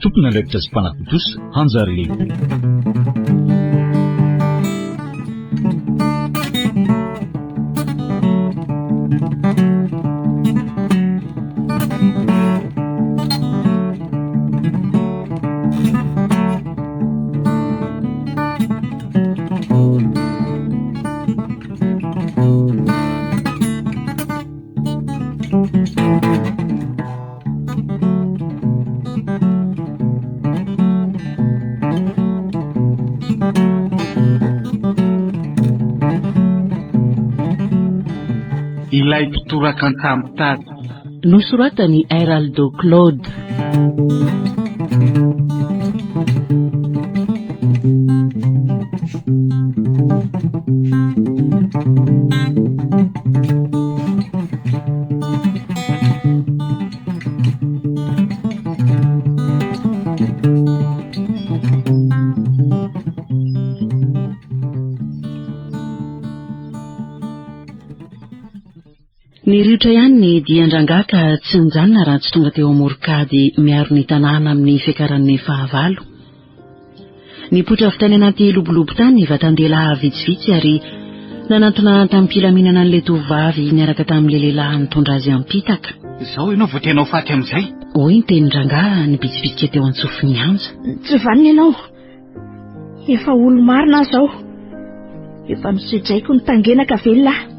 Tompon'andraikitra sy mpanatontosa, Hanjary Ilay mpitoraka an-tsamotady. Nosoratan'i Heraldo Claude. Niriotra ihany ny dian-drangahy ka tsy nijanona raha tsy tonga teo amoron-kady miaro ny tanàna amin'ny fiakaran'ny fahavalo. Nipoitra avy tany anaty lobolobo tany ny vatan-dehilahy vitsivitsy ary nanantona tamim-pilaminana an'ilay tovovavy niaraka tamin'ilay lehilahy nitondra azy am-pitaka. Izao ianao vao tena ho faty amin'izay. Hoy ny tenin-drangahy nibitsibitsika teo an-tsofin'i Anja. Tsy vanona ianao. Efa olo-marina aho izao. Efa nosedraiko ny tangena ka velona aho.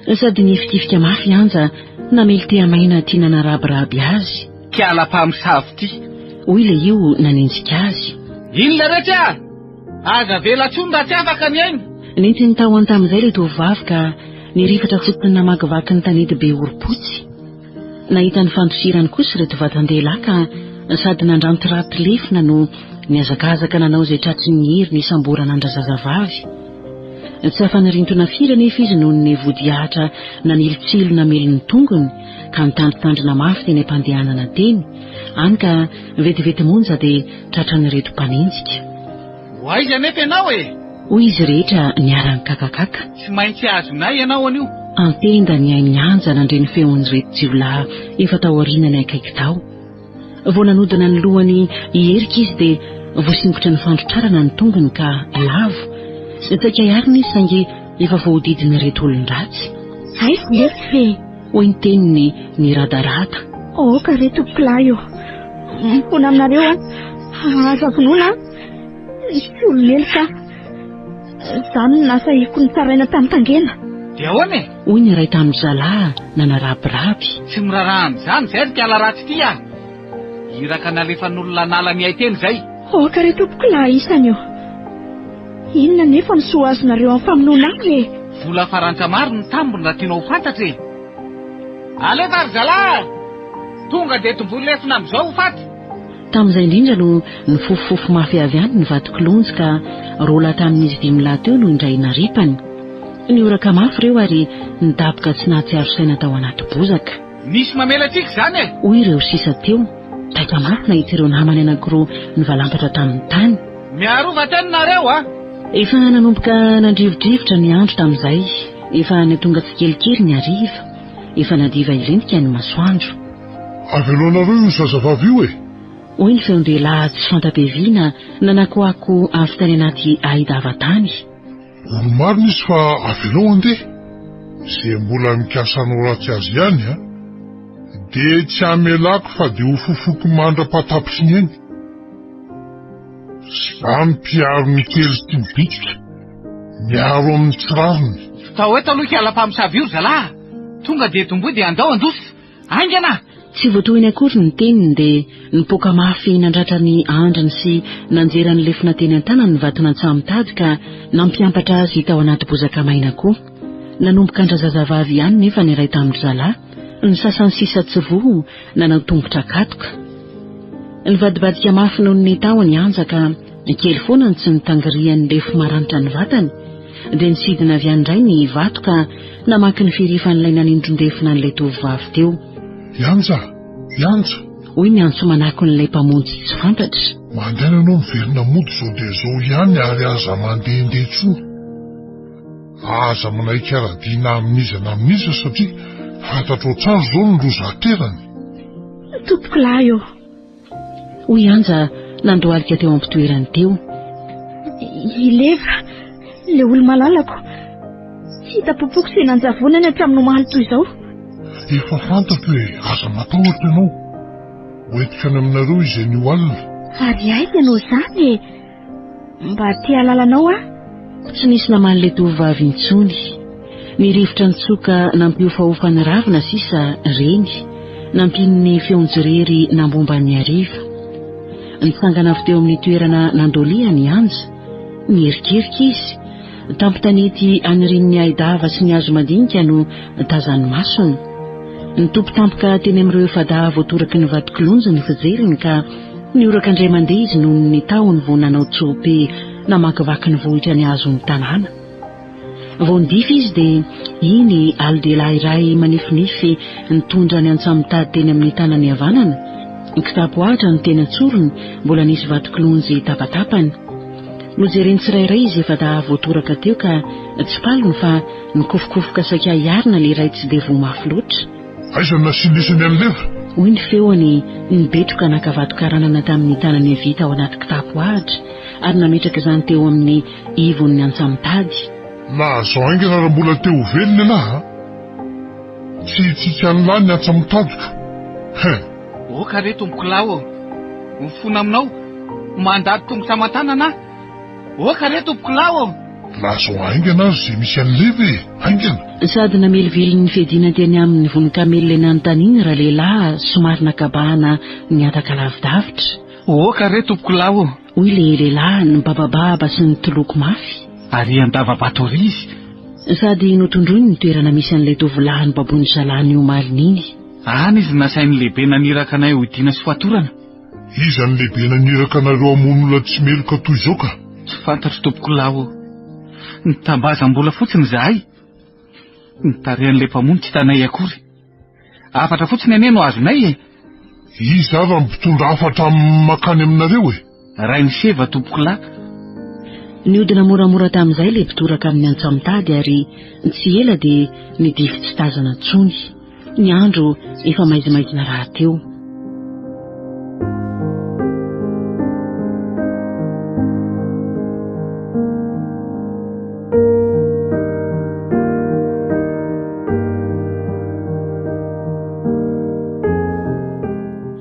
Sady nihifikifika mafy i Anja namely tehamaina tia nanarabiraby azy. Kiala mpamosavy ity. Hoy ilay io nanenjika azy. Inona retsy ah! Aza avela intsony raha tsy afaka ny aina. Nentiny tao an-tamin'izay ilay tovovavy ka nirifatra fotsiny namakivaky ny tanety be orim-potsy. Nahita ny fandosirany kosa ireto vatan-dehilahy ka sady nandrantiranty lefona no nihazakazaka nanao izay tratry ny heriny hisamborana an-drazazavavy. Tsy afa-nirintona firy anefa izy noho ny vodiahatra nanilitsilo namely ny tongony ka nitandrintandrina mafy teny am-pandehanana teny, hany ka vetivety monja dia tratran'ireto mpanenjika. Ho aiza anefa ianao e? Hoy izy rehetra niara-nikakakaka. Tsy maintsy azonay ianao anio. An-tenda ny ain'i Anja nandre ny feon'ireto jiolahy efa tao aorianany akaiky tao. Vao nanodina ny lohany hiherika izy dia voasingotry ny fandrotrarana ny tongony ka lavo. Saika hiarina izy saingy efa voahodidin'ireto olon-dratsy. Aiza letsy e! Hoy ny teniny niradarada. Aoka re tompokolahy ô! Mifona aminareo aho. Aza vonoina aho. Tsy olo-meloka aho. Izaho no nasahiko nitaraina tamin'ny tangena. Dia ahoana e? Hoy ny iray tamin-dry zalahy nanarabiraby. Tsy miraharaha an'izany izay ry kala ratsy ity ah! Iraka nalefan'olona hanala ny haiteny izay. Aoka re tompokolahy isany ô! Inona anefa no soa azonareo amin'ny famonoana ahy e? Vola farantsa maro ny tambiny raha tianao ho fantatra e! Alefa ry zalahy ah! Tonga dia tomboy lefona amin'izao ho faty! Tamin'izay indrindra no nifofofofo mafy avy any ny vatokilonjy ka roa lahy tamin'izy dimy lahy teo no indray naripany. Nihoraka mafy ireo ary nidaboka tsy nahatsiaro saina tao anaty bozaka. Misy mamela antsika izany e! Hoy ireo sisa teo, taitra mafy nahita ireo namany anankiroa nivalampatra tamin'ny tany. Miarova tena nareo a! Efa nanomboka nandrivodrivotra ny andro tamin'izay, efa nihatonga tsikelikely ny hariva, efa nadiva hilentika ny masoandro. Avelao nareo io zazavavy io e! Hoy ny feon-dehilahy tsy fanta-piaviana nanakoako avy tany anaty ahi-dava tany. Olo-marina izy fa avelao handeha. Izay mbola mikasa hanao ratsy azy ihany an! Dia tsy hamelako fa dia ho fofoiko mandra-pahatapitry ny ainy. Za mpiaro ny kely sy ny bitika, miaro amin'ny tsy rariny. Tao eto aloha ikala mpamosavy io ry zalahy a! Tonga dia tomboy dia andao handositra! Haingana! Tsy voatohiny akory ny teniny dia nipoaka mafy nandratra ny andriny sy nanjera ny lefona teny an-tanany ny vaton'antsahamitady ka nampiampatra azy tao anaty bozaka maina koa. Nanomboka an-drazazavavy ihany nefa ny iray tamin-dry zalahy, ny sasany sisa tsy voa nanao tongotra katoka. Nivadibadika mafy noho ny tahony Anja ka kely foana ny tsy nitangirian'ny lefo-maranitra ny vatany. Dia nisidina avy any indray ny vato ka namaky ny firifan'ilay nanindron-defona an'ilay tovovavy teo. Ianja! Ianja! Hoy ny antso manakon'ilay mpamonjy tsy fantatra. Mandehana ianao miverina mody izao dia izao ihany ary aza mandehandeha intsony. Aza manaiky hiara-dia na amin'iza na amin'iza satria fantatrao tsara izao ny loza aterany. Tompokolahy ô! Hoy Anja nandohalika teo am-pitoerany teo. I Leva, ilay olo-malalako. Tsy hita popoka izay nanjavonany hatramin'ny omaly toy izao. Efa fantatro e, aza matahotra ianao. Hoentiko any aminareo izy anio alina. Ary aiza ianao izany e? Mba te hahalala anao aho. Tsy nisy namaly ilay tovovavy intsony. Ny rivotra nitsoka nampihofahofa ny ravina sisa reny, nampian'ny feon-jirery nambomba ny hariva. Nitsangana avy teo amin'ny toerana nandolihany i Anja. Nierikerika izy. Tampon-tanety anirian'ny ahi-dava sy ny hazo madinika no tazan'ny masony. Nitopy tampoka teny amin'ireo efa-dahy voatoraky ny vatokilonjy ny fijeriny ka nihoraka indray mandeha izy noho ny tahony vao nanao tsoa-pe namakivaky ny vohitra nihazo ny tanàna. Vao nidify izy dia iny alo-dehilahy iray manifinify nitondra ny antsamitady teny amin'ny tanany havanana, kitapo ahitra no teny an-tsorony mbola nisy vatokilonjy tapatapany. Nojereny tsirairay izy efa-dahy voatoraka teo ka tsy paliny fa nikofokofoka saika hiarina ilay iray tsy dia voa mafy loatra. Aiza no nasian'isany an'i Leva? Hoy ny feony nibetroka naka vatokaranana tamin'ny tanany havia tao anaty kitapo ahitra ary nametraka izany teo amin'ny ivon'ny antsamitady. Lazao haingana raha mbola te ho velona ialahy a! Tsy hitsitsy an'lah ny antsamitadiko. Hein! Oka re tompokolahy ô! Mifona aminao, mandady tongotra aman-tanana aho. Oka re tompokolahy ô! Lazao haingana ary izay misy an'i Leva e! Haingana! Sady namelively ny fiadiana teny aminy vonon-kamelona nanontaniany ralehilahy somary nakabahana nihataka lavidavitra. Oka re tompokolahy ô! Hoy ilay lehilahy nibabababa sy nitoloko mafy. Ary an-dava-bato àry izy. Sady notondroiny ny toerana misy an'ilay tovolahy nobaboin'ny zalany omaliny iny. Any izy nasain'ny lehibe naniraka anay hodiana sy fatorana. Iza ny lehibe naniraka anareo hamono olona tsy meloka toy izao ka? Tsy fantatro tompokolahy ô. Nitambazam-bola fotsiny izahay. Ny tarehan'ilay mpamono tsy hitanay akory. Hafatra fotsiny anie no azonay e! Iza ary no mpitondra hafatra mankany aminareo e? Rainiseva tompokolahy. Nihodina moramora tamin'izay ilay mpitoraka amin'ny antsamotady ary tsy ela dia nidify tsy tazana intsony. Ny andro efa maizimaizina rahateo.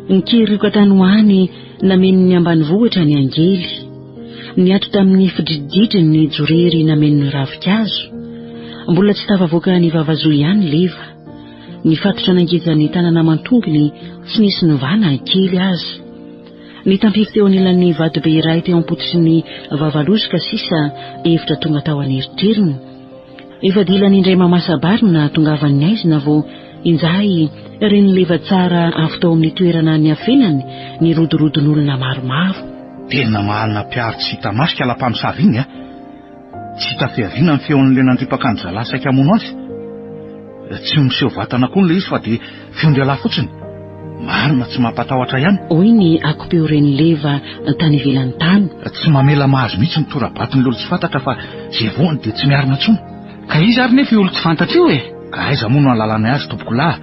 Nikirioka tany ho any nameno ny ambanivohitra ny angely. Niato tamin'ny fidrididriny ny jorery nameno ny ravinkazo. Mbola tsy tafavoaka ny vavazoa ihany Leva. Nifatotra nangeja ny tanana aman-tongony tsy nisy novana kely aza. Nitampify teo anilan'ny vatobe iray teo am-pototry ny vavalozoka sisa hevitra tonga tao an'eritreriny. Efa dilany indray mamasa-bary no nahatongavan'ny haizina vao injay ren'ny leva tsara avy tao amin'ny toerana niafenany ny rodorodon'olona maromaro. Tena mahalina mpiaro tsy hita maso kala mpamosavy iny a! Tsy hita fiaviana ny feon'ilay nandripaka an-dry zalahy saika hamono azy. Tsy miseho vatana koa ilay izy fa dia feon-dry fotsiny. Marina tsy mampatahotra ihany. Hoy ny akom-peo ren'i Leva tany ivelany tany. Tsy mamela mahazo mihitsy ny tora-baton'ilay olon-tsy fantatra fa izay voany dia tsy miarina intsony. Ka iza ary nefa io olon-tsy fantatra io e? Ka aiza moa no ahalalanay azy tompokolahy?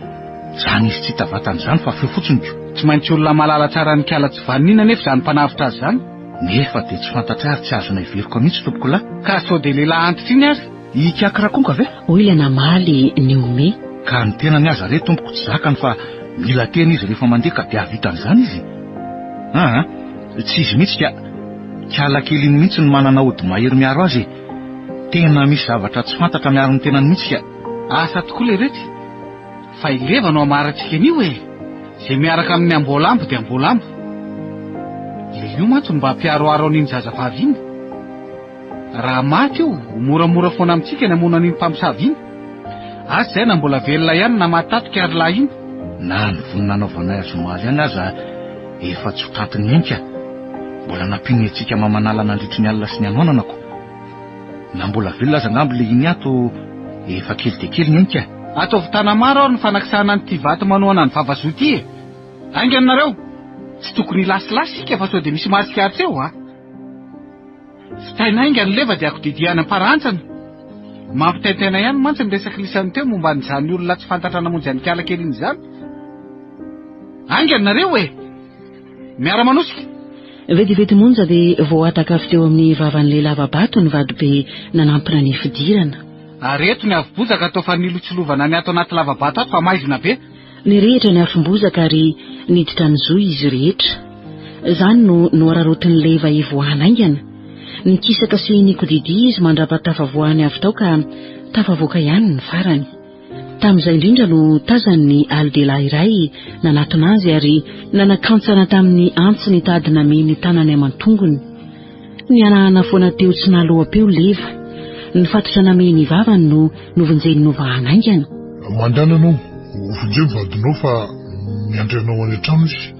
Izany izy tsy hita vatana izany fa feo fotsiny ko. Tsy maintsy olona mahalala tsara an'ikala tsy vanona iny anefa izany mpanavotra azy izany. Nefa dia tsy fantatray ary tsy azonay heveriko mihitsy tompokolahy. Ka sao dia lehilahy antitra iny ary? I Ikaky Rakonka ve? Hoy ilay namaly nihomehy. Ka ny tenany aza re tompoko tsy zakany fa mila tena izy rehefa mandeha ka dia hahavita an'izany izy? Aa, tsy izy mihitsy ka. Kala kely iny mihitsy no manana ody mahery miaro azy e! Tena misy zavatra tsy fantatra miaro ny tenany mihitsy ka. Asa tokoa leretsy. Fa i Leva no hamarantsika an'io e! Izay miaraka amin'ny amboalambo dia amboalambo. Ilay io mantsy no mba mpiaroaro an'iny zazavavy iny. Raha maty io, ho moramora foana amintsika ny hamono an'iny mpamosavy iny. Asa izay na mbola velona ihany na maty tatika ry lahy iny. Na ny vono nanaovanay azy omaly ihany aza efa tsy ho tantin'ny ainy ka. Mbola nampian'ny antsika mamanala nandritry ny alina sy ny hanoanana ko. Na mbola velona aza angamba ilay iny ato efa kely dia kely ny ainy ka. Ataovy tanamaro ary ny fanakisahana an'ity vato manohana ny vavazoa ity e! Haingana nareo! Tsy tokony hilasilasy isika fa sao dia misy mahatsikaritra eo a! Vitaina haingana ny leva dia akodidia any am-parahantsana. Mampitaintaina ihany mantsy ny resak'i lisany teo momba an'izany olona tsy fantatra namonjy an'ikala kely iny izany. Haingana nareo e! Miara-manosika! Vetivety monja dia voahataka avy teo amin'ny vavan'ilay lava-bato ny vatobe nanampina ny fidirana. Ary eto ny afo-bozaka atao fanilotsilovana ny ato anaty lava-bato ato fa maizina be. Nirehitra ny afom-bozaka ary niditra nizohy izy rehetra. Izany no nohararaotin'i Leva hivoahana haingana. Nikisaka sy nikodidia izy mandrapa-tafavoahany avy tao ka tafavoaka ihany ny farany. Tamin'izay indrindra no tazany ny alo-dehilahy iray nanatona azy ary nanakantsana tamin'ny antsy nitady namehy ny tanany aman-tongony. Nihanahana foana teo tsy nahaloa-peo Leva. Ny fatotra namehy ny vavany no novonjeny novahana haingana. Mandehana ianao, vonjeo ny vadinao fa miandry anao any an-trano izy.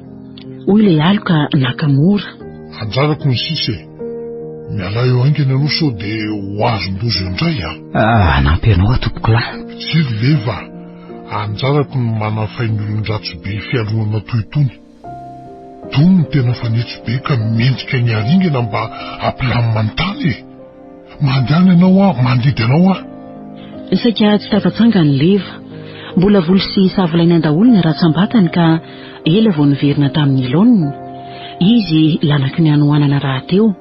Hoy ilay aloka naka mora. Anjarako ny sisa e! Mialà eo haingana ianao sao dia ho azon-doza eo indray a! Hanampy anao aho tompokolahy. Tsia ry Leva a! Anjarako ny manafay ny olon-dratsy be fialonana toy itony. Itony no tena fanetso be ka mendrika ny haringana mba hampilamina ny tany e! Mandehana ianao aho, mandidy anao aho. Saika tsy tafatsangany Leva. Mbola voly sy savolaina daholo ny ratsambatany ka ela vao niverina tamin'ny laoniny. Izy lanaky ny hanoanana rahateo.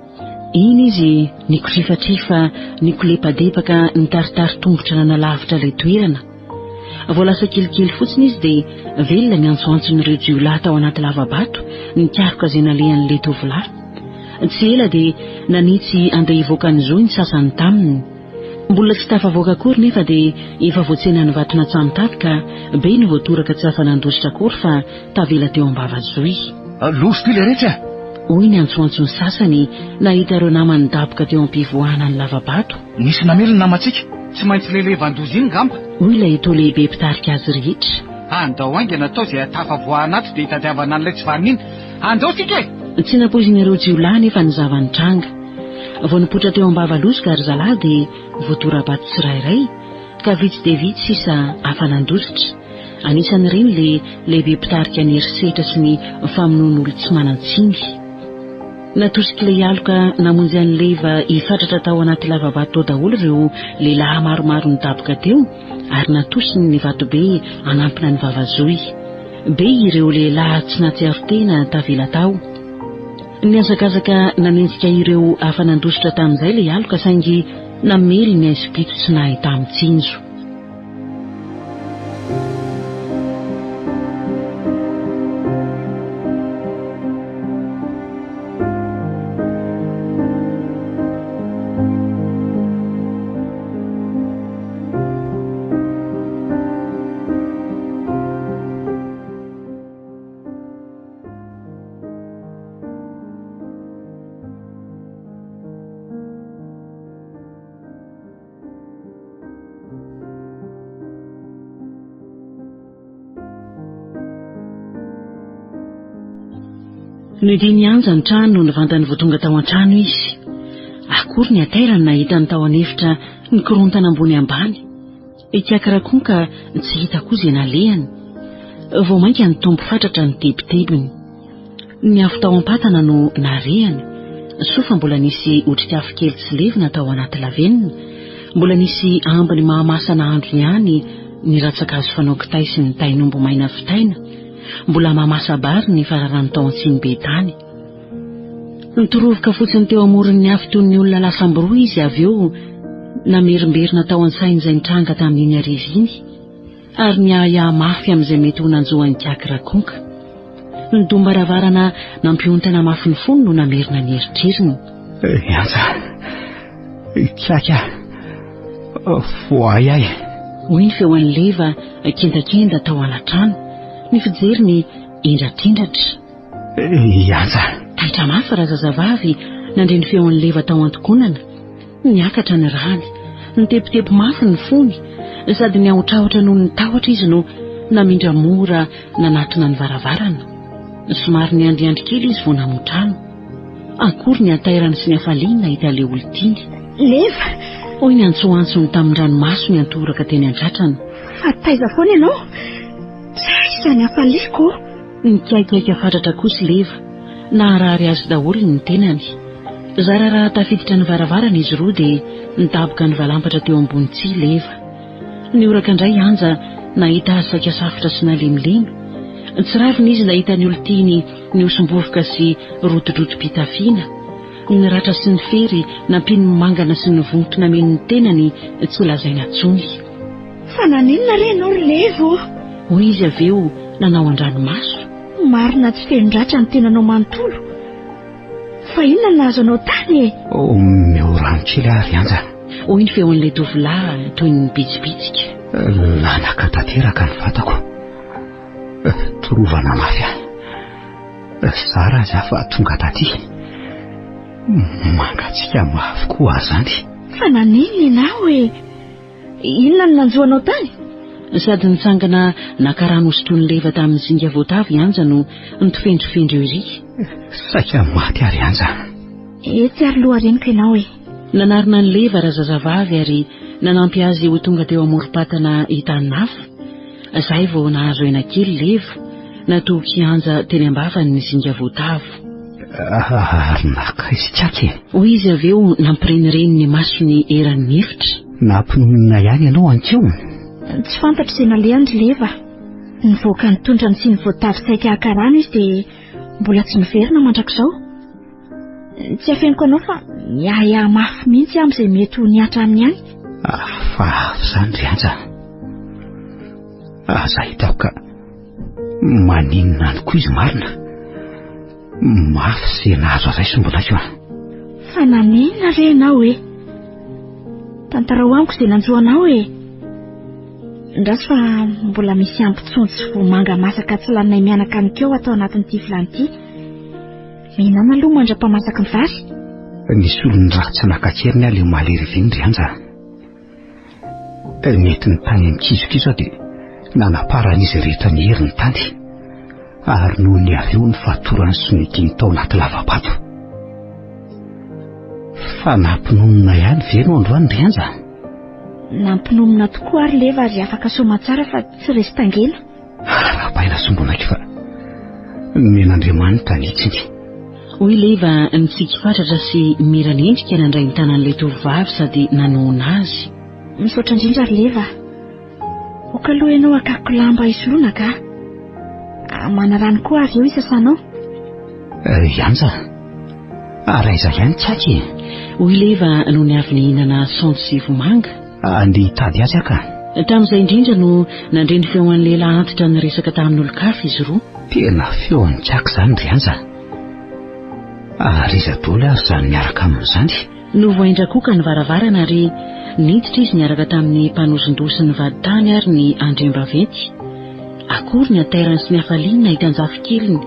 Iny izy nikotrifatrifa, nikolepadepaka, nitaritari-tongotra nanalavitra ilay toerana. Vao lasa kelikely fotsiny izy dia velona ny antsoantson'ireo jiolahy tao anaty lava-bato nikaroka izay nalehan'ilay tovolahy. Tsy ela dia nanitsy handeha hivoaka ny zohy ny sasany taminy. Mbola tsy tafavoaka akory nefa dia efa voatsenan'ny vato natsamitady ka be ny voatoraka tsy afa-nandositra akory fa tavela teo am-bava zohy. Loza ity leretsy a! Hoy ny antsoantson'ny sasany nahita ireo namany nidaboka teo am-pivoahana ny lava-bato. Nisy namely ny namantsika. Tsy maintsy ilay levan-doza iny ngamba. Hoy ilay toa lehibe mpitarika azy rehetra. Andao haingana atao izay hahatafavoahana ato dia hitadiavana an'ilay tsy vanona iny. Andao isika e! Tsy nampoizin'ireo jiolahy anefa ny zava-nitranga. Vao nipoitra teo am-bava lozoka ry zalahy dia voatora-bato tsirairay, ka vitsy dia vitsy sisa afa-nandositra. Anisan'ireny ilay lehibe mpitarika ny herisetra sy ny famonoan'olon-tsy manan-tsiny. Natosik'ilay aloka namonjy an'i Leva hifatratra tao anaty lava-bato tao daholo ireo lehilahy maromaro nidaboka teo ary natosiny ny vatobe hanampina ny vavazohy. Be ireo lehilahy tsy nahatsiaro tena tavela tao. Nihazakazaka nanenjika ireo afa-nandositra tamin'izay ilay aloka saingy namely ny haizim-pito tsy nahità-mitsinjo. Nodian'i Anja ny trano nony vantany vao tonga tao an-trano izy. Akory ny hatairany nahita ny tao an'efitra nikorontana ambony ambany. Ikakrakonka tsy hita koa izay nalehany. Vao mainka nitombo fatratra ny tebitebiny. Ny afo tao am-patana no narehany. Soa fa mbola nisy otrikafo kely tsy levona tao anaty lavenona. Mbola nisy ambiny mahamasa-nahandro ihany ny rantsankazo fanao kitay sy ny tain'omby maina vitaina. Mbola mahamasa-bary ny fararano tao an-tsinibe tany. Nitorovoka fotsiny teo amoron'ny afo toy ny olona lasam-boroa izy avy eo namerimberina tao an-tsainy izay nitranga tamin'iny hariva iny. Ary niahiahy mafy amin'izay mety ho nanjo an'i Kiaky Rakonka. Ny dom-baravarana nampiontana mafy ny fony no namerina ny eritreriny. Ry Anja, Kiaky a, voahay ahy. Hoy ny feo an'i Leva kendakenda tao alatrano, ny fijeriny hendrakendratra. I Anja. Taitra mafy razazavavy nandre ny feon'i Leva tao an-tokonana. Niakatra ny rany. Nitebiteby mafy ny fony. Sady niahotrahotra noho ny tahotra izy no namindra mora nanatona ny varavarana. Somary niandriandry kely izy vao namoha trano. Akory ny hatairany sy ny hafaliany nahita ilay olon-tiany. Leva! Hoy ny antsoantsony tamin-dranomaso niantoraka teny an-tratrany. Fa taiza foana ianao? Taiza ny hafaliako? Nikaikaika fatratra kosa Leva. Naharary azy daholo ny tenany. Zara raha tafiditra ny varavarana izy roa dia nidaboka nivalampatra teo ambony tsihy Leva. Nihoraka indray Anja nahita azy saika safotra sy nalemilemy. Tsy ravina izy nahita ny olon-tiany nihosom-bovoka sy rotidrotim-pitafiana. Ny ratra sy ny fery nampian'ny mangana sy ny vonto nameno ny tenany tsy lazaina intsony. Fa naninona re ianao ry Levo? Hoy izy avy eo nanao an-dranomaso. Marina tsy feno ratra ny tenanao manontolo. Fa inona no nahazo anao tany e? Omeo rano kely aho ry Anja. Hoy ny feon'ilay tovolahy toy ny nibitsibitsika. Lanaka tanteraka ny vatako. Torovana mafy aho. Zara aza fa tonga taty. Mangatsiaka mafy koa aho izany. Fa naninona ianao e? Inona no nanjo anao tany? Sady nitsangana naka rano hosotroin'i Leva tamin'ny zinga voatavo i Anja no nitofendrofendro ery. Saika maty ary Anja. Etsy ary loha reniko ianao e. Nanarina an'i Leva razazavavy ary nanampy azy ho tonga teo amorom-patana hitan'afo. Izay vao nahazo aina kely Leva, natohok'i Anja teny am-bavany ny zinga voatavo. Ary naka izy tsaky e. Hoy izy avy eo nampirenireny ny masony eran'ny efitra. Nampinonoina ihany ianao ankeo? Tsy fantatro izay nalehany ry Leva. Nivoaka nitondra ny siny voatavo saika haka rano izy dia mbola tsy niverina mandrakizao. Tsy afeniko anao fa miahiahy mafy mihitsy aho amin'izay mety ho nihatra aminy any. Hafahafa izany ry Anja. Aza hitako ka. Maninona any koa izy marina? Mafy sy nahazo azy sombinaiko a. Fa naninona re ianao e? Tantarao amiko izay nanjo anao e. Ndraso fa mbola misy ampitsonjo sy vomanga masaka tsy laninay mianaka any keo atao anatin'ity vilany ity. Mihinana aloha mandra-pamasaky ny vary. Nisy olon-dratsy naka an-keriny aho ilay omaly hariva iny ry Anja. Nentiny tany amin'ny kizokizo aho dia nanaparan'izy rehetra ny heriny tany ary noho ny avy eo ny fatorany sy nodiny tao anaty lava-bato. Fa nampinonona ihany ve ianao androany ry Anja? Nampinonona tokoa ary Leva ary afaka soamantsara fa tsy resy tangena. Arahabaina sombinaiko fa nomen'Andriamanitra ny hitsiny. Hoy Leva nitsiky fatratra sy miran'endrika nandray ny tanan'ilay tovovavy sady nanohona azy. Misaotra indrindra ry Leva a! Ok aloha ianao hakako lamba hisoloana ka! Manarano koa avy eo hisasanao. Ry Anja, ary aiza ihany tsaky e? Hoy Leva nony avy nihinana saonjo sy vomanga. Andeha hitady azy aho ka. Tamin'izay indrindra no nandre ny feon'ny lehilahy antitra niresaka tamin'olon-kafa izy roa. Tena feon'i Jack izany ry Anja. Ary iza daholo ary izany miaraka aminy izany? Novohain-dRakoka ny varavarana ary niditra izy niaraka tamin'ny mpanozon-doha sy ny vadintany ary ny andriambaventy. Akory ny hatairany sy ny hafaliany nahita an-jafikeliny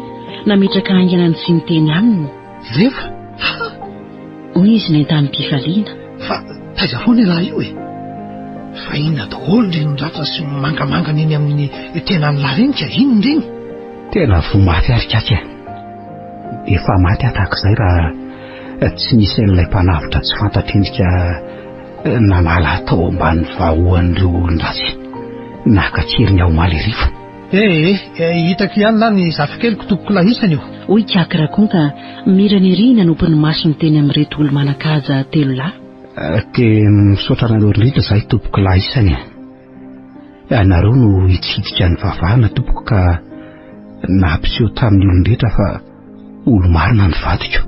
nametraka haingana ny tsy niteny aminy. Leva? Ha! Hoy izy nentanim-pifaliana. Fa taiza foana ialahy io e? Fa inona daholo ireny ratra sy mangamangana eny amin'ny tenan'ilahy ireny ka? Inona ireny? Tena voa mafy ary kaky a! Efa maty aho tahak'izay raha tsy nisy an'ilay mpanavotra tsy fantatr'endrika nanala ahy tao ambany vahoan'ireo olon-dratsy naka an-keriny aho omaly hariva. Eh eh, hitako ihany lahy ny zafikeliko tompokolahy isany io. Hoy Ikaky Rakonka, mirana ery nanopy ny masony teny amin'ireto olo-manan-kaja telo lahy. Dia misaotra anareo indrindra izahay tompokolahy isany a. Ianareo no hitsidika ny vavahana tompoko ka nampiseho tamin'ny olon-drehetra fa olo-marina ny vadiko.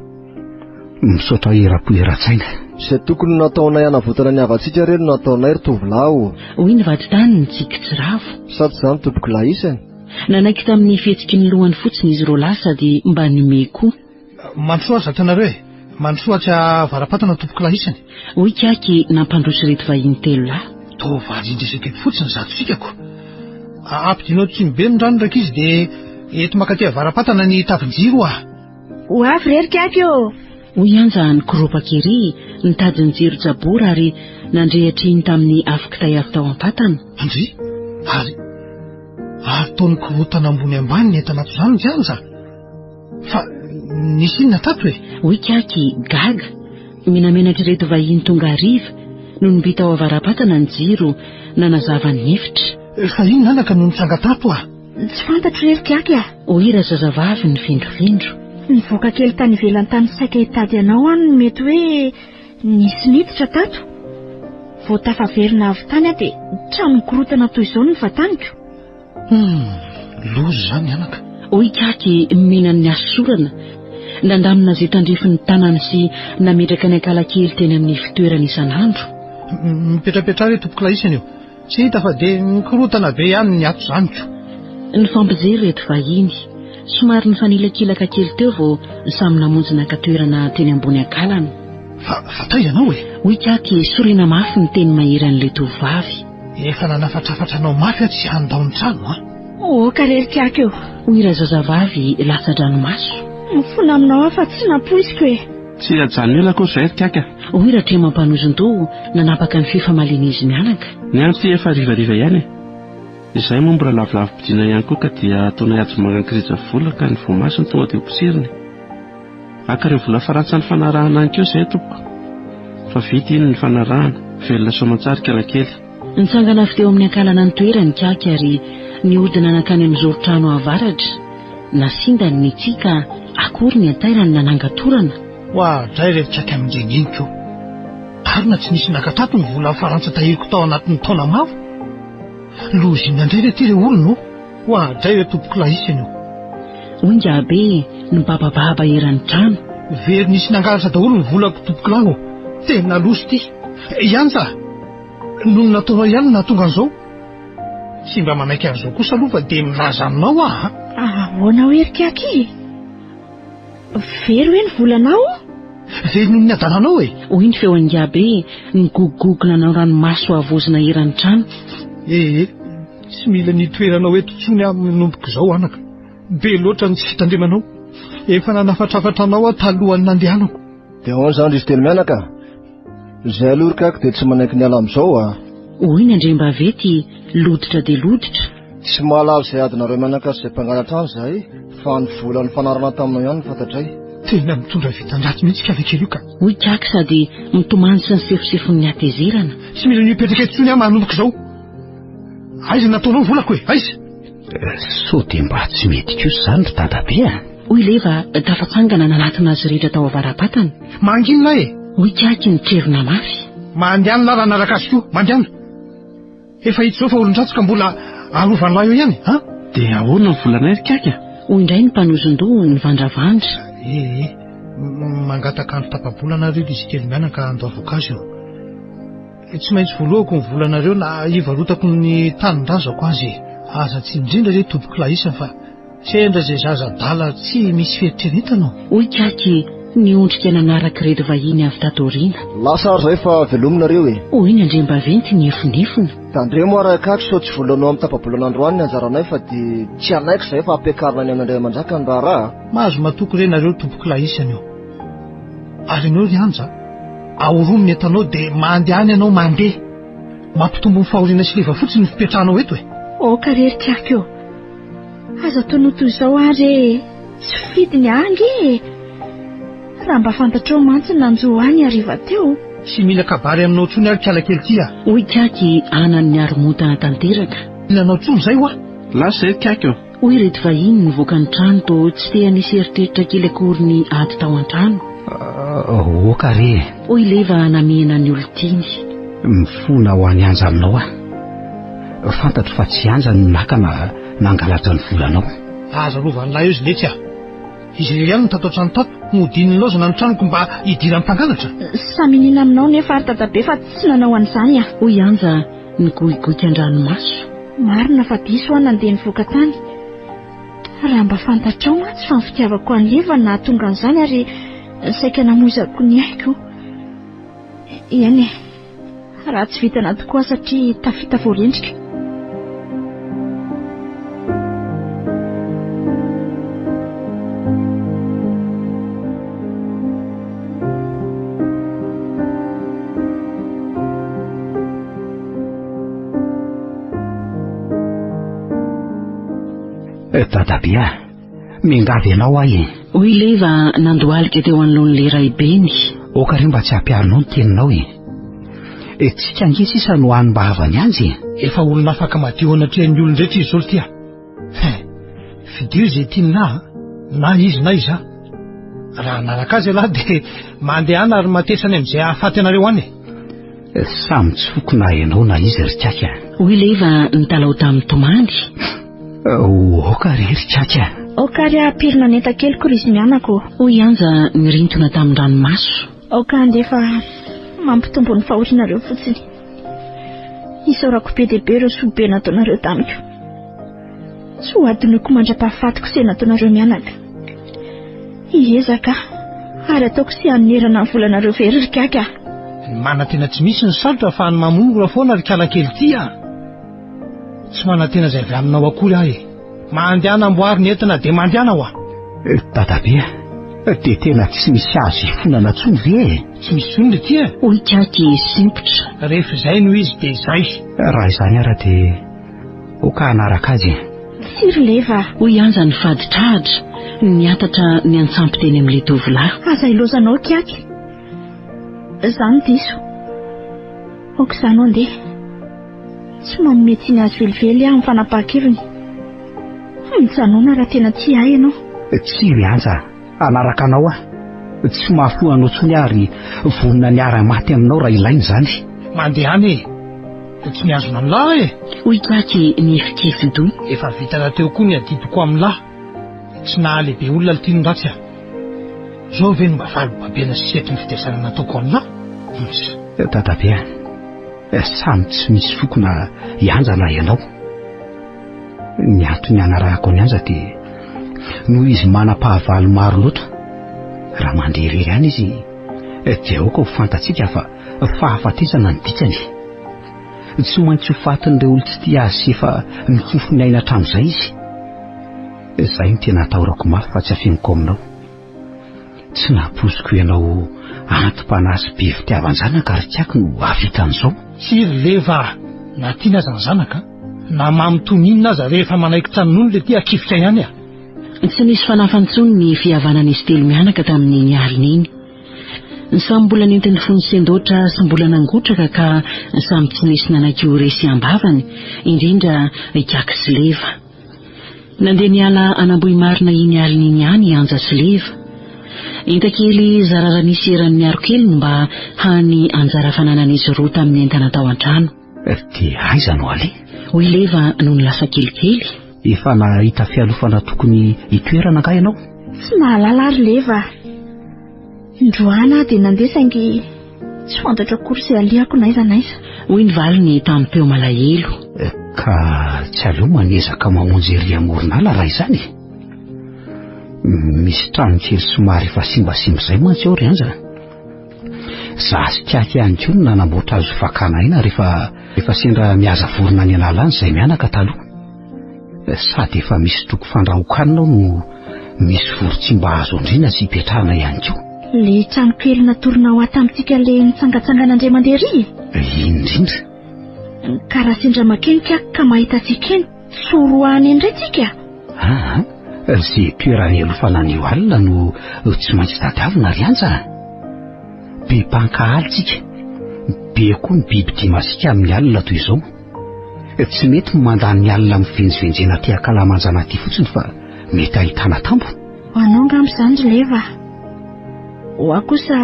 Misaotra eram-po eran-tsaina. Izay tokony ho nataonay hanavotana ny havantsika re no nataonay ry tovolahy ô! Hoy ny vadintany nitsiky tsy ravo. Sa tsy izany tompokolahy isany? Nanaiky tamin'ny fihetsiky ny lohany fotsiny izy roalahy sady mba nihomehy koa. Mandrosoa aza tanareo e! Mandrosoa atsy avara-patana tompokolahy isany. Hoy Ikaky nampandroso ireto vahiny telo lahy. Toa vary indresaka eto fotsiny izato sikako. Ampidino ao Tsimobe ny rano rankizy dia eto mankaty avara-patana ny tavin-jiro ah! Ho avy re ry Ikaky ô! Hoy Anja nikoropaka ery nitady ny jiro jabora ary nandrehitra iny tamin'ny afo kitay avy tao am-patana. Andry, ary ary toa nikorontana ambony ambany ny entana ato izany ry Anja? Fa nisy inona tato e? Hoy Ikaky, gaga. Menamenatr'ireto vahiny tonga hariva no nomby tao avara-patana ny jiro nanazava ny efitra. Fa inona anaka no nitranga tato ah? Tsy fantatro re ry Ikaky ah! Hoy razazavavy nifindrofindro. Nivoaka kely tany ivelany tany saika hitady anao aho no mety hoe nisy niditra tato. Vao tafaverina avy tany aho dia trano mikorontana toy izao no vataniko. Hum! Loza izany anaka. Hoy Ikaky menan'ny hasosorana, nandamina izay tandrifin'ny tanany sy nametraka ny ankalakely teny amin'ny fitoerany isan'andro. Mipetrapetraha re tompokolahy isany eo. Tsy hita fa dia mikorontana be ihany ny ato izany ko. Nifampijery ireto vahiny. Somary nifanilakilaka kely teo vao samy namonjy naka toerana teny ambony ankalana. Fa, fa taiza ianao e? Hoy Ikaky sorena mafy ny teny mahery an'ilay tovovavy. Efa nanafatrafatra anao mafy aho tsy handao ny trano an! Oka re ry Ikaky ô! Hoy razazavavy latsa-dranomaso. Mifona aminao aho fa tsy nampoiziko e! Tsy hajanona ela akory izay ry Ikaky a! Hoy Ratrema-mpanozon-doha nanapaka ny fifamalian'izy mianaka. Ny andro ity efa harivariva ihany e! Izahay moa mbola lavilavi-podiana ihany koa ka dia ataonay hajomanga an-kirija vola ka ny voamaso no tonga dia hopotsirina e! Haka ireo vola farantsa nifanarahana any koa izahay tompoko. Fa vita iny ny nifanarahana, velona soamantsara ikalakely. Nitsangana avy teo amin'ny ankalana ny toerany Ikaky ary nihodina nankany amin'ny zoron-trano avaratra. Nasindany ny tsihy ka akory ny hatairany nanangan-torana. Oadray re Ikaky amin-dreniko. Marina tsy nisy naka tato ny vola farantsa tahiriko tao anatin'ny taona maro. Loza inona indray re ity re olona ô! Oadray re tompokolahy isany ô! Hoy Ingahibe nibabababa eran'ny trano. Very nisy nangalatra daholo ny volako tompokolahy ô! Tena loza ity! Iantsa! Noho ny nataonao ihany no nahatonga an'izao. Tsy mba manaiky an'izao kosa aloha fa dia milaza aminao aho a! Ahoana hoe ry Kiaky e? Very hoe ny volanao? Very noho ny hadalanao e! Hoy ny feon'Ingahibe nigogogogo nanao ranomaso havozona eran'ny trano. Ee, tsy mila ny hitoeranao eto intsony aho manomboka izao anaka. Be loatra ny tsy fitandremanao. Efa nanafatrafatra anao aho talohan'ny nandehanako. Dia ahoana izany ry izy telo mianaka? Izay aloha ry Kaky dia tsy manaiky ny hiala amin'izao a! Hoy ny andriambaventy loditra dia loditra. Tsy mahalala izay adinareo mianaka sy izay mpangalatra any izahay fa ny vola nifanarahana taminao ihany no fantatray. Tena mitondra vitan-dratsy mihitsy kala kely io ka! Hoy Kaky sady mitomany sy nisefosefon'ny hatezerana. Tsy mila ny hipetraka eto intsony aho manomboka izao. Aiza nataonao ny volako e? Aiza? Sao dia mba tsy mety kosa izany ry dadabe a! Hoy Leva tafatsangana nanatona azy rehetra tao avara-patana. Mangina e! Hoy Kaky nitrerona mafy. Mandehana raha hanaraka azy koa, mandehana! Efa hita izao fa olon-dratsy ka mbola arovan'lahy eo ihany, an! Dia ahoana ny volanay ry Kaky a? Hoy indray ny mpanozon-doha nivandravandra. Ee, mangataka andro tapa-bolana ary izy telo mianaka handoavako azy io. Tsy maintsy voalohako ny volanareo na hivarotako ny tanindrazako aza e! Aza tsiny indrindra re tompokolahy isany fa sendra izay zaza adala tsy misy fieritreretana ô! Hoy Kaky niondrika nanaraka ireto vahiny avy tato aoriana. Lasa ary izay fa velomy nareo e! Hoy ny andriambaventy niefonefona. Tandremo ary Kaky sao tsy volanao amin'ny tapa-bolana androany ny anjaranay fa dia tsy hanaiky izahay fa hampiakarina any amin'Andriamanjaka ny raharaha a! Mahazo matoky re nareo tompokolahy isany ô! Ary ianao ry Anja, ahoromy ny entanao dia mandehana ianao mandeha. Mampitombo ny fahoriana sy leva fotsiny ny fipetrahanao eto e. Aoka re ry Tiako ô. Aza ataonao toy izao aho re e. Tsy fidiny ahy ange e. Raha mba fantatrao mantsy ny nanjo ahy ny hariva teo. Tsy mila kabary aminao intsony aho ry kalakely ity a. Hoy Kaky anan'ny haromontana tanteraka. Mila anao intsony izay hoa. Lasa izay ry Kaky ô. Hoy ireto vahiny nivoaka ny trano toa tsy te hanisy eritreritra kely akory ny ady tao an-trano. Oka re e! Hoy Leva namihina ny olon-tiany. Mifona ho any Anja aminao aho. Fantatro fa tsy Anja no naka na nangalatra ny volanao. Aza arovan'lahy eo izy letsy a! Izy irery ihany no tato an-trano tato, nodiany nilaozana ny tranoko mba hidiran'ny mpangalatra. Samy iniana aminao nefa ary dadabe fa tsy nanao an'izany aho. Hoy Anja nigoigoika an-dranomaso. Marina fa diso aho nandeha nivoaka tany. Raha mba fantatrao mantsy fa ny fitiavako an'i Eva no nahatonga an'izany ary saika namoizako ny aiko. Eny e, ratsy vintana tokoa aho satria tafita voarendrika. Dadabe a, miangavy anao aho e. Hoy Leva nandohalika teo anoloan'ilay raibeny. Aoka re mba tsy hampiharinao ny teninao e. E, tsika ange sisa no hany mba havany azy e. Efa olona afaka madio anatrehan'ny olon-drehetra izy izao ry tia. Hein, fidio izay tianà a, na izy na izaho. Raha hanaraka azy ialahy dia mandehana ary matesa any amin'izay hahafaty anareo any e. Samy tsy foko na ianao na izy ry Kaky a. Hoy Leva nitalaho tamin'ny tomany. Aoka re ry Kaky a! Aoka ary hampirina ny entan-keliko ry izy mianaka ô! Hoy Anja nirintona tamin-dranomaso. Aoka handeha fa mampitombo ny fahorianareo fotsiny. Isaorako be dia be ireo soa be nataonareo tamiko. Tsy ho adinoiko mandra-pahafatiko izay nataonareo mianaka. Hiezaka aho ary ataoko sy hanerana ny volanareo very ry Kaky a! Ny manantena tsy misy ny sarotra fa ny mamorona foana ry kalakely ity a! Tsy manantena izay avy aminao akory aho e! Mandehana amboary ny entana dia mandehana hoa! Dadabe a! Dia tena tsy misy azo ifonana intsony ve e? Tsy misy intsony ry ty e! Hoy Kaky sempotra. Rehefa izay no izy dia izay. Raha izany ara dia aoka hanaraka azy e! Tsia ry Leva a! Hoy Anja nifaditrahatra, nihatatra niantsampy teny amin'ilay tovolahy. Aza ilaozanao Kaky. Izaho no diso. Aoka izaho no handeha. Tsy manome tsiny azy velively aho amin'ny fanapahan-keviny. Mijanòna raha tena tia ahy ianao. Tsia ry Anja a! Hanaraka anao aho. Tsy mahafoy anao intsony aho ary vonona ny hiara-maty aminao raha ilaina izany. Mandehana e! Tsy mihazona an'lah aho e! Hoy Kaky nihefikefin-doha. Efa vita rahateo koa ny adidiko amin'lah. Tsy nahalehibe olona lty ny ratsy aho. Izao ve no mba valy babena sy setrin'ny fitezana nataoko an'lah? Humm. Dadabe a! Samy tsy misy foko na i Anja na ianao. Ny antony hanarahako an'i Anja dia noho izy manam-pahavalo maro loatra. Raha mandeha irery any izy dia aoka ho fantatsika fa fahafatesana ny dikany. Tsy maintsy ho fatin'ireo olon-tsy tia azy sy efa nifofo ny aina hatramin'izay izy. Izay no tena atahorako mafy fa tsy afeniko aminao. Tsy nampoiziko ianao anti-panahy sy be fitiavan-janaka ry Tsiaky no hahavita an'izao. Tsia ry Leva a! Na tiana aza ny zanaka, na mamy toy ny inona aza rehefa manaikitra ny nono le ty akifika ihany a! Tsy nisy fanafa intsony ny fihavanan'izy telo mianaka tamin'iny alina iny. Samy mbola nentin'ny fony sendoatra sy mbola nangotraka ka samy tsy nisy nanaiky ho resy am-bavany, indrindra Ikaky sy Leva. Nandeha niala an'Ambohimarina iny alina iny ihany i Anja sy Leva. Entan-kely zara raha nisy eran'ny miaro kely no mba hany anjara fananan'izy roa tamin'ny entana tao an-trano. Dia aiza no aleha? Hoy Leva nony lasa kelikely. Efa nahita fialofana tokony hitoerana angaha ianao? Tsy mahalala aho ry Leva a! Indroany aho dia nandeha saingy tsy fantatro akory izay alehako na aiza na aiza. Hoy ny valiny tamim-peo malahelo. Ka tsy aleo manezaka mamonjy ery amoron'ala raha izany e? Misy trano kely somary efa simbasimba izay mantsy ao ry Anja. Za sy Kiaky ihany koa no nanamboatra azy ho fakana aina rehefa efa sendra mihaza vorona any an'ala any izay mianaka taloha. Sady efa misy toko fandrahoan-kanina ao no misy voron-tsimba azo andriana sy ipetrahana ihany koa. Le trano kely natoronao ahy tamintsika le nitsangantsangana indray mandeha ery e? Iny indrindra. Ka raha sendra makeny ka ka mahita antsika eny, tsy ho roahana eny indray tsika? Aa, ze toerana ialofana anio alina no tsy maintsy tadiavina ry Anja a! Be mpankahala tsika, be koa ny biby dia masiaka amin'ny alina toy izao. Tsy mety ny mandany ny alina mivenjivenjena aty ankalamanjana aty fotsiny fa mety ahitana tambo. Ho anao angamba izany ry Leva a! Ho ahy kosa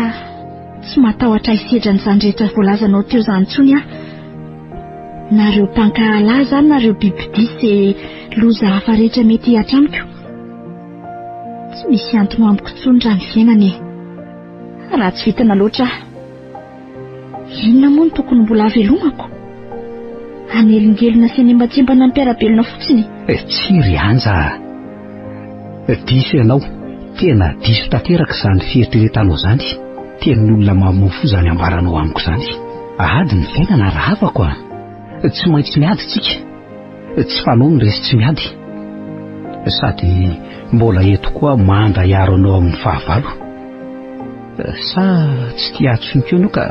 tsy matahotra hisedra an'izany rehetra voalazanao teo izany intsony aho. Na ireo mpankahala ahy izany na ireo bibidia sy loza hafa rehetra mety hihatra amiko. Tsy misy antony ho amiko intsony raha ny fiainana e! Ratsy vintana loatra aho. Inona moa no tokony mbola havelomako? Hanelingelina sy hanembantsembana ny mpiara-belona fotsiny? Tsia ry Anja a! Diso ianao, tena diso tanteraka izany fieritreretanao izany. Tenin'olona mamoa fo izany ambaranao amiko izany. Ady ny fiainana rahavako a! Tsy maintsy miady tsika. Tsy fanao ny resy tsy miady. Sady mbola eto koa manda hiaro anao amin'ny fahavalo. Sa tsy tia ahy tsony koa ianao ka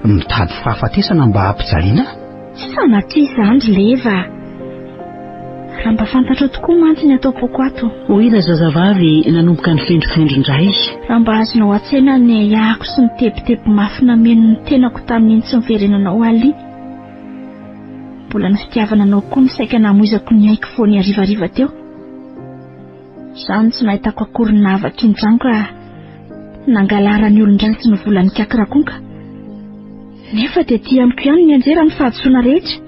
mitady fahafatesana mba hampijaliana ahy? Tsy sanatria izany ry Leva a! Raha mba fantatrao tokoa mantsy ny ato am-poko ato. Hoy ilay zazavavy nanomboka nifendrofendro indray. Raha mba azonao an-tsaina ny ahiahiko sy ny tebiteby mafy nameno ny tenako tamin'iny tsy niverenanao alina iny. Mbola ny fitiavana anao koa no saika namoizako ny aiko vao ny harivariva teo. Izaho no tsy nahitako akory ny nahavaky ny trano ka nangalaran'ny olon-dratsy ny volan'ny kakirakonka. Nefa dia aty amiko ihany nianjera ny fahadisoana rehetra.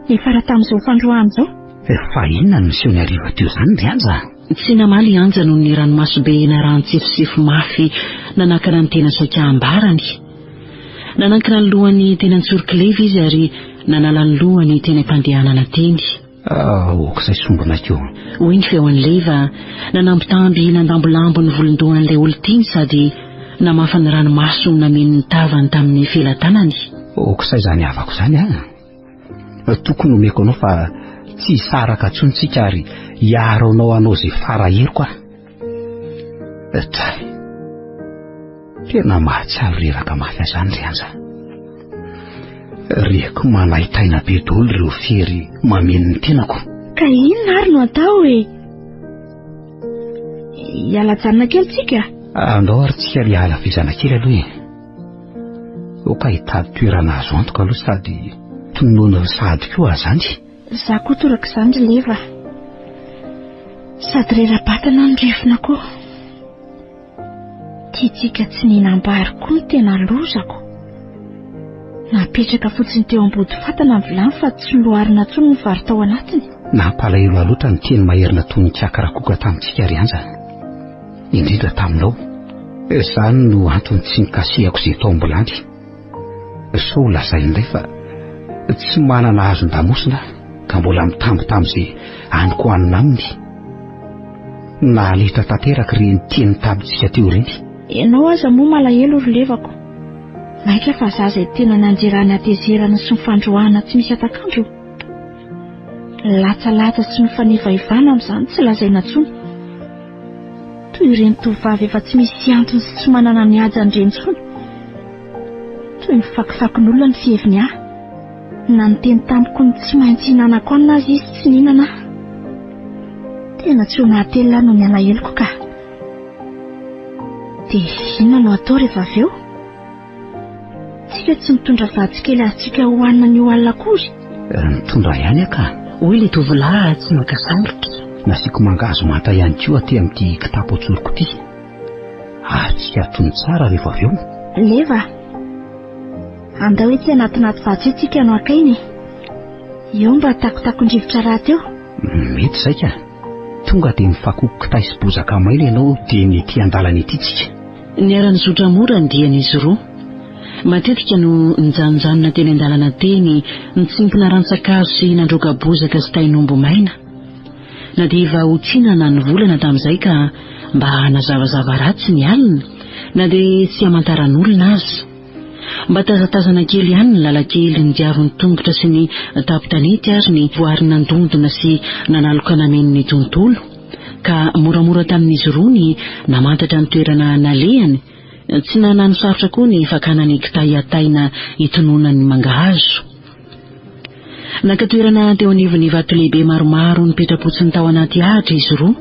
Niafara tamin'izao fandroahana izao. Fa inona no niseho ny hariva teo izany ry Anja? Tsy namaly i Anja noho ny ranomaso be narahan-tsefosefo mafy nanakana ny tena saika hambarany. Nanankina ny lohany teny an-tsorok'ilevy izy ary nanala ny lohany teny am-pandehanana teny. Aoka izay sombinaiko. Hoy ny feon'i Leva, nanambitamby nandambolambo ny volon-dohan'ilay olon-tiany sady namafa ny ranomaso nameno ny tavany tamin'ny felatanany. Aoka izay izany havako izany an! Tokony omeko anao fa tsy hisaraka intsony tsika ary hiaro anao hanao izay fara heriko aho. Dray. Tena mahatsiaro reraka mafy aho izany ry Anja. Reko manaintaina be daholo ireo fery mameno ny tenako. Ka inona ary no atao e? Hiala janona kely tsika? Andao ary tsika hiala vizana kely aloha e. Aoka hitady toerana azo antoka aloha sady tononona sahady koa azany. Za koa torak'izany ry Leva. Sady rera-batana no refona koa. Tiantsika tsy nihinam-bary koa no tena lozako. Napetraka fotsiny teo ambody fatana ny vilany fa tsy loharina intsony ny vary tao anatiny. Nampalahelo ahy loatra ny teny mahery nataon'i Kiakarakoka tamintsika ry Anja. Indrindra taminao. Izany no antony tsy nikasihako izay tao am-bilany. Sao ho lazainy indray fa tsy manana hazon-damosina aho ka mbola mitambitamby izay haniko hanina aminy. Nahalehitra tanteraka ireny teny tamintsika teo ireny. Ianao aza moa malahelo ry levako. Mainka fa za izay tena nianjeran'ny hatezerana sy ny fandroahana tsy misy hatak'andro. Latsalatsa sy nifanivaivana amin'izany tsy lazaina intsony. Toy ireny tovovavy efa tsy misy antony sy tsy manana ny hajany ireny intsony. Toy ny fakifakin'olona ny fiheviny ahy. Na niteny tamiko ny tsy maintsy hihinanako hanina aza izy tsy nihinana aho. Tena tsy ho nahatelina aho noho ny alaheloko ka. Dia inona no atao rehefa avy eo? Tsika tsy mitondra vatsy kely azontsika hohanina anio alina akory. Mitondra ihany aho ka. Hoy ilay tovolahy tsy maka sarotra. Nasiako mangahazo manta ihany koa aty amin'ity kitapo atsoriko ity. Azontsika atono tsara rehefa avy eo. Leva a! Andao ety anatinaty vatsy io tsika no haka aina e! Eo mba takotakon-drivotra rahateo. Mety izay ka. Tonga dia mifakoky kitay sy bozaka maina ianao dia ny ety an-dalana ety tsika. Niara-nizotra mora ny dian'izy roa. Matetika no nijanonjanona teny an-dalana teny, nitsimpona rantsan-kazo sy nandroaka bozaka sy tain'omby maina. Na dia vao tsinana ny volana tamin'izay ka mba nazavazava ratsy ny alina, na dia tsy hamantaran'olona aza. Mba tazatazana kely ihany ny lalan-kely nidiavin'ny tongotra sy ny tampon-tanety ary ny voary nandondona sy nanaloka nameno ny tontolo. Ka moramora tamin'izy roa ny namantatra ny toerana nalehany, tsy nanano sarotra koa ny fakana ny kitay hataina hitonona ny mangahazo. Naka toerana teo anivon'ny vato lehibe maromaro nipetra-potsiny tao anaty ahitra izy roa.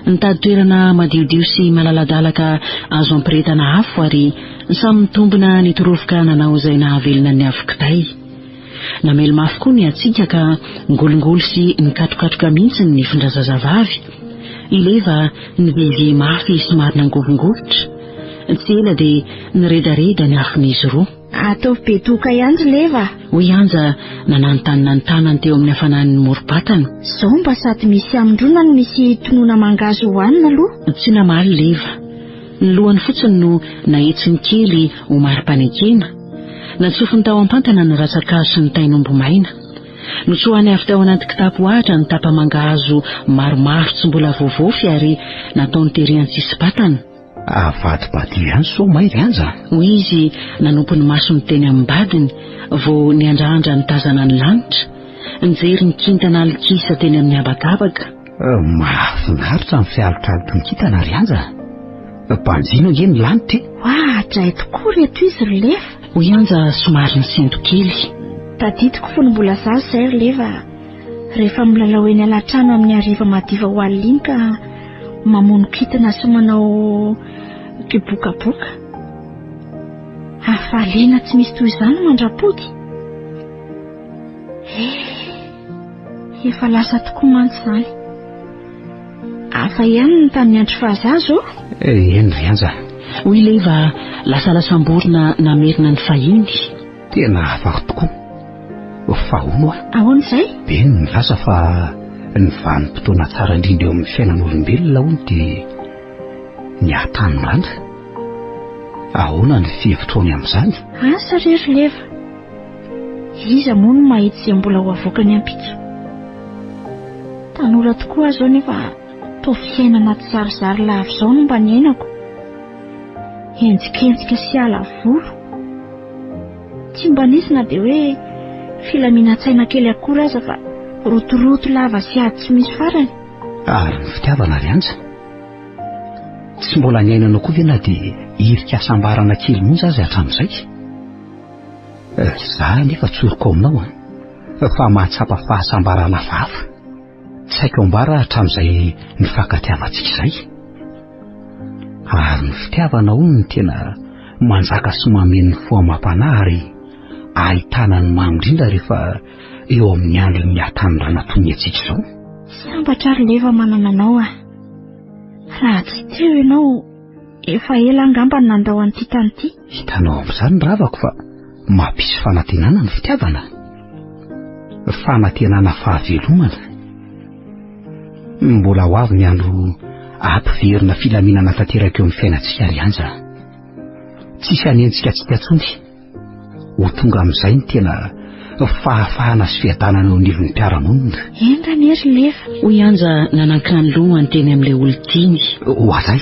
Nitady toerana madiodio sy malaladalaka azo ampirehetana afo ary samy nitombina nitorovoka nanao izay nahavelona ny afo kitay. Namely mafy koa ny hatsiaka ka ngolingoly sy nikatrokatroka mihitsy ny nifin-drazazavavy. I Leva niviavia mafy somary nangovingovitra. Tsy ela dia niredareda ny afon'izy roa. Ataovy be toaka ihany ry Leva a! Hoy Anja nananontanona ny tanany teo amin'ny hafanan'ny morom-patana. Izao mba sady misy hamindroana no misy tonona mangahazo hohanina aloha. Tsy namaly Leva. Ny lohany fotsiny no nahetsiny kely ho mari-panekena. Natsofiny tao am-pantana ny rantsan-kazo sy ny tain'omby maina. Notsoahany avy tao anaty kitapo ahitra ny tapa-mangahazo maromaro tsy mbola voavaofy ary nataony tery an-tsisim-patana. Avadibadiho ihany sao may ry Anja a! Hoy izy nanompo ny masony teny amim-badiny vao niandrandra nitazana ny lanitra, nijery ny kintana alikisa teny amin'ny habakabaka. Mahafinaritra ny fialotralotry ny kintana ry Anja a! Banjino ange ny lanitra e! Oadray tokoa reto izy ry Leva! Hoy Anja somary nisento kely. Tadidiko fony mbola zaza izay ry Leva, rehefa milalao eny alatrano amin'ny hariva madiva ho alina iny ka mamono kintana sy manao kibokaboka. Hafaliana tsy misy toy izany mandra-pody. Eh, efa lasa tokoa mantsy izany. Hafa ihany ny tamin'ny andro fahazaza ô! Eh, eny ry Anja. Hoy Leva lasalasamborona namerina ny fahiny. Tena hafa tokoa. Fa hono a. Ahoana izay? Be ny milaza fa. Ny vanim-potoana tsara indrindra eo amin'ny fiainan'olombelona hono dia ny hatanorana. Ahoana ny fihevitrao ny amin'izany? Asa re ry Leva. Iza moa no mahita izay mbola ho avoakany ampitso? Tanora tokoa aho izao nefa toa fiainana tsizarizary lava izao no mba niainako. Henjikenjika sy ala volo. Tsy mba nisy na dia hoe filaminan-tsaina kely akory aza fa rotoroto lava sy ady tsy misy farany. Ary ny fitiavana ry Anja? Tsy mbola niainanao koa ve na dia hirika hasambarana kely monja aza hatramin'izay? Za anefa tsoriko aminao an, fa mahatsapa fahasambarana hafahafa. Tsy haiko ambara hatramin'izay nifankatiavantsika izay. Ary ny fitiavana hono no tena manjaka sy mameno ny fo amam-panahy ary ahitana ny mamy indrindra rehefa eo amin'ny andron'ny hatanorana toy ny antsika izao. Sambatra ary Leva manana anao aho. Raha tsy teo ianao, efa ela angamba no nandao an'ity tany ity. Hitanao amin'izany ravako fa mampisy fanantenana ny fitiavana. Fanantenana fahavelomana. Mbola ho avy ny andro hampiverina filaminana tanteraka eo amin'ny fiainantsika ry Anja. Tsisy hanenjika antsika intsony. Ho tonga amin'izay ny tena fahafahana sy fiadanana eo anivon'ny mpiara-monina. Enga anie ry Leva. Hoy Anja nanankina ny lohany teny amin'ilay olon-tiany. Oazay,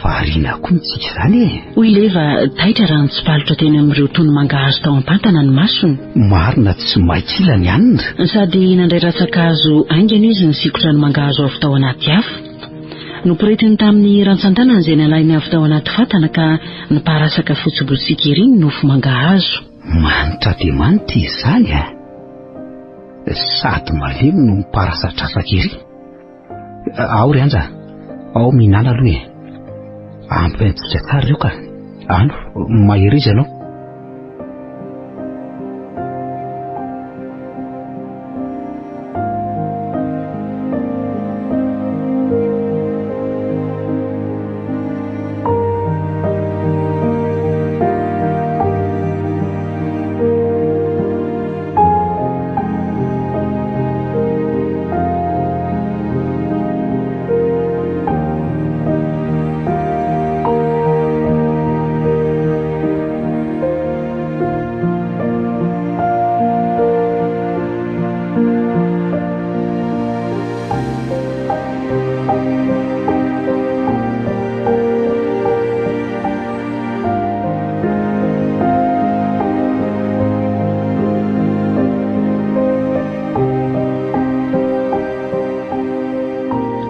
variana koa ny tsika izany e! Hoy Leva taitra raha nitsipalotra teny amin'ireo tono mangahazo tao am-pantana ny masony. Marina tsy may kila ny hanina. Sady nandray rantsan-kazo haingana izy nisikotra ny mangahazo avy tao anaty afo. Noporetiny tamin'ny rantsan-tanany izay nalainy avy tao anaty fatana ka niparasaka fotsy botsiaka ery ny nofo mangahazo. Manitra dia manitra izy izany a! Sady malemy no miparasatrasaka ery. Ao ry Anja, ao mihinana aloha e. Ampy antsika tsara ireo ka. Ano, mahereza ianao.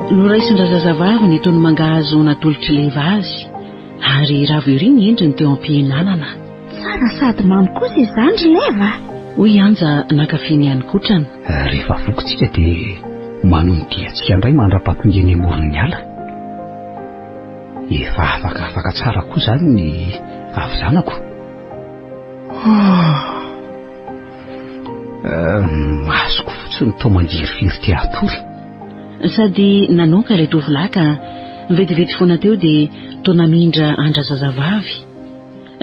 Noraisin-drazazavavy ny tono mangahazo natolotr'i Leva azy, ary ravo ery ny endriny teo am-pihinanana. Tsara sady mamy kosa izany ry Leva a! Hoy Anja nankafy ny hanin-kotrana. Rehefa voky tsika dia manohy ny diantsika indray mandra-pahatonga eny amoron'ny ala. Efa afakafaka tsara koa izany ny havizanako. Masoko fotsiny toa mangirifiry te hatory. Sady nanoaka ilay tovolahy ka vetivety foana teo dia toa namindra an-drazazavavy.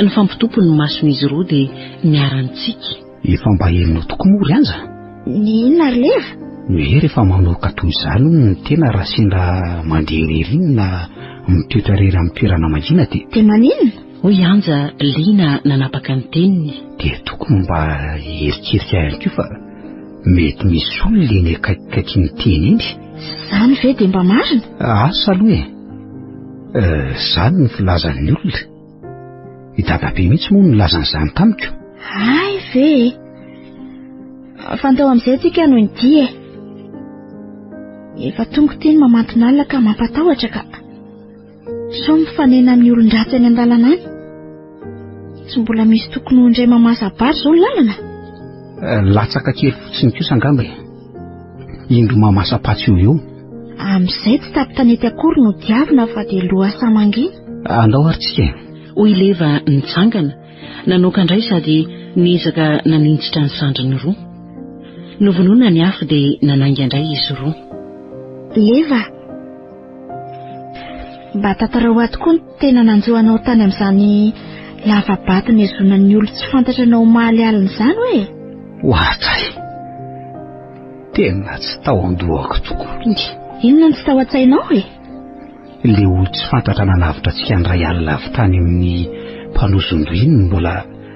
Nifampitopy ny mason'izy roa dia niara-nitsiky. Efa mba henonao tokoa moa ry Anja? Ny inona ry Leva? Ny hoe rehefa manoaka toy izany hono ny tena raha sendra mandeha irery iny na mitoetra irery amin'ny toerana mangina dia. Dia maninona? Hoy Anja liana nanapaka ny teniny. Dia tokony mba hierikerika ihany koa fa mety misy olona eny akaikikaikin'ny tena eny. Izany ve dia mba marina? Asa aloha e. Izany ny filazan'ny olona. I dadabe mihitsy moa no nilaza an'izany tamiko. Hay ve e! Fantao amin'izay tsika no nidia e. Efa tonga ity ny mamantin'alina ka mampatahotra ka. Sao mifanena amin'ny olon-dratsy any an-dalana any. Tsy mbola misy tokony ho indray mamasa-bary izao ny lalana. Eh, latsaka kely fotsiny kosa angamba e. Indro mamasa-patsy eo eo. Amin'izay tsy tapitanety akory no diavina fa dia lohasaha mangina. Andao ary tsika e. Hoy Leva nitsangana, nanoaka indray sady niezaka naninjitra ny sandriny roa. Novonoina ny afo dia nanainga indray izy roa. Leva, mba tantarao ahy tokoa ny tena nanjo anao tany amin'izany lava-bato nihazonan'ny olon-tsy fantatra anao omaly alina izany hoe? Ohatray! Tena tsy tao an-dohako tokoa iny. Inona no tsy tao an-tsainao e? Ilay olon-tsy fantatra nanavotra antsika ny iray alina avy tany amin'ny mpanozon-doha iny no mbola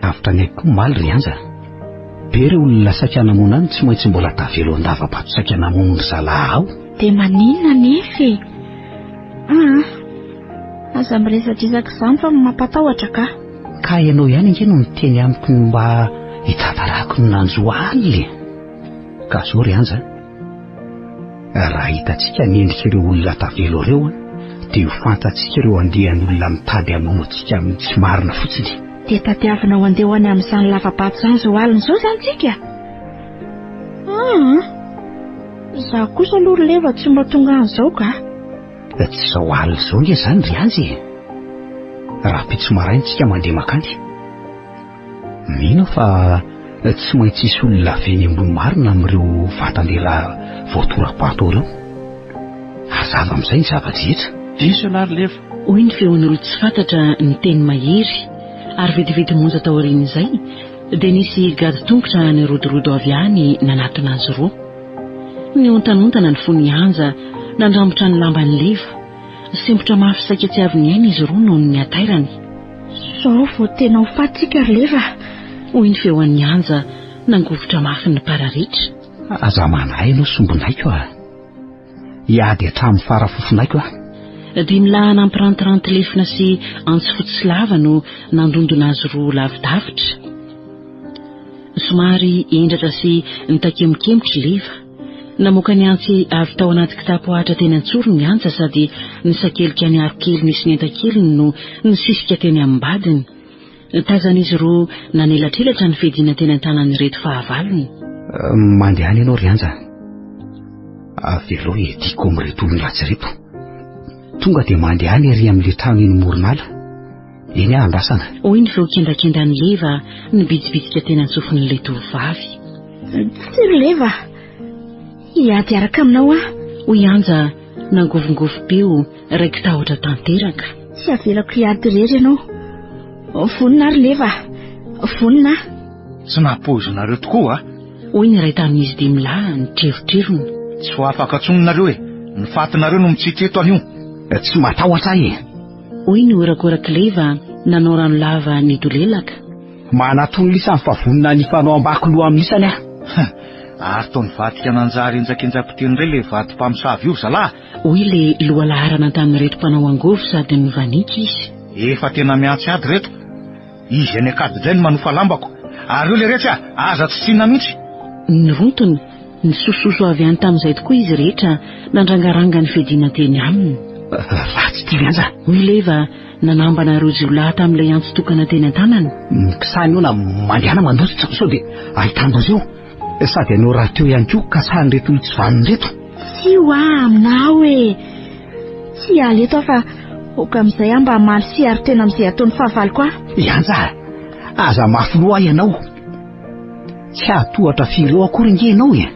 avotra ny aiko koa omaly ry Anja. Be ireo olona saika namono ahy no tsy maintsy mbola tavela ao an-dava-bato saika namono ry zalahy ao. Dia maninona anefa e? Aa, aza miresadresaka izany fa mampatahotra ka. Ka ianao ihany ange no niteny amiko ny mba hitantarako ny nanjo ahy e. Ka zao ry Anja a, raha hitantsika ny endrik'ireo olona tavela ireo an, dia ho fantatsika ireo andian'olona mitady hamono antsika amin'ny tsy marina fotsiny. Dia tadiavinao handeha ho any amin'izany lava-bato izany izao alina izao izany tsika? Aa, izaho kosa aloha ry Leva tsy mba tonga any izao ka. Tsy izao alina izao ange izany ry Anja e. Rahampitso maraina tsika mandeha mankany. Mino aho fa tsy maintsy hisy olona avy eny ambony marina amin'ireo vatan-dehilahy voatora-bato ireo. Hazava amin'izay ny zava-drehetra. Diso ialahy ry Leva. Hoy ny feon'olon-tsy fantatra niteny mahery, ary vetivety monja taorian'izay dia nisy gadon-tongotra nirodorodo avy any nanatona azy roa. Niontanontana ny fon'i Anja, nandrambotra ny lamban'i Leva. Sempotra mafy saika tsy avy niaina izy roa noho ny hatairany. Zao vao tena ho faty tsika ry Leva a! Hoy ny feon'i Anja nangovitra mafy ny pararitra. Aza manahy ianao sombinaiko a! Hiady hatramin'ny fara fofonaiko aho. Dimilahy nampirantiranty lefona sy antsy fotsy lava no nandondona azy roa lavidavitra. Somary hendratra sy nitakemokemotry Leva. Namoaka ny antsy avy tao anaty kitapo ahitra teny an-tsorony ny Anja sady nisakelika ny aro kely nisy ny entan-keliny no nisisika teny amim-badiny. Tazan'izy roa nanelatrelatra ny fiadiana teny an-tanan'ireto fahavalony. Mandehana ianao ry Anja. Avelao hiadiako amin'ireto olon-dratsy ireto. Tonga dia mandehana ery amin'ilay trano eny moron'ala. Eny aho andrasana. Hoy ny feo kendakendan'i Leva nibitsibitsika teny an-tsofin'ilay tovovavy. Tsia ry Leva, hiady hiaraka aminao aho. Hoy Anja nangovingovim-peo raiki-tahotra tanteraka. Tsy avelako hiady irery ianao. Vonona aho ry Leva, vonona aho. Tsy nampoizinareo tokoa a! Hoy ny iray tamin'izy dimy lahy nitrerontrerona. Tsy ho afaka intsony nareo e! Ny fatinareo no mitsiky eto anio. Tsy matahotra aho e! Hoy ny horakorak'i Leva nanao ranolava nidolelaka. Manatony lisany fa vonona ny hifanao ambako loha amin'ny lisany aho. Ary toa nivadika nanjary henjakenjam-piteny indray ilay vady mpamosavy io ry zalahy. Hoy ilay lohalaharana tamin'ireto mpanao angovo sady nivanika izy. Efa tena mihantsy ady ireto. Izy any an-kady indray no manofa lambako. Ary eo leretsy a! Aza tsitsina mihitsy. Nirontony, nisososo avy any tamin'izay tokoa izy rehetra nandrangaranga ny fiadiana teny aminy. Ratsy ity ry Anja! Hoy Leva nanambana ireo jiolahy tamin'ilay antsy tokana teny an-tanany. Mikisahana eo na mandehana mandositra sao dia ahitan-doza eo. Sady ianao rahateo ihany koa kasahan'ireto olon-tsy vanona ireto. Tsia hoa aminao e! Tsy hiala eto aho fa aoka amin'izay aho mba hamaly sy hiaro tena amin'izay ataon'ny fahavaloko ahy. I Anja, aza mafy loha ianao. Tsy hahatohatra firy eo akory ange ianao e!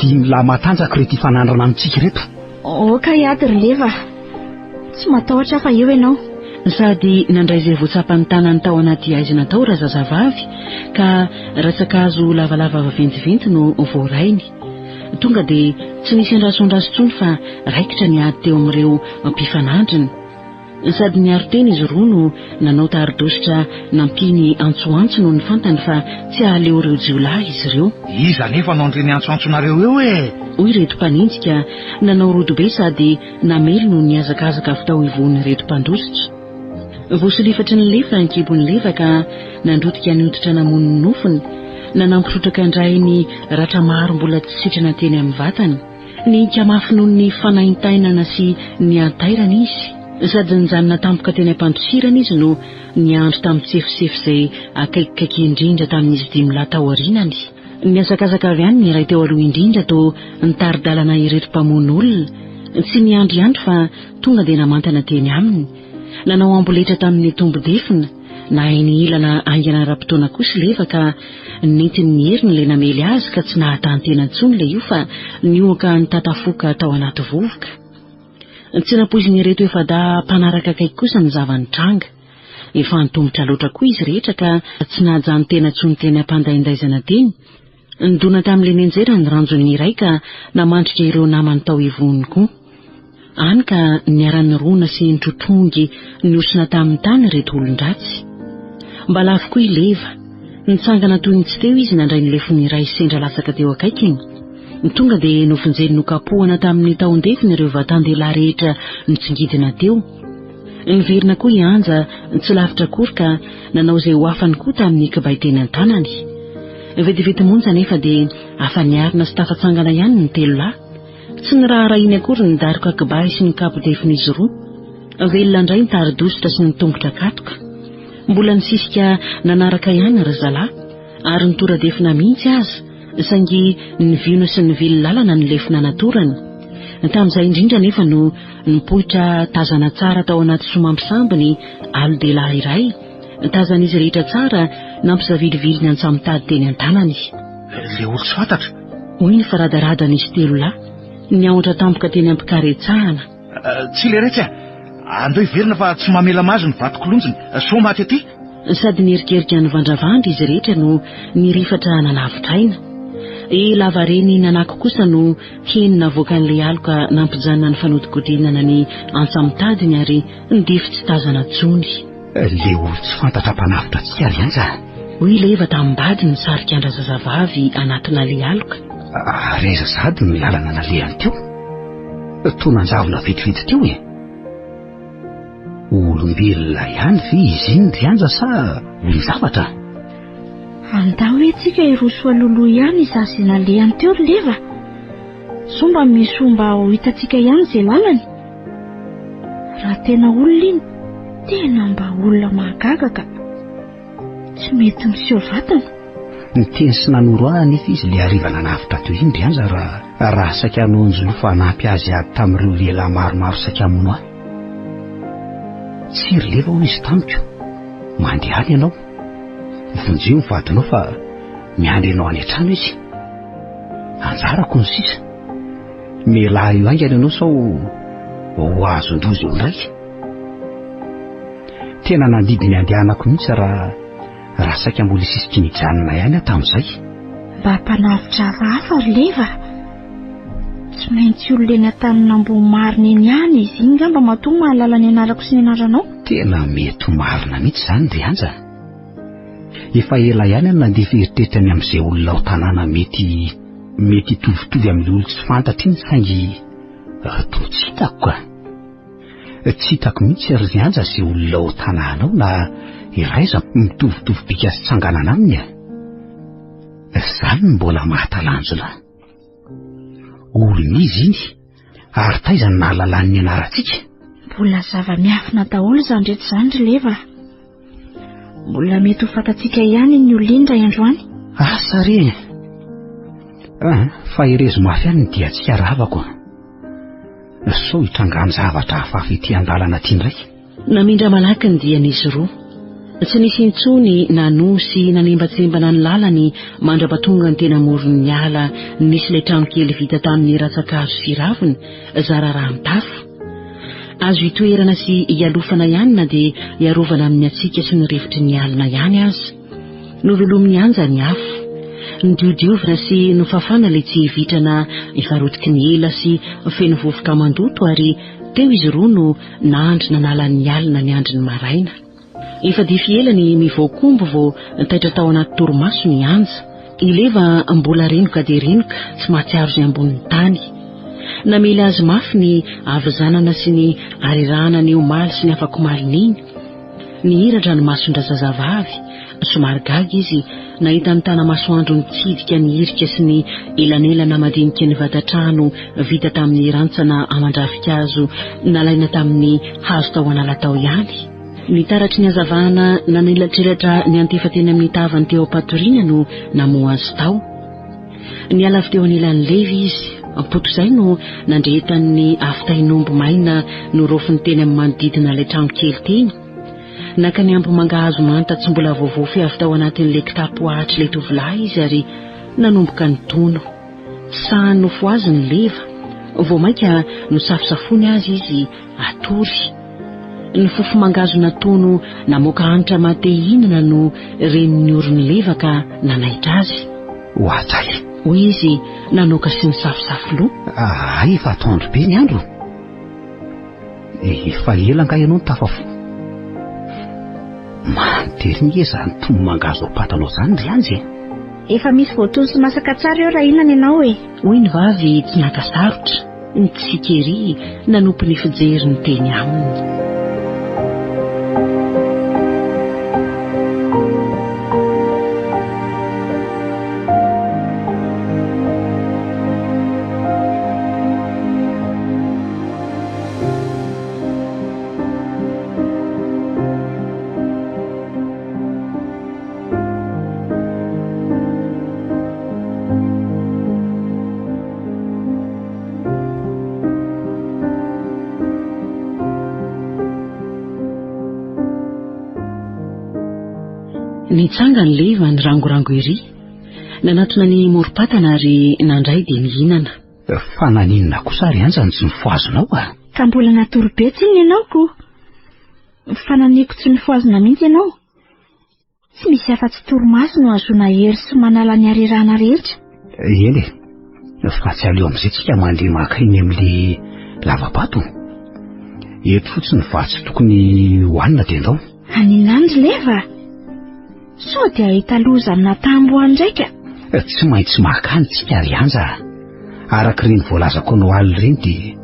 Dimy lahy matanjaka ireto hifanandrana amintsika ireto. Aoka hiady ry Leva. Tsy matahotra aho fa eo ianao. Sady nandray izay voatsapan'ny tanany tao anaty haizina tao razazavavy ka rantsan-kazo lavalava vaventiventy no voarainy. Tonga dia tsy nisy andrasoandraso intsony fa raikitra ny ady teo amin'ireo mpifanandrina. Sady niaro tena izy roa no nanao tari-dositra nampiany antsoantso nony fantany fa tsy hahaleo ireo jiolahy izy ireo. Iza anefa no handre ny antsoantsonareo eo e? Hoy ireto mpanenjika nanao rodobe sady namely no nihazakazaka avy tao ivohon'ireto mpandositra. Voasolifatry ny lefa ny kibon'i Leva ka nandrotika ny hoditra namono ny nofony, nanampy trotraka indray ny ratra maro mbola tsy sitrana teny amin'ny vatany. Nihiaka mafy noho ny fanaintainana sy ny hatairana izy. Sady nijanona tampoka teny am-pandosirana izy no niandry tamin'ny tsefosefo izay akaikikaiky indrindra tamin'izy dimy lahy tao aorianany. Nihazakazaka avy any ny iray teo aloha indrindra toa nitari-dalana ireto mpamono olona. Tsy niandriandry fa tonga dia namantana teny aminy. Nanao amboletra tamin'ny tombo-defona. Nahay nihilana haingana ara-potoana kosa i Leva ka nentin'ny heriny ilay namely azy ka tsy nahatan-tena intsony ilay io fa nihohoka nitatafoaka tao anaty vovoka. Tsy nampoizin'ireto efa-dahy mpanaraka akaiky kosa ny zava-nitranga. Efa antomotra loatra koa izy rehetra ka tsy nahajanon-tena intsony teny am-pandaindaizana teny. Nidona tamin'ilay nianjera ny ranjon'ny iray ka namandrika ireo namany tao ivohony koa. Hany ka niara-nirona sy nitrotrongy nihosina tamin'ny tany ireto olon-dratsy. Mba lavo koa i Leva. Nitsangana toy ny tsy teo izy nandray ny lefony iray sendra latsaka teo akaikiny. Tonga dia novonjeny nokapohana tamin'ny tahon-defony ireo vatan-dehilahy rehetra nitsingidina teo. Niverina koa i Anja tsy lavitra akory ka nanao izay ho afany koa tamin'ny kibay teny an-tanany. Vetivety monja anefa dia afa-niarina sy tafatsangana ihany ny telolahy. Tsy niraharahiany akory ny daroka kibay sy ny kapo-defon'izy roa. Velona indray ny tari-dositra sy ny tongotra katoka. Mbola nisisika nanaraka ihany ry zalahy ary nitora-defona mihitsy aza, saingy niviona sy nivily lalana ny lefona natorany. Tamin'izay indrindra anefa no nipoitra tazana tsara tao anaty somambisamby ny alo-dehilahy iray, tazan'izy rehetra tsara nampizavilivily ny antsamotady teny an-tanany. Ilay olon-tsy fantatra! Hoy ny faradaradan'izy telo lahy, niahotra tampoka teny am-pikaretsahana. Tsy leretsy a! Andao hiverina fa tsy mamela mazy ny vato kilonjiny, sao maty aty! Sady nierikerika nivandravandra izy rehetra no nirifatra nanavotra aina. I Lavareny nanako kosa no heno navoakan'ilay aloka nampijanona ny fanodikodinana ny antsamotadiny ary nidify tsy tazana intsony. Ilay olon-tsy fantatra mpanavotra antsika ry Anja a! Hoy Leva tamim-bady nisarika an-drazazavavy anatina ilay aloka. Ary aiza sahady ny lalana nalehany teo? Toa nanjavona vetivety teo e! Olombelona ihany ve izy iny ry Anja sa olon-javatra? Andao hoe tsika hiroso alohaloha ihany izaho izay nalehany teo ry Leva. Sao mba misy ho mba ho hitantsika ihany izay lalany. Raha tena olona iny, tena mba olona mahagaga ka. Tsy mety miseho vatana. Niteny sy nanoro ahy anefa izy ilay hariva nanavotra teo iny ry Anja raha raha saika hanao anjolofo hanampy azy hiady tamin'ireo lehilahy maromaro saika hamono ahy. Tsia ry Leva hoy izy tamiko, mandehana ianao, vonjeo ny vadinao fa miandry anao any an-trano izy. Anjarako ny sisa. Mialà eo haingana ianao sao ho azon-doza eo indray. Tena nandidy ny handehanako mihitsy raha raha saika mbola hisisiky ny hijanona ihany aho tamin'izay. Mba mpanavotra hafahafa ry Leva a! Tsy maintsy olona eny Antaninambohimarina eny ihany izy iny ngamba matoa mahalala ny anarako sy ny anaranao. Tena mety ho marina mihitsy izany ry Anja. Efa ela ihany aho no nandefa eritreritra ny amin'izay olona ao tanàna mety mety hitovitovy amin'ilay olon-tsy fantatra iny saingy toa tsy hitako ka. Tsy hitako mihitsy ry Anja izay olona ao tanàna ao na iray aza mitovitovy bika sy tsanganana aminy e. Izany no mbola mahatalanjona ahy. Olona iza iny ary taiza no nahalalany ny anarantsika? Mbola zava-miafina daholo izany rehetra izany ry Leva a. Mbola mety ho fantatsika ihany iny olona iny indray andro any. Asa re e! Ah, fa herezo mafy ihany ny diantsika rahavako a. Sao hitrangan-javatra hafahafa ety an-dalana aty indray. Namindra malaky ny dian'izy roa. Tsy nisy intsony nanohy sy nanembatsembana ny lalany mandra-patonga ny teny amoron'ny ala nisy ilay trano kely vita tamin'ny rantsan-kazo sy ravina, zara raha mitafo. Azo itoerana sy ialofana ihany na dia iarovana amin'ny hatsiaka sy ny rivotry ny alina ihany aza. Novelomin'i Anja ny afo. Nodiodiovina sy nofafana ilay tsihy vitrana efa rotiky ny ela sy feno vovoka mandoto ary teo izy roa no nandry nanala ny alina niandry ny maraina. Efa dify ela ny mivoakombo vao taitra tao anaty torimasony i Anja. I Leva mbola renoka dia renoka, tsy mahatsiaro izay ambonin'ny tany. Namely azy mafy ny havizanana sy ny harerahana ny omaly sy ny afakomalin'iny. Nihiratra ny mason-drazazavavy, somary gaga izy nahita ny tana-masoandro nitsidika ny hirika sy ny elanelana madiniky ny vata-trano vita tamin'ny rantsana aman-dravinkazo nalaina tamin'ny hazo tao an'ala tao ihany. Ny taratry ny hazavana nanelatrelatra niantefa teny amin'ny tavany teo am-patoriana no namoha azy tao. Niala avy teo anilan'i Levy izy. Poto izay no nandrehetany ny afo tain'omby maina norofiny teny amin'ny manodidina ilay trano kely teny. Naka ny ambomangahazo manta tsy mbola voavofy avy tao anatin'ilay kitapo ahatr'ilay tovolahy izy ary nanomboka nitono. Tsy sahy nofohaziny ny leva. Vao mainka nosafosafoiny azy izy hatory. Ny fofo-mangahazo natono namoaka hanitra maha te hihinana no ren'ny oron'ny leva ka nanaitra azy. Ohatray! Hoy izy nanoaka sy nisafosafo loha. Hay efa atoandro be ny andro. Efa ela angaha ianao no tafafoha? Mantery nge izany tono mangahazo am-patanao izany ry Anjy e! Efa misy voatono sy masaka tsara eo raha hihinana ianao e! Hoy ny vavy tsy naka sarotra, nitsiky ery nanopy ny fijeriny teny aminy. Nitsangana Leva nirangorango ery, nanatona ny morom-patana ary nandray dia nihinana. Fa naninona kosa ary Anja no tsy nofohazonao a? Ka mbola natory be tsinona ianao ko. Fa naniko tsy nofohazina mihitsy ianao. Tsy misy afa-tsy torimaso no ahazoana hery sy manala ny harerahana rehetra. Eny e, fa tsy aleo amin'izay tsika mandeha maka eny amin'ilay lava-bato. Eto fotsiny vatsy tokony hohanina dia ndao. Haninona any ry Leva? Sao dia hahita loza amina tambo any indray ka. Tsy maintsy maka any tsika ry Anja a. Araka ireny voalazako anao alina ireny dia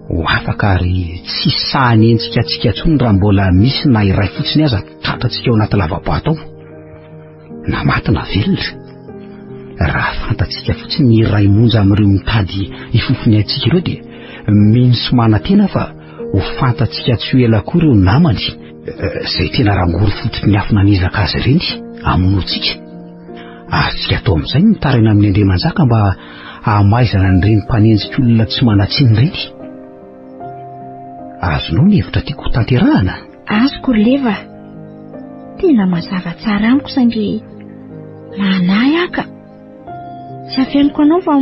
ho afaka ary tsy sahy hanenjika antsika intsony raha mbola misy na iray fotsiny aza tratrantsika ao anaty lava-bato ao. Na maty na velona. Raha fantatsika fotsiny ny iray monja amin'ireo mitady hifofo ny aintsika ireo dia mino sy manantena fa ho fantatsika tsy ho ela koa ireo namany izay tena rangory fototry ny afo naniraka azy ireny hamonoantsika. Azontsika atao amin'izay ny mitaraina amin'ny Andriamanjaka mba hamaizana an'ireny mpanenjika olona tsy manan-tsiny ireny. Azonao ny hevitra tiako hotanterahana? Azoko ry Leva. Tena mazava tsara amiko saingy manahy aho ka. Tsy afeniko anao fa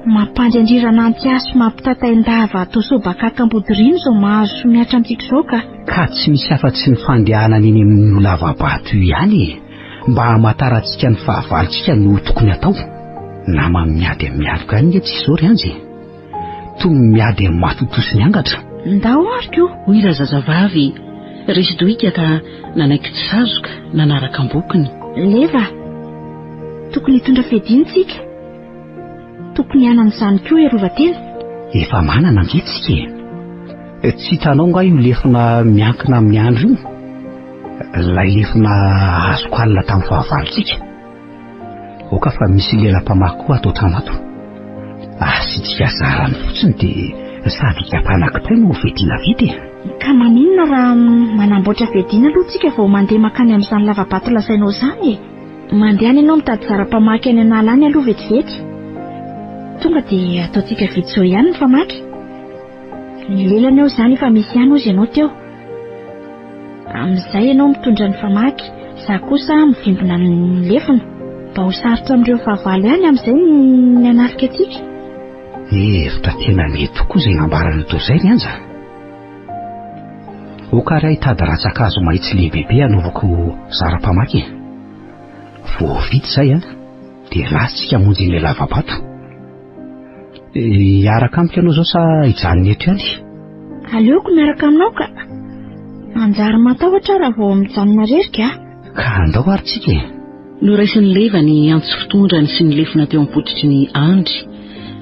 mampandry andrirana anty ahy sy mampitatain-dava atao sobakaka ambodiriana izao mahazo sy mihatra amintsika izao ka. Ka tsy misy afa-tsy ny fandehanana eny amin'io lava-bato io ihany e, mba hamantarantsika ny fahavalontsika no tokony hatao. Nama miady amin'ny aloka ihany nge tsy izao ry Anjy e. Toy ny miady amin'ny matotoa sy ny angatra. Ndao ary ko! Hoy razazavavy, resy dohika ka nanaiky tsy sazoka, nanaraka am-bokony. Leva, tokony hitondra fiadiana tsika. Tokony hanana izany koa hiarovan-tena. Efa manana ange tsika e! Tsy hitanao nga io lefona miankina amin'ny andry io? Ilay lefona azoko alina tamin'ny fahavalontsika. Aoka fa misy lela-mpamaky koa ato an-trano ato. Asiantsika zarany fotsiny dia sady hikapana kitay no fiadiana vita e. Ka maninona raha manamboatra fiadiana aloha tsika vao mandeha mankany amin'izany lava-bato lazainao izany e? Mandehana ianao mitady zara-pamaky any an'ala any aloha vetivety. Tonga dia ataontsika vita izao ihany ny famaky. Ny lelany ao izany efa misy ihany hozy ianao teo. Amin'izay ianao mitondra ny famaky, izaho kosa mivimbina ny lefona. Mba ho sarotra amin'ireo fahavalo ihany amin'izay ny hanafika antsika. Hevitra tena mety tokoa izay nambaran'i Toa izay ry Anja. Aoka ary aho hitady rantsan-kazo mahitsy lehibebe hanaovako zara-pamaky e. Vao vita izay an, dia lasa isika hamonjy an'ilay lava-bato. Hiaraka amiko ianao izao sa hijanona eto ihany? Aleoko miaraka aminao ka. Manjary matahotra aho raha vao mijanona irery ka. Ka andao ary tsika e. Noraisin'i Leva ny antsy fitondrany sy ny lefona teo am-pototry ny andry,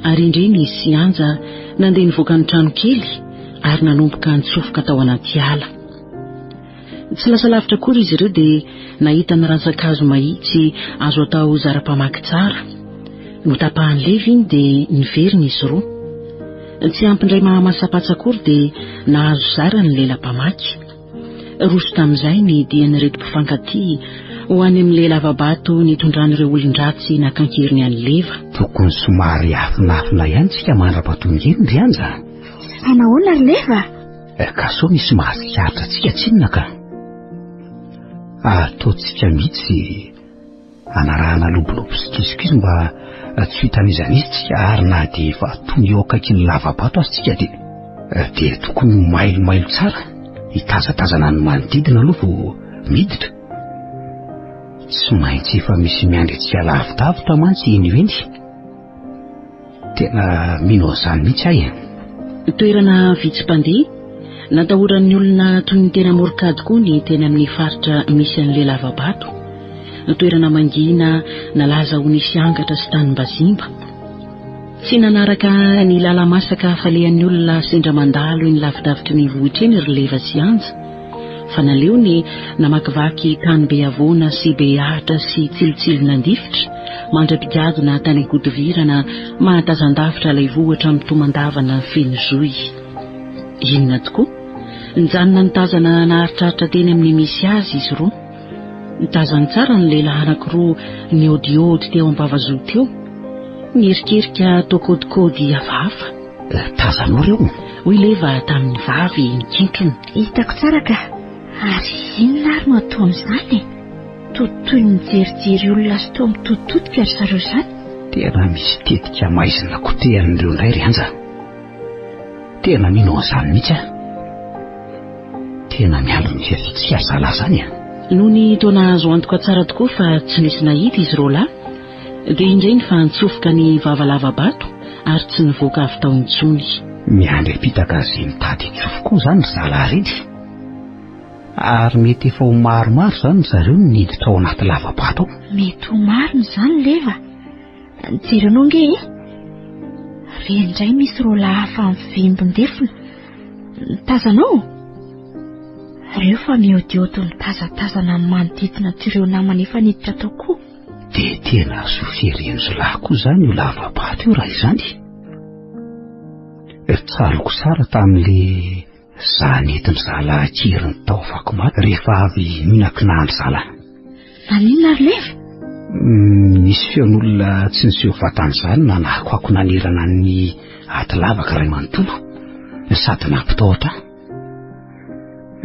ary indreny izy sy Anja nandeha nivoaka ny trano kely ary nanomboka nitsofoka tao anaty ala. Tsy lasa lavitra akory izy ireo dia nahita ny rantsan-kazo mahitsy azo atao zara-pamaky tsara. Notapahan'i Levy iny dia niverina izy roa. Tsy ampy indray mahamasapatsa akory dia nahazo zara ny lela-pamaky. Roso tamin'izay ny dian'ireto mpifankatia ho any amin'ilay lava-bato nitondran'ireo olon-dratsy naka an-keriny an'i Leva. Tokony somary afinafina ihany tsika mandra-pahatonga eny ry Anja. Fa nahoana ry Leva? Ka sao misy mahatsikaritra antsika tsinona ka. Ataontsika mihitsy anarahana lobolobo sy kizokizo mba tsy ho hitan'iza n'iza tsika ary na dia efa tonga eo akaikin'ny lava-bato aza tsika dia dia tokony ho mailomailo tsara hitazatazana ny manodidina aloha vao miditra. Tsy maintsy efa misy miandry antsika lavidavitra mantsy eny ho eny. Tena mino an'izany mihitsy aho e. Toerana vitsy mpandeha, natahoran'ny olona toy ny teny amoron-kady koa ny teny amin'ny faritra misy an'ilay lava-bato. Toerana mangina nalaza ho nisy angatra sy tanim-bazimba. Tsy nanaraka ny lala-masaka falehan'ny olona sendra mandalo eny lavidavitry ny vohitra eny ry Leva sy Anja, fa naleony namakivaky tany be havoana sy be ahitra sy tsilotsilo nandifitra, mandra-pigadona tany an-kodivirana mahatazan-davitra ilay vohitra mitomandavana feno zohy. Inona tokoa? Nijanona nitazana naharitraritra teny amin'ny misy azy izy roa. Nitazany tsara ny lehilahy anankiroa nihaodihaody teo am-bavazoa teo. Nierikerika toa kaodikaody hafahafa. Tazanao ireo? Hoy Leva tamin'ny vavy nikentrona. Hitako tsara ka! Ary inona ary no atao amin'izany e? Toa toy ny mijerijery olona sy toa mitoditodika ry zareo izany. Tena misy tetika maizina kotehan'ireo indray ry Anja. Tena mino an'izany mihitsy aho. Tena miandry ny fiaviantsika ry zalahy izany a! Nony toa nahazo antoka tsara tokoa fa tsy nisy nahita izy roalahy, dia indray nifanatsofoka ny vava lava-bato ary tsy nivoaka avy tao intsony. Miandry hampitaka izay mitady hitsofo koa izany ry zalahy ireny. Ary mety efa ho maromaro izany ry zareo no niditra ao anaty lava-bato ao. Mety ho marina izany Leva. Jereo anao ange e! Re indray misy roalahy hafa mivimbin-defona. Tazanao? Reo fa mihaodihaody mitazatazana ny manodidina toy ireo namany efa niditra tao koa. Dia tena azo fieren'zolahy koa izany io lava-bato io raha izany. Tsaroako tsara tamin'ilay za nentin-dry zalahy an-keriny tao Vakomaty rehefa avy nihinankinandry zalahy. Naninona ry Leva? Nisy feon'olona tsy niseho vatana izany nanakoako nanerana ny aty lavaka iray manontolo sady nampitahotra ahy.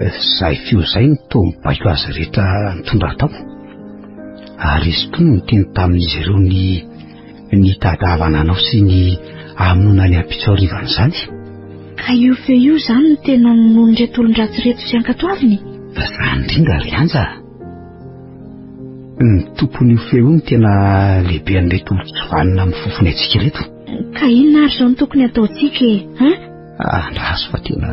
Izay feo izay no toa mibaiko azy rehetra nitondra tao. Ary izy koa no niteny tamin'izy ireo ny nitadiavana anao sy ny hamonoana ny ampitso harivan'izany. Ka io feo io izany no tena nononin'ireto olon-dratsy ireto sy ankatoaviny? Izany indrindra ry Anja. Ny tompon'io feo io no tena lehiben'ireto olon-tsy vanona amin'ny fofony antsika ireto. Ka inona ary izao no tokony hataontsika e? Hein? Andraso fa tena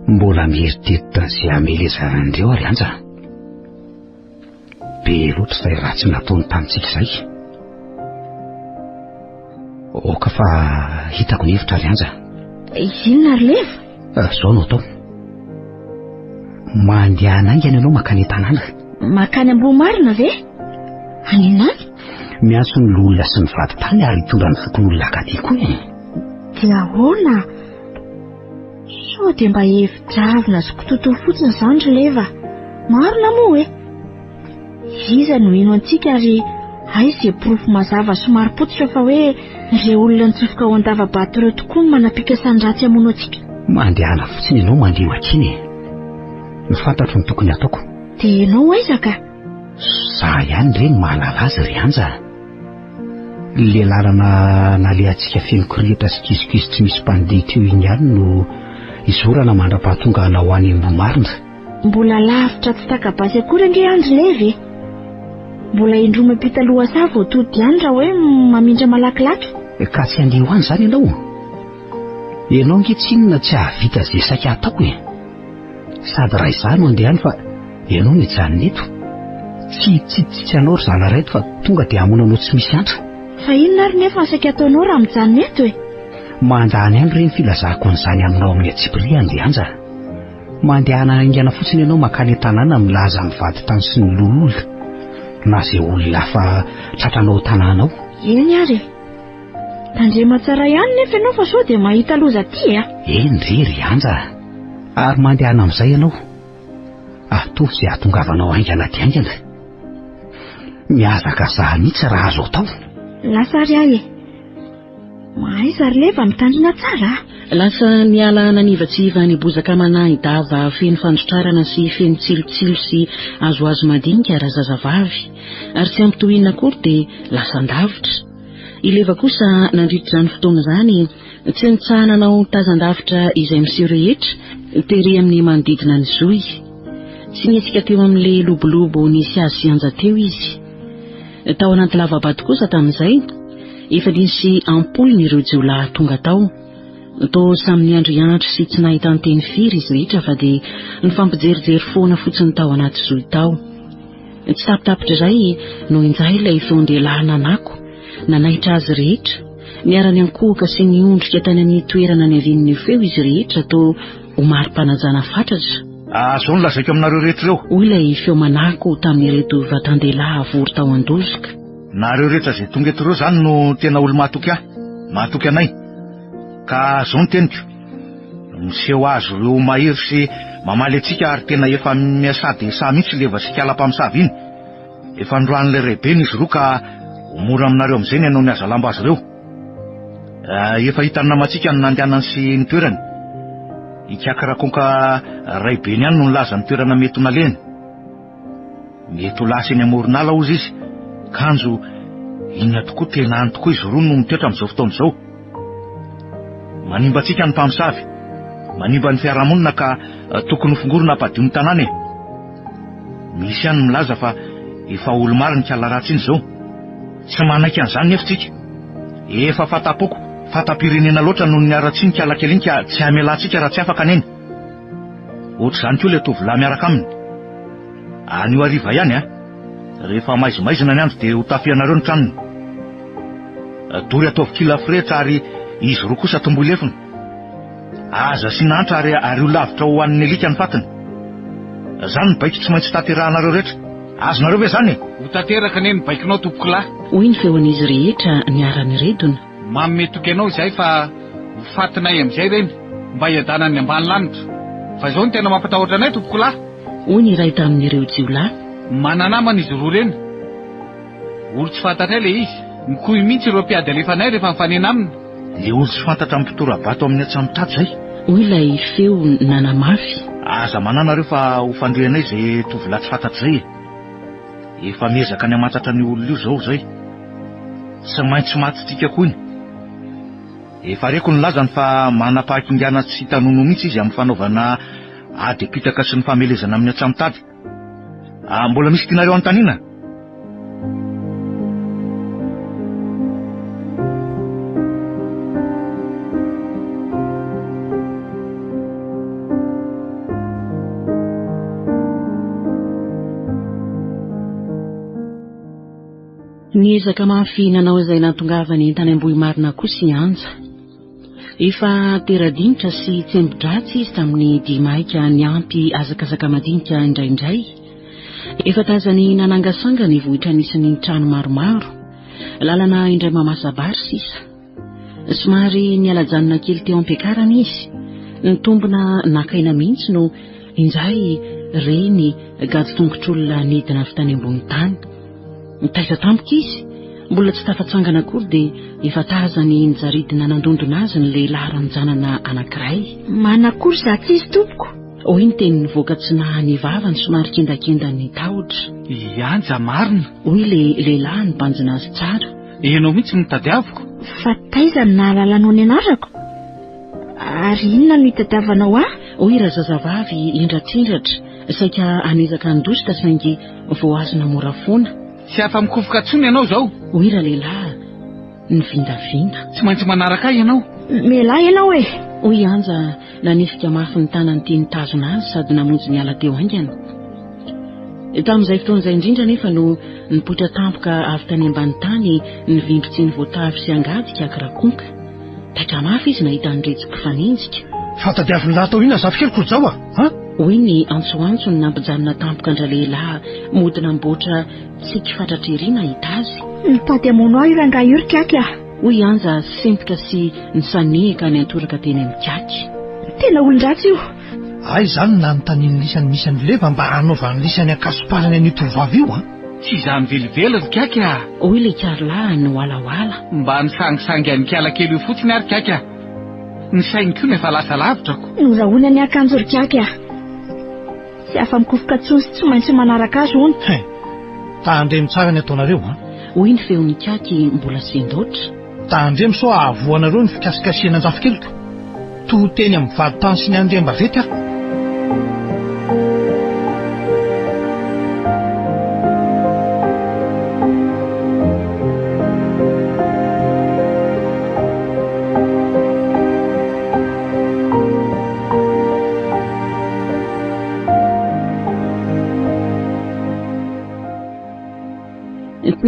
mbola mieritreritra an'izay hamelezana an'ireo ary Anja. Be loatra izay ratsy nataony tamintsika izay. Aoka fa hitako ny hevitra ry Anja. Inona ry Leva? Ah, izao no atao. Mandehana haingana ianao mankany an-tanàna. Mankany Ambohimarina ve? Haninona any? Miantso ny loholona sy ny vadintany ary hitondra ny fokonolona akaty koa e. Dia ahoana? Sao dia mba hevi-dravina sy kitoatoa fotsiny izany ry Leva? Marina moa e! Iza no hino antsika ary aiza izay porofo mazava sy marim-pototra fa hoe ireo olona nitsofoka ao an-dava-bato ireo tokoa no manam-pikasan-dratsy hamono antsika? Mandehana fotsiny ianao mandeha mankeny e! Ny fantatro no tokony hataoko. Dia ianao aiza ka? Za ihany re no mahalala azy ry Anja a! Le lalana nalehantsika feno kirihitra sy kizokizo tsy misy mpandeha teo iny ihany no izorana mandra-pahatonga anao any Ambohimarina. Mbola lavitra tsy taka-basy akory ange any ry Levy e! Mbola indroa miampita lohasaha vao tody any raha hoe mamindra malakilaky. Ka tsy handeha ho any izany ianao? Ianao ange tsinona tsy hahavita izay saika hataoko e! Sady raha izaho no handeha any fa ianao no hijanona eto. Tsy hitsitsitsy anao ry zalahy ireto fa tonga dia hamono anao tsy misy antra. Fa inona ary nefa no saika ataonao raha mijanona eto e? Mandany andro re ny filazako an'izany aminao amin'ny antsipiriany ry Anja. Mandehana haingana fotsiny ianao mankany an-tanàna milaza amin'ny vadintany sy ny loholona na izay olona hafa tratranao ao an-tanàna ao. Eny ary e. Tandrema tsara ihany nefa ianao fa sao dia mahita loza aty a! Eny re ry Anja a! Ary mandehana amin'izay ianao. Ataovy izay hahatongavanao haingana dia haingana. Mihazakazaha mihitsy raha azo atao. Lasa ary aho e! Mahaiza ry Leva mitandrina tsara a! Lasa niala nanivatsiva ny bozaka manahy-dava feno fandrotrarana sy feno tsilotsilo sy hazohazo madinika razazavavy. Ary tsy ampy tohina akory dia lasan-davitra. I Leva kosa nandritra izany fotoana izany tsy nitsaha-nanao tazan-davitra izay miseho rehetra tery amin'ny manodidina ny zohy. Tsy nihetsika teo amin'ilay lobolobo nisy azy sy Anja teo izy. Tao anaty lava-bato kosa tamin'izay, efa nisy am-polony ireo jiolahy tonga tao. Toa samy niandriandry sy tsy nahitan-teny firy izy rehetra fa dia nifampijerijery foana fotsiny tao anaty zohy tao. Tsy tapitapitr'izay no injay ilay feon-dehilahy nanako, nanaitra azy rehetra. Niara-niankohoka sy niondrika tany amin'ny toerana niavian'ny feo izy rehetra toa ho mari-panajana fatratra. Ah, izao no lazaiko aminareo rehetra ireo. Hoy ilay feo manako tamin'ireto vatan-dehilahy vory tao an-dozoka. Nareo rehetra izay tonga eto ireo izany no tena olo-mahatoky ahy, mahatoky anay. Ka izao no teniko, miseho azy ireo mahery sy mamaly antsika ary tena efa miasa dia sahy mihitsy leva sy kala mpamosavy iny. Efa noroahin'ilay raibeny izy roa ka ho mora aminareo amin'izay ny hanao ny hazalambo azy ireo. Efa hitan'ny namantsika ny nandehanany sy ny toerany. Ikaky Rakonka raibeny ihany no nilaza ny toerana mety ho nalehany. Mety ho lasa eny amoron'ala hozy izy, kanjo inona tokoa tena any tokoa izy roa no mitoetra amin'izao fotoana izao. Manimba antsika ny mpamosavy, manimba ny fiarahamonina ka tokony hofongorina hampadio ny tanàna e. Misy ihany ny milaza fa efa olo-maro ny kala ratsy iny izao. Tsy manaiky an'izany nefa tsika. Efa fata-poko, fata-pirenena loatra noho ny haratsian'ny kala kely iny ka tsy hamelantsika raha tsy afaka neny. Ohatr'izany koa ilay tovolahy miaraka aminy. Anio hariva ihany a! Rehefa maizimaizina ny andro dia ho tafihanareo ny tranony. Dory ataovy kila firehitra ary izy roa kosa tomboy lefona. Aza asiana antra ary ario lavitra ho an'ny alika ny fatiny. Izany ny baiko tsy maintsy tanterahanareo rehetra. Azonareo ve izany e? Ho tanteraka anie ny baikonao tompokolahy. Hoy ny feon'izy rehetra niara-niredona. Manome toky anao izahay fa ho fatinay amin'izay ireny mba hiadanan'ny ambany lanitra. Fa izao no tena mampatahotra anay tompokolahy. Hoy ny iray tamin'ireo jiolahy. Mana-namana izy roa ireny. Olo tsy fantatray ilay izy. Mikoy mihitsy ireo mpiady alefanay rehefa mifanena aminy. Ilay olo tsy fantatra mpitora-bato amin'ny antsamitady izay. Hoy ilay feo nanamafy. Aza manahy nareo fa ho fandrianay izay tovolahy tsy fantatra izay e. Efa miezaka ny hamantatra an'io olona io izao izay. Tsy maintsy matintsika koa iny. Efa reko ny lazany fa manam-pahakingana tsy hita nonoa mihitsy izy amin'ny fanaovana ady am-pitaka sy ny famelezana amin'ny antsamitady. Ah, mbola misy tianareo anontaniana? Niezaka mafy nanao izay nahatongavany tany Ambohimarina kosa i Anja. Efa tera-dinitra sy tsembo-dratsy izy tamin'ny dihy maika niampy hazakazaka madinika indraindray. Efa tazany nanangasanga ny vohitra nisy ny trano maromaro. Lalana indray mamasa-bary sisa. Somary niala-janona kely teo am-piakarana izy. Nitombina naka aina mihitsy no injay reny gadon-tongotr'olona nidina avy tany ambony tany. Nitaitra tampoka izy, mbola tsy tafatsangana akory dia efa tazany nijaridina nandondona azy ny lehilahy ranjanana anankiray. Manakory za tsy izy tompoko? Hoy ny teny nivoaka tsy naha ny vavany somary kendakendan'ny tahotra. I Anja marina! Hoy ilay lehilahy nibanjina azy tsara. Ianao mihitsy no tadiaviko. Fa taiza no nahalalanao ny anarako? Ary inona no itadiavanao ahy? Hoy razazavavy hendratrendratra, saika hanezaka handositra saingy voahazona mora foana. Tsy afa-mikofoka intsony ianao izao. Hoy ralehilahy nivindavinda. Tsy maintsy manaraka ahy ianao. Mialà ianao e! Hoy i Anja nanifika mafy ny tanany ity nitazona azy sady namonjy niala teo haingana. Tamin'izay fotoana izay indrindra anefa no nipoitra tampoka avy tany ambany tany ny vindron-tsiny voatavo sy angady kiakirakonka. Taitra mafy izy nahita an'iretsy mpifanenjika. Fa tadiavin'ny lahy atao inona zafikeliko ry Jao a! An? Hoy ny antsoantsony nampijanona tampoka an-dralehilahy mody namboatra tsiky fatratra ery nahita azy. Mitady hamono ahy io rangahy io ry Kaky a! Hoy i Anja sempotra sy nisanehaka niantoraka teny amin'i Kaky. Tena olon-dratsy io! Hay izany no nanontanian'i lisany misy an'i Leva mba hanaovan'i lisany ankasomparany an'io tovovavy io an! Tsy izany velively ry Kaky a! Hoy ilay Karla niwalawala. Mba nisangisangy an'i Kala kely io fotsiny ary Kaky a! Ny sainy koa no efa lasa lavitra ko! Norahonany ny akanjo ry Kaky a! Tsy afa-mikofoka intsony sy tsy maintsy manaraka azy hono. Hein! Tandremo tsara ny ataonareo an! Hoy ny feon'i Kaky mbola sendoatra. Tandremo sao hahavoanareo ny fikasikasihana an-jafikeliko. To teny amin'ny vadintany sy ny andriambaventy aho.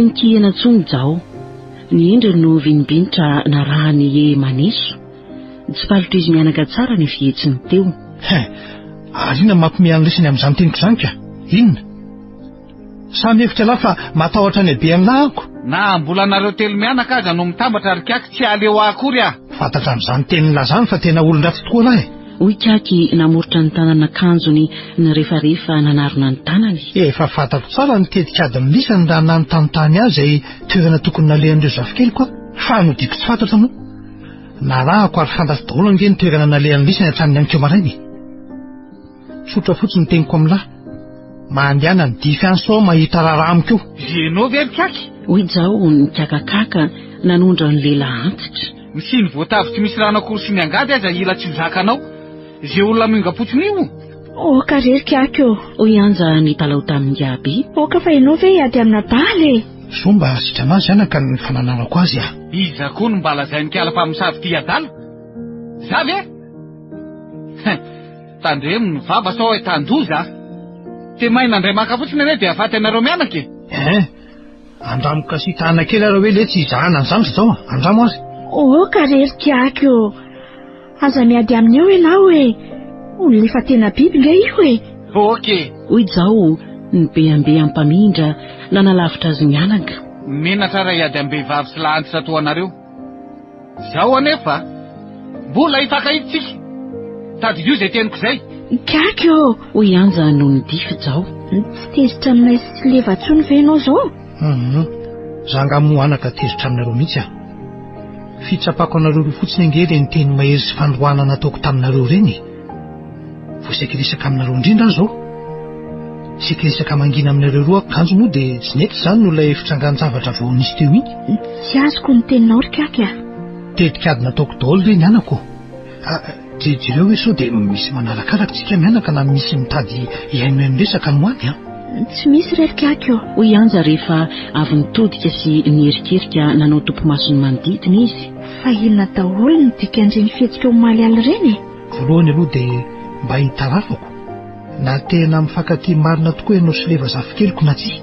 nikihana intsony Jao. Ny endriny no vinibinitra narahany hehy maneso. Tsipalotr'izy mianaka tsara ny fihetsiny teo. Hein! Ary inona no mampimehy an'lisany amin'izany teniko izany ka? Inona? Sa mihevitra ialahy fa matahotra ny habean'lah ako? Na mbola nareo telo mianaka aza no mitambatra ry Kaky tsy aleo ahy akory ah! Fantatra amin'izany tenin'lah izany fa tena olon-dratsy tokoa lah e! Hoy Kaky namoritra ny tanan'akanjony nirefarefa nanarona ny tanany. Efa fantatro tsara ny tetik'adin'i lisany raha nanontanontany ahy izay toerana tokony nalehan'ireo zafikeliko aho. Fa nodiako tsy fantatra moa. Narahako ary fantatro daholo ange ny toerana nalehan'i lisany hatramin'ny ankeo maraina e! Tsotra fotsiny ny teniko amin'lah. Mandehana midify any sao mahita raharaha amiko eo. Ianao ve ry Kaky? Hoy Jao nikakakaka nanondro ny lela antitra. Ny siny voatavo tsy misy rano akory sy ny angady aza hila tsy ho zakanao. Izay olona miongam-potsiny io. Oka re ry Kaky ô! Hoy Anja nitalaho tamin-Gaby. Oka fa ianao ve hiady amina bala e! Zo mba sitrana azy anaka ny fananarako azy ah! Iza koa no mba lazain'i kala mpamosavy ity adala? Za ve? Hein! Tandremo ny vava sao ahitan-doza a! Te mahay nandray maka fotsiny anie dia hahafaty anareo mianaka e! Hein! Andramo kasitahana kely ary hoe letsy hizahana an'izany ry Jao a! Andramo ary! Oka re ry Kiaky ô! Aza miady aminy eo ianao e! Olona efa tena biby nge io e! Ok! Hoy Jao nibeambe ampamindra nanalavitra azy mianaka. Menatra raha hiady am-behivavy sy lahy-antitra toa anareo. Izao anefa, mbola hifankahita isika. Tadidio izay teniko izay. Gaga ô! Hoy Anja nony dify Jao. Tsy tezitra aminay sy Leva intsony ve ianao izao? Hum, za angaha moa anaka tezitra aminareo mihitsy aho. Fitsapako anareo roa fotsiny ange ireny teny mahery sy fandroahana nataoko taminareo ireny e. Vao saika hiresaka aminareo indrindra aho izao. Saika hiresaka mangina aminareo roa aho kanjo moa dia tsy nety izany noho ilay fitrangan-javatra vao nisy teo iny. Tsy azoko ny teninao ry Kaky a! Tetikady nataoko daholo ireny anako ô! Ah, jereo hoe sao dia misy manarakaraka tsika mianaka na misy mitady hihainohaino resaka no any an! Tsy misy re ry Kaky ô! Hoy Anja rehefa avy nitodika sy niherikerika nanao topimaso ny manodidina izy. Fa inona daholo no dikan'ireny fihetsika omaly alina ireny e? Voalohany aloha dia mba hitarafako na tena mifankatia marina tokoa ianao sy Leva zafikeliko na tsia.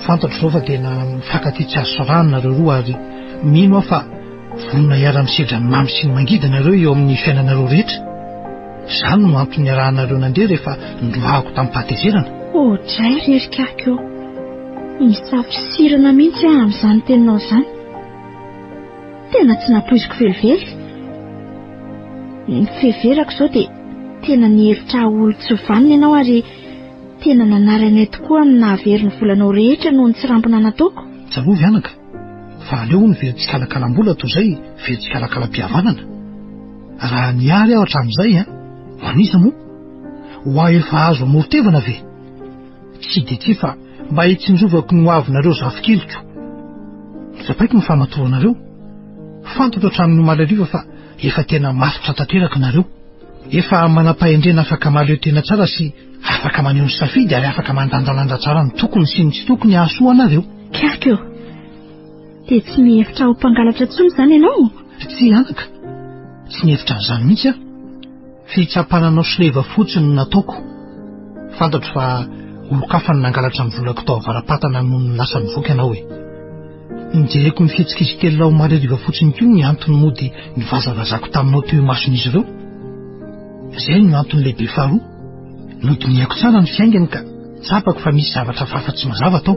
Fantatro izao fa tena mifankatia tsy azo sarahana nareo roa ary mino aho fa vonona hiara-misedra ny mamy sy ny mangidy nareo eo amin'ny fiainanareo rehetra. Izany no antony niarahanareo nandeha rehefa noroahako tamim-pahatezerana. Oadray ry ry Kaky ô! Misafo sirana mihitsy aho amin'izany teninao izany. Tena tsy nampoiziko velively. Ny fiheverako izao dia tena nihevitra ahy olon-tsy vanona ianao ary tena nanary anay tokoa amin'ny nahavery ny volanao rehetra noho ny tsirambina nataoko. Tsarovy anaka fa aleo hono very tsikalakalam-bola toy izay very tsikalakalam-pihavanana. Raha niary aho hatramin'izay an, ho an'iza moa? Ho ahy efa azo amoron-tevana ve? Tsy dia tsia fa mba hitsinjovako ny hoavinareo zafikeliko. Tsapaiko ny fahamatoranareo. Fantatro hatramin'ny omaly hariva fa efa tena matotra tanteraka nareo. Efa manam-pahendrena afaka mahaleo tena tsara sy afaka maneho ny safidy ary afaka mandanjalanja tsara ny tokony sy ny tsy tokony hahasoa anareo. Kiaky ô! Dia tsy mihevitra ho mpangalatra intsony izany ianao? Tsia anaka, tsy nihevitra an'izany mihitsy aho. Fitsapana anao soleva fotsiny no nataoko. Fantatro fa olon-kafa no nangalatra ny volako tao avara-patana nony lasa nivoaka ianao e. Nijereko ny fihetsik'izy telo lahy omaly hariva fotsiny koa ny antony mody nivazavazako taminao teo imason'izy ireo. Izay no antony lehibe faharoa. Nodinihako tsara ny fiaingany ka tsapako fa misy zavatra hafahafa tsy mazava tao.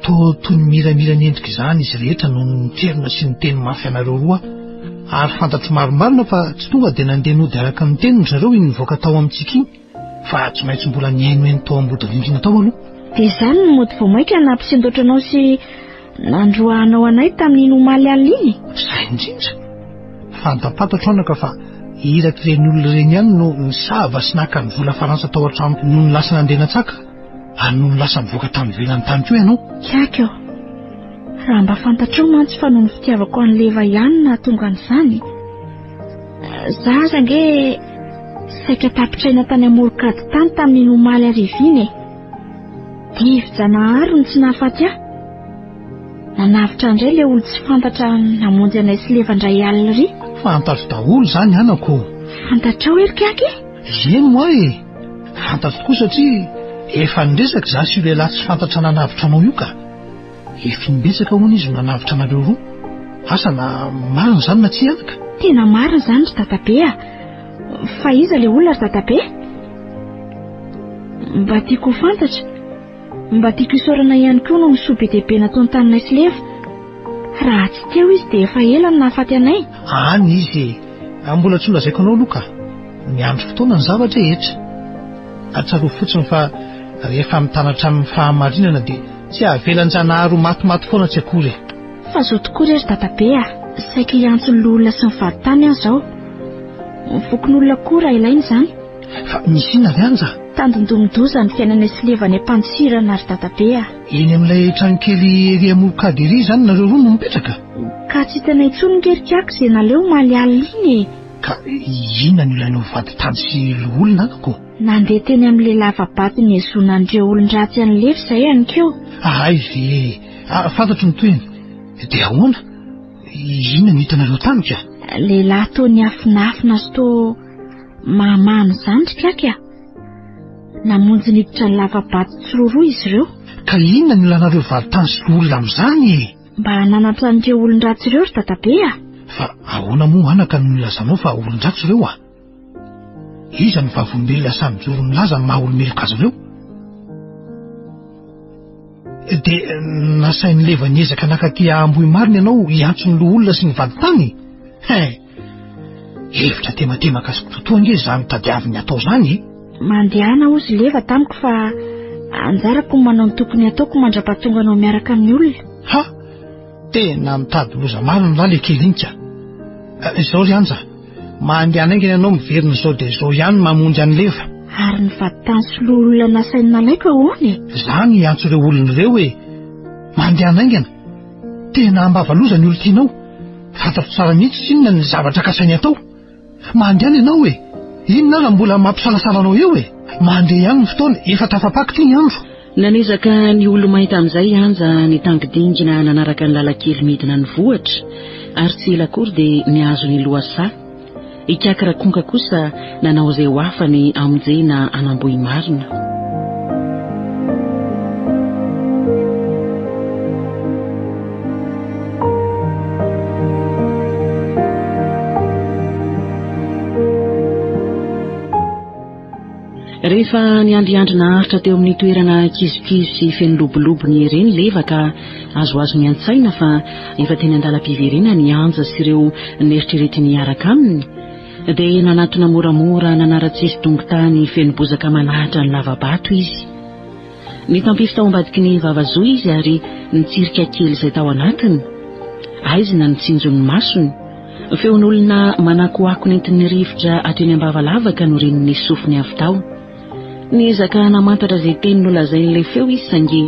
Toa toy ny miramira ny endrika izany izy rehetra no nitrerona sy niteny mafy anareo roa ary fantatro marimarina fa tsy tonga dia nandeha nody araka ny teniny ry zareo iny nivoaka tao amintsika iny fa tsy maintsy mbola nihainohaino tao ambody rindrina tao aloha. Dia izany no mody vao mainka nampisendoatra anao sy nandroahanao anay tamin'iny omaly alina iny? Izay indrindra! Fantapantatro anaka fa irak'ireny olona ireny ihany no nisava sy naka ny vola farantsa tao an-tranoko nony lasa nandeha natsaka. Ary nony lasa nivoaka tany ivelany tany koa ianao? Kiaky ô! Raha mba fantatrao mantsy fa noho ny fitiavako an'i Leva ihany no nahatonga an'izany. Za aza ange saika tapitraina tany amoron-kady tany tamin'iny omaly hariva iny e! Divi-janahary no tsy nahafaty ahy. Nanavotra indray ilay olon-tsy fantatra namonjy anay sy Leva indray alina iry. Fantatro daholo izany anako ô! Fantatrao ery Kiaky e? Eny moa e! Fantatro tokoa satria. Efa niresaka izaho sy io lehilahy tsy fantatra nanavotra anao io ka. Efa imbetsaka hono izy no nanavotra anareo roa. Asa na marina izany na tsia anaka? Tena marina izany ry dadabe a! Fa iza ilay olona ry dadabe? Mba tiako ho fantatra. Mba tiako hisaorana ihany koa noho ny soa be dia be nataony taminay sy Leva. Raha tsy teo izy dia efa ela no nahafaty anay. Any izy e! Mbola tsy nolazaiko anao aloha ka. Miandry fotoana ny zava-drehetra. Tsarovy fotsiny fa rehefa mitanatra amin'ny fahamarinana dia tsy avelan-janahary ho matimaty foana tsy akory e! Fa zao tokoa re ry dadabe a! Saika hiantso ny loholona sy ny vadintany aho izao. Ny fokonolona koa raha ilaina izany. Fa misy inona avy any za? Tandindomin-doza ny fiainanay sy Leva any am-pandosirana ry dadabe a! Eny amin'ilay tranokely ery amoron-kady ery izany nareo roa no mipetraka? Ka tsy hitanay intsony nge ry Kiako izay naleo omaly alina iny e! Ka inona no ilainao vadintany sy loholona anako? Nandeha teny amin'ilay lava-bato nihezonan'ireo olon-dratsy an'i Leva izahay aninkeo. Hay ve e! Fantatro ny tohiny. Dia ahoana? Inona no hitanareo tany ka? Lehilahy toa niafinafina sy toa mahamamo izany ry Kiaky a! Namonjy niditra ny lava-bato tsiroaroa izy ireo. Ka inona no ilanareo vadintany sy loholona amin'izany e? Mba hananatra an'ireo olon-dratsy ireo ry dadabe a! Fa ahoana moa anaka no nilazanao fa olon-dratsy ireo a? Iza no vavolombelona sahy mijoro milaza ny maha olo-meloka azy ireo? Dia nasain'i Leva niezaka nakaty Ambohimarina ianao hiantso ny loholona sy ny vadintany? Hein! Hevitra tematemaka sy kitoatoa ange izany tadiaviny atao izany e! Mandehana hozy Leva tamiko fa anjarako ny manao ny tokony hataoko mandra-pahatonga anao miaraka amin'ny olona. Ha! Tena mitady loza marina ra le kely iny ka! Izao ry Anja, mandehana haingana ianao miverina izao dia izao ihany mamonjy an'i Leva. Ary ny vadintany sy loholona nasainy nalaiko ahoana e? Za no hiantso ireo olona ireo e! Mandehana haingana! Tena ambava-loza ny olon-tianao. Fantatro tsara mihitsy tsinona ny zavatra kasainy atao. Mandehana ianao e! Inona ary mbola mampisalasala anao eo e? Mandeha ihany ny fotoana, efa tafapaka ity ny andro. Nanezaka ny olo-mainty tamin'izay i Anja nitangidingina nanaraka ny lalan-kely midina ny vohitra, ary tsy ela akory dia nihazo ny lohasaha. Ikaky Rakonka kosa nanao izay ho afany hamonjena an'Ambohimarina. Rehefa niandriandry naharitra teo amin'ny toerana kizokizo sy feno lobolobo ny ireny leva ka azoazony an-tsaina fa efa teny an-dalam-piverenany i Anja sy ireo neritreretiny hiaraka aminy, dia nanatona moramora nanara-tsisy dongon-tany feno bozaka manahatra ny lava-bato izy. Nitampify tao ambadiky ny vavazoa izy ary nitsirika kely izay tao anatiny. Aizina ny tsinjon'ny masony. Feon'olona manakoako nentin'ny rivotra hatreny am-bava lavaka no ren'ny sofiny avy tao. Niezaka namantatra izay teny nolazain'ilay feo izy saingy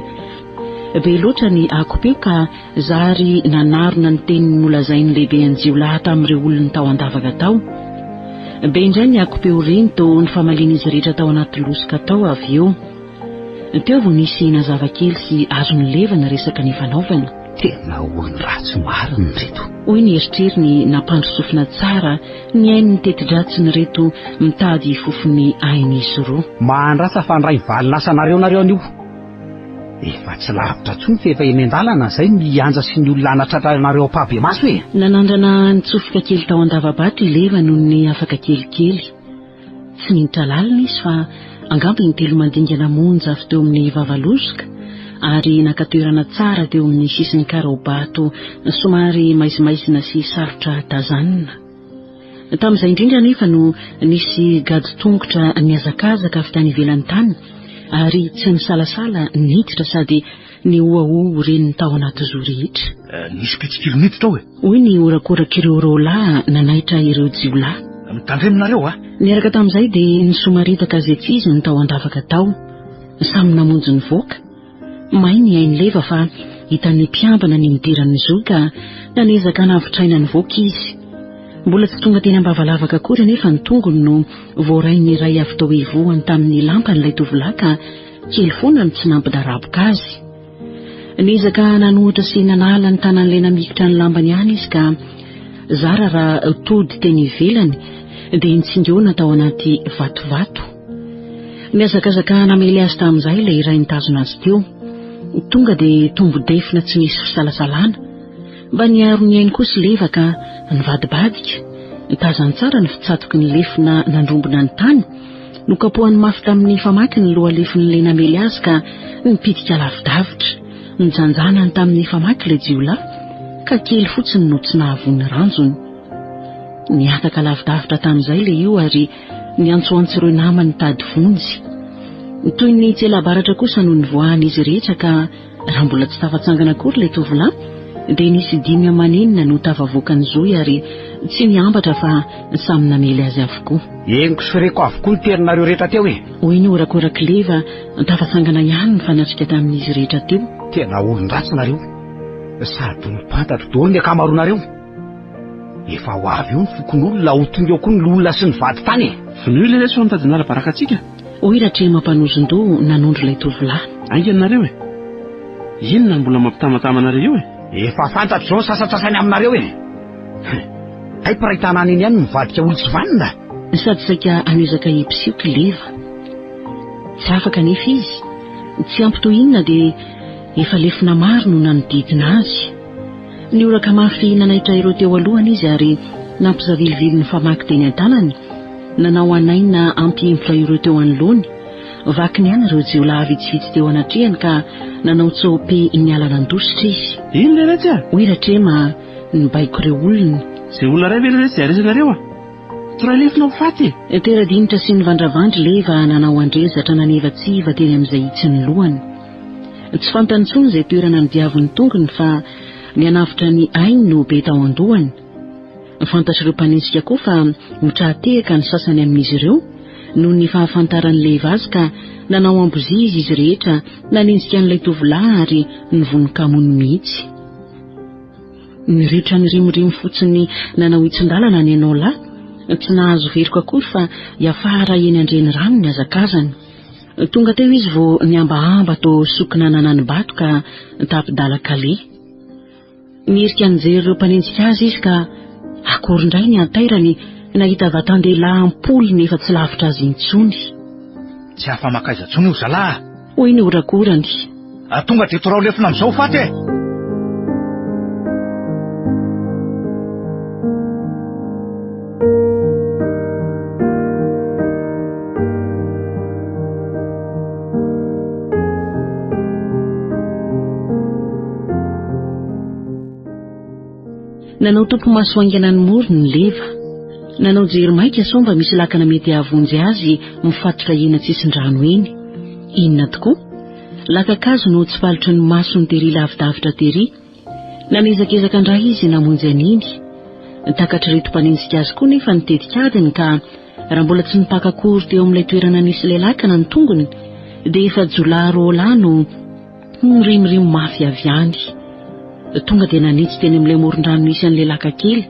be loatra ny akom-peo ka zary nanarona ny teny nolazain'ny lehiben'ny jiolahy tamin'ireo olony tao an-davaka tao. Be indray ny akom-peo reny toa nifamalian'izy rehetra tao anaty losoka tao avy eo. Teo vao nisy nazava kely sy azo nileva ny resaka nifanaovana. Tena olon-dratsy marina ireto. Hoy ny eritreriny nampandry sofina tsara nihaino ny teti-dratsin'ireto mitady hifofon'ny ain'izy roa. Mahandrasa fa handray valin'asanareo nareo anio. Efa tsy lavitra intsony fa efa eny an-dalana izay ny Anja sy ny olona hanatratra anareo ampahibemaso e! Nanandrana nitsofoka kely tao an-dava-bato i Leva nony ny afaka kelikely. Tsy niditra lalina izy fa angamba intelo mandingana monja avy teo amin'ny vavalozoka ary naka toerana tsara teo amin'ny sisin'ny karaobato somary maizimaizina sy sarotra tazanina. Tamin'izay indrindra anefa no nisy gadon-tongotra nihazakazaka avy tany ivelany tany ary tsy nisalasala niditra sady nihoahoa ho ren'ny tao anaty zo rehetra. Nisy mpitsikilo niditra ao e! Hoy ny horakorak'ireo roalahy nanaitra ireo jiolahy. Mitandremo nareo a! Niaraka tamin'izay dia nisomaritaka izay tsy izy ny tao an-davaka tao. Samy namonjy nivoaka. May ny ain'i Leva fa hitan'ny mpiambina ny nidiran'ny zohy ka nanezaka hanavotra aina nivoaka izy. Mbola tsy tonga teny am-bavalavaka akory anefa ny tongony no voarain'ny iray avy tao ivohony tamin'ny lampan'ilay tovolahy ka kely foana no tsy nampidaraboka azy. Niezaka nanohitra sy nanala ny tanan'ilay namikitra ny lambany ihany izy ka zara raha tody teny ivelany dia nitsingona tao anaty vatovato. Nihazakazaka namely azy tamin'izay ilay iray nitazona azy teo. Tonga dia tombo-defona tsy nisy fisalasalana. Mba niaro ny ainy koa Sileva ka nivadibadika. Tazany tsara ny fitsatoky ny lefona nandrombona ny tany. Nokapohany mafy tamin'ny famaky ny lohalefon'ilay namely azy ka nipitika lavidavitra. Nijanjanany tamin'ny famaky ilay jiolahy ka kely fotsiny no tsy nahavoa ny ranjony. Nihataka lavidavitra tamin'izay ilay io ary niantsoantso ireo namany nitady vonjy. Toy ny tsela-baratra kosa no nivoahan'izy rehetra ka raha mbola tsy tafatsangana akory ilay tovolahy dia nisy dimy aman'enina no tafavoaka ny zohy ary tsy niambatra fa samy namely azy avokoa. Henoko sy reko avokoa ny teninareo rehetra teo e! Hoy ny horakorak'i Leva tafatsangana ihany nifanatrika tamin'izy rehetra teo. Tena olon-dratsy nareo sady olom-pantatro daholo ny ankamaroanareo. Efa ho avy eo ny fokonolona, ho tonga eo koa ny loholona sy ny vadintany e! Vonoy ilay resy fa mitady hanala-baraka antsika! Hoy Ratrema mpanozon-doha nanondro ilay tovolahy. Haingana nareo e! Inona no mbola mampitamatama anareo eo e? Efa fantatro izao ny sasantsasany aminareo e! Hay mpiray tanàna eny ihany no mivadika olon-tsy vanona! Sady saika hanezaka hipisioka i Leva. Tsy afaka anefa izy. Tsy ampy toy inona dia efa lefona maro no nanodidina azy. Nihoraka mafy nanaitra ireo teo alohany izy ary nampizavilivily ny famaky teny an-tanany. Nanao hanaina hampihemotra ireo teo anoloany. Vakiny ihany ireo jiolahy vitsivitsy teo anatrehany ka nanao tsoa-pe niala nandositra izy. Inona iretsy a? Hoy Ratrema nibaiko ireo olona. Izay olona iray ve iretsy dia aresinareo a? Toray lefona ho faty e! Tera-dinitra sy nivandravandry Leva nanao andrezatra nanevatsiva teny amin'izay hitsin'ny lohany. Tsy fantany intsony izay toerana nodiavin'ny tongony fa ny hanavotra ny ainy no be tao an-dohany. Fantatr'ireo mpanenjika koa fa ho tra-tehaka ny sasany amin'izy ireo noho ny fahafantaran'i Leva azy ka nanao ambozizy izy rehetra nanenjika an'ilay tovolahy ary nivonon-kamono mihitsy. Niriotra nirimorimo fotsiny nanao hitsin-dalana ny anao lahy, tsy nahazo veroka akory fa hiafara eny an-drenirano ny hazakazany. Tonga teo izy vao nihambahamba toa sokina nanani-bato ka tapi-dalan-kaleha. Nirika nijery ireo mpanenjika azy izy ka akory indray ny hantairany nahita vatan-dehilahy am-polony efa tsy lavitra azy intsony. Tsy afa-makaiza intsony io zalahy a! Hoy ny horakorany. Tonga dia torao lefona amin'izao ho faty e! Nanao topimaso haingana ny morony ny leva. Nanao jery maika sao mba misy lakana mety hahavonjy azy mifatotra eny an-tsisin-drano eny. Inona tokoa? Lakan-kazo no tsipalotry ny masony tery lavidavitra tery. Nanezakezaka indray izy namonjy an'iny. Takatr'ireto mpanenjika azy koa nefa ny tetikadiny ka raha mbola tsy nipaka akory teo amin'ilay toerana nisy ilay lakana ny tongony dia efa jiolahy roalahy no nirimorimo mafy avy any. Tonga dia nanitsy teny amin'ilay moron-drano nisy an'ilay laka-kely.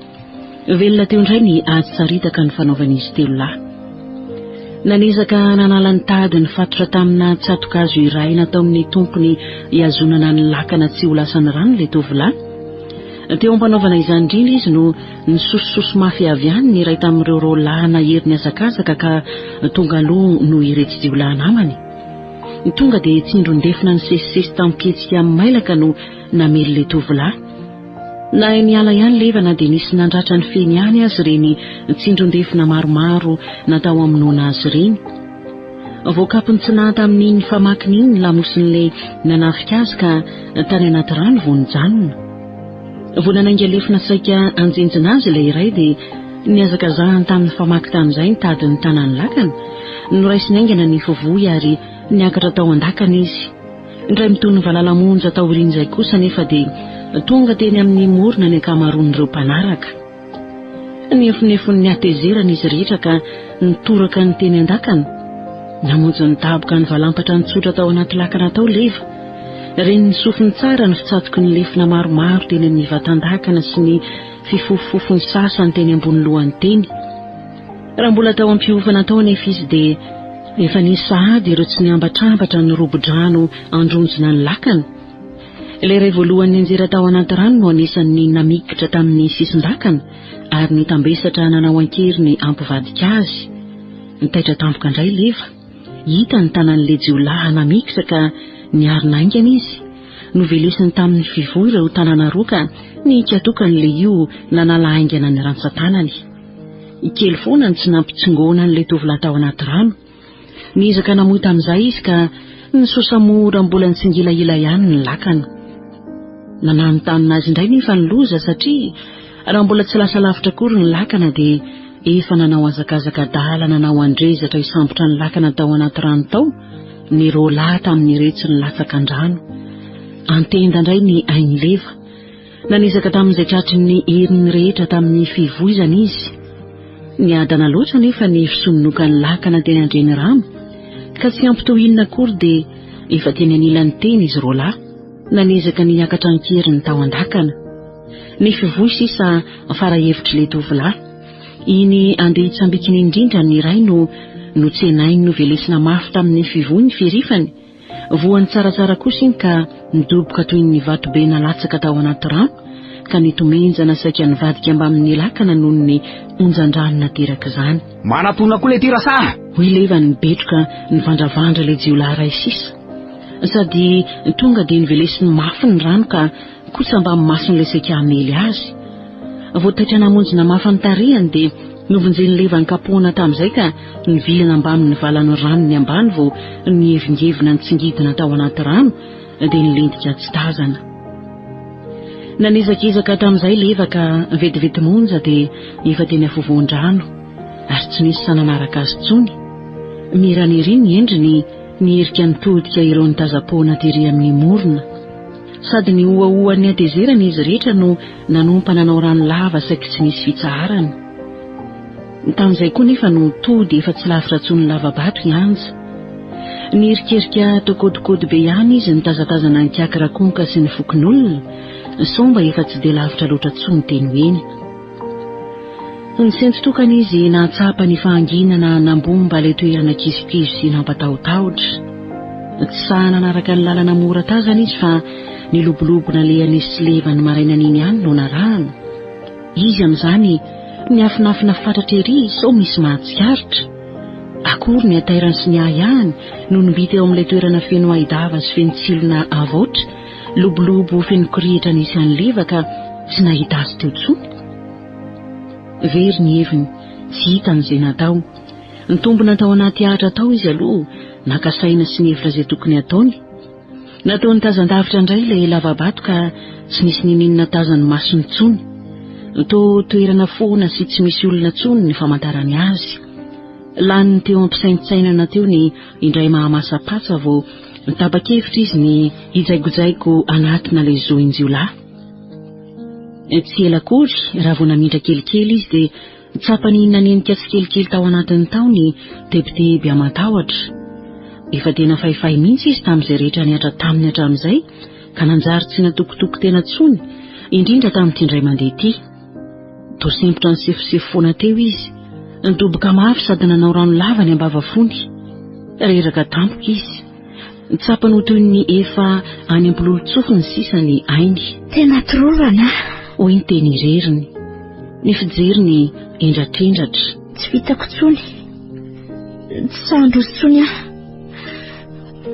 Velona teo indray ny ady saritaka nifanaovan'izy telolahy. Nanezaka nanala ny tady nifatotra tamina tsato-kazo iray nataon'ny tompony hihazonana ny lakana tsy ho lasan'ny rano ilay tovolahy. Teo am-panaovana izany indrindra izy no nisosososo mafy avy any ny iray tamin'ireo roalahy nahery nihazakazaka ka tonga aloha noho iretsy jiolahy namany. Tonga dia tsindron-defona nisesisesy tamim-pihetsika mailaka no namely ilay tovolahy. Nahay niala ihany leva na dia nisy nandratra ny feny ihany aza ireny tsindron-defona maromaro natao hamonoana azy ireny. Voakapony tsy naha tamin'iny famakiny iny ny lamosin'ilay nanafika azy ka tany anaty rano vao nijanona. Vao nanainga lefona saika hanjenjina azy ilay iray dia nihazakazahany tamin'ny famaky tamin'izay ny tadin'ny tanan'ny lakana. Noraisiny haingana ny fivoy ary niakatra tao an-dakana izy. Indray mitohy ny valala monja taorian'izay kosa anefa dia tonga teny amin'ny morona ny ankamaroan'ireo mpanaraka. Niefonefon'ny hatezerana izy rehetra ka nitoraka ny teny an-dakana. Namonjy nidaboka nivalampatra nitsotra tao anaty lakana tao Leva. Ren'ny sofiny tsara ny fitsatoky ny lefona maromaro teny amin'ny vatan-dakana sy ny fifofofofon'ny sasany teny ambony lohany teny. Raha mbola tao am-pihofana tao anefa izy dia efa nisy sahady ireo tsy niambatrambatra nirobo-drano handronjina ny lakana. Ilay iray voalohany nianjera tao anaty rano no anisan'ny namikitra tamin'ny sisin-dakana ary nitambesatra nanao an-keriny hampivadika azy. Nitaitra tampoka indray Leva. Hita ny tanan'ilay jiolahy namikitra ka niarina haingana izy. Novelesiny tamin'ny fivoy ireo tanana roa ka nikatoka an'ilay io nanala haingana ny rantsan-tanany. Kely foana ny tsy nampitsongoana an'ilay tovolahy tao anaty rano. Niezaka namoy tamin'izay izy ka nisosa mora mbola nitsingilahila ihany ny lakana. Nananontanona azy indray nefa ny loza satria raha mbola tsy lasa lavitra akory ny lakana dia efa nanao hazakazaka adala nanao andrezatra hisambotra ny lakana tao anaty rano tao ny roalahy tamin'iretsy nilatsaka an-drano. Antenda indray ny ain'i Leva. Nanezaka tamin'izay tratry ny heriny rehetra tamin'ny fivoizana izy. Niadana loatra anefa ny fisononokan'ny lakana teny an-drenirano ka tsy ampy toy inona akory dia efa teny anilany teny izy roalahy. Nanezaka ny hiakatra an-keriny tao an-dakana. Ny fivoy sisa fara-hevitr'ilay tovolahy. Iny andeha hitsambikina indrindra ny iray no notsenainy novelesina mafy tamin'ny fivoy ny firifany. Voan'ny tsaratsara kosa iny ka nidoboka toy ny vatobe nalatsaka tao anaty rano ka nitomenjana saika nivadika mbamin'ny lakana noho ny onjan-drano naterak'izany. Manatona koa leity rasaha! Hoy Leva nibetroka nivandravandra ilay jiolahy iray sisa. Sady tonga dia novelesiny mafy ny rano ka kotsa mbamin'ny mason'ilay saika hamely azy. Vao taitra namonjy namafa ny tarehiny dia novonjen'i Leva an-kapoana tamin'izay ka nivilana mbamin'ny valan'ny ranony ambany vao nihevingevina nitsingidina tao anaty rano dia nilentika tsy tazana. Nanezakezaka tamin'izay Leva ka vetivety monja dia efa teny afovoan-drano ary tsy nisy sahy nanaraka azy intsony. Mirana ery ny endriny niherika nitodika ireo nitazam-poana tery amin'ny morona. Sady nihoahoan'ny hatezerana izy rehetra no nanompa nanao rano lava saiky tsy nisy fitsaharana. Tamin'izay koa nefa no tody efa tsy lavitra intsony lava-bato i Anja. Niherikerika toa be ihany izy nitazatazana an'i Kiaky Rakonka sy ny fokonolona, sao mba efa tsy dia lavitra loatra intsony teny ho eny. Nisento tokana izy nahatsapa ny fahanginana nambomba ilay toerana kizokizo sy nampatahotahotra. Tsy sahy nanaraka ny lalana mora tazana izy fa ny lobolobo nalehan'izy sy Leva ny marainan'iny ihany no narahana. Izy amin'izany niafinafina fatratra ery sao misy mahatsikaritra. Akory ny hatairany sy ny ahiahiny no nomby teo amin'ilay toerana feno ahi-dava sy feno tsilona avaotra, lobolobo feno kirihitra nisy an'i Leva ka tsy nahita azy teo intsony. Very ny heviny, tsy hitany izay natao. Nitombina tao anaty ahitra tao izy aloha, naka saina sy nihevitra izay tokony hataony. Nataony tazan-davitra indray ilay lava-bato ka tsy nisy niniana tazan'ny masony intsony. Toa toerana foana sy tsy misy olona intsony ny famantarany azy. Laniny teo am-pisaintsainana teo ny indray mahamasa-patsa vao tapa-kevitra izy ny hijaikojaiko hanatona ilay zohin-jiolahy. Tsy ela akory, raha vao namindra kelikely izy dia tsapany nanenika tsikelikely tao anatiny tao ny tebiteby aman-tahotra. Efa tena faifahy mihitsy izy tamin'izay rehetra nihatra taminy hatramin'izay ka nanjary tsy natokitoky tena intsony, indrindra tamin'ity indray mandeha ity. Toa sempotra nisefosefo foana teo izy, nidoboka mafy sady nanao rano lava ny ambavafony. Reraka tampoka izy. Tsapany ho toy ny efa any am-pololon-tsofiny sisa ny ainy. Tena tororana aho. Hoy ny teny ireriny. Ny fijeriny hendratrendratra. Tsy vitako intsony. Tsy sahy handroso intsony aho.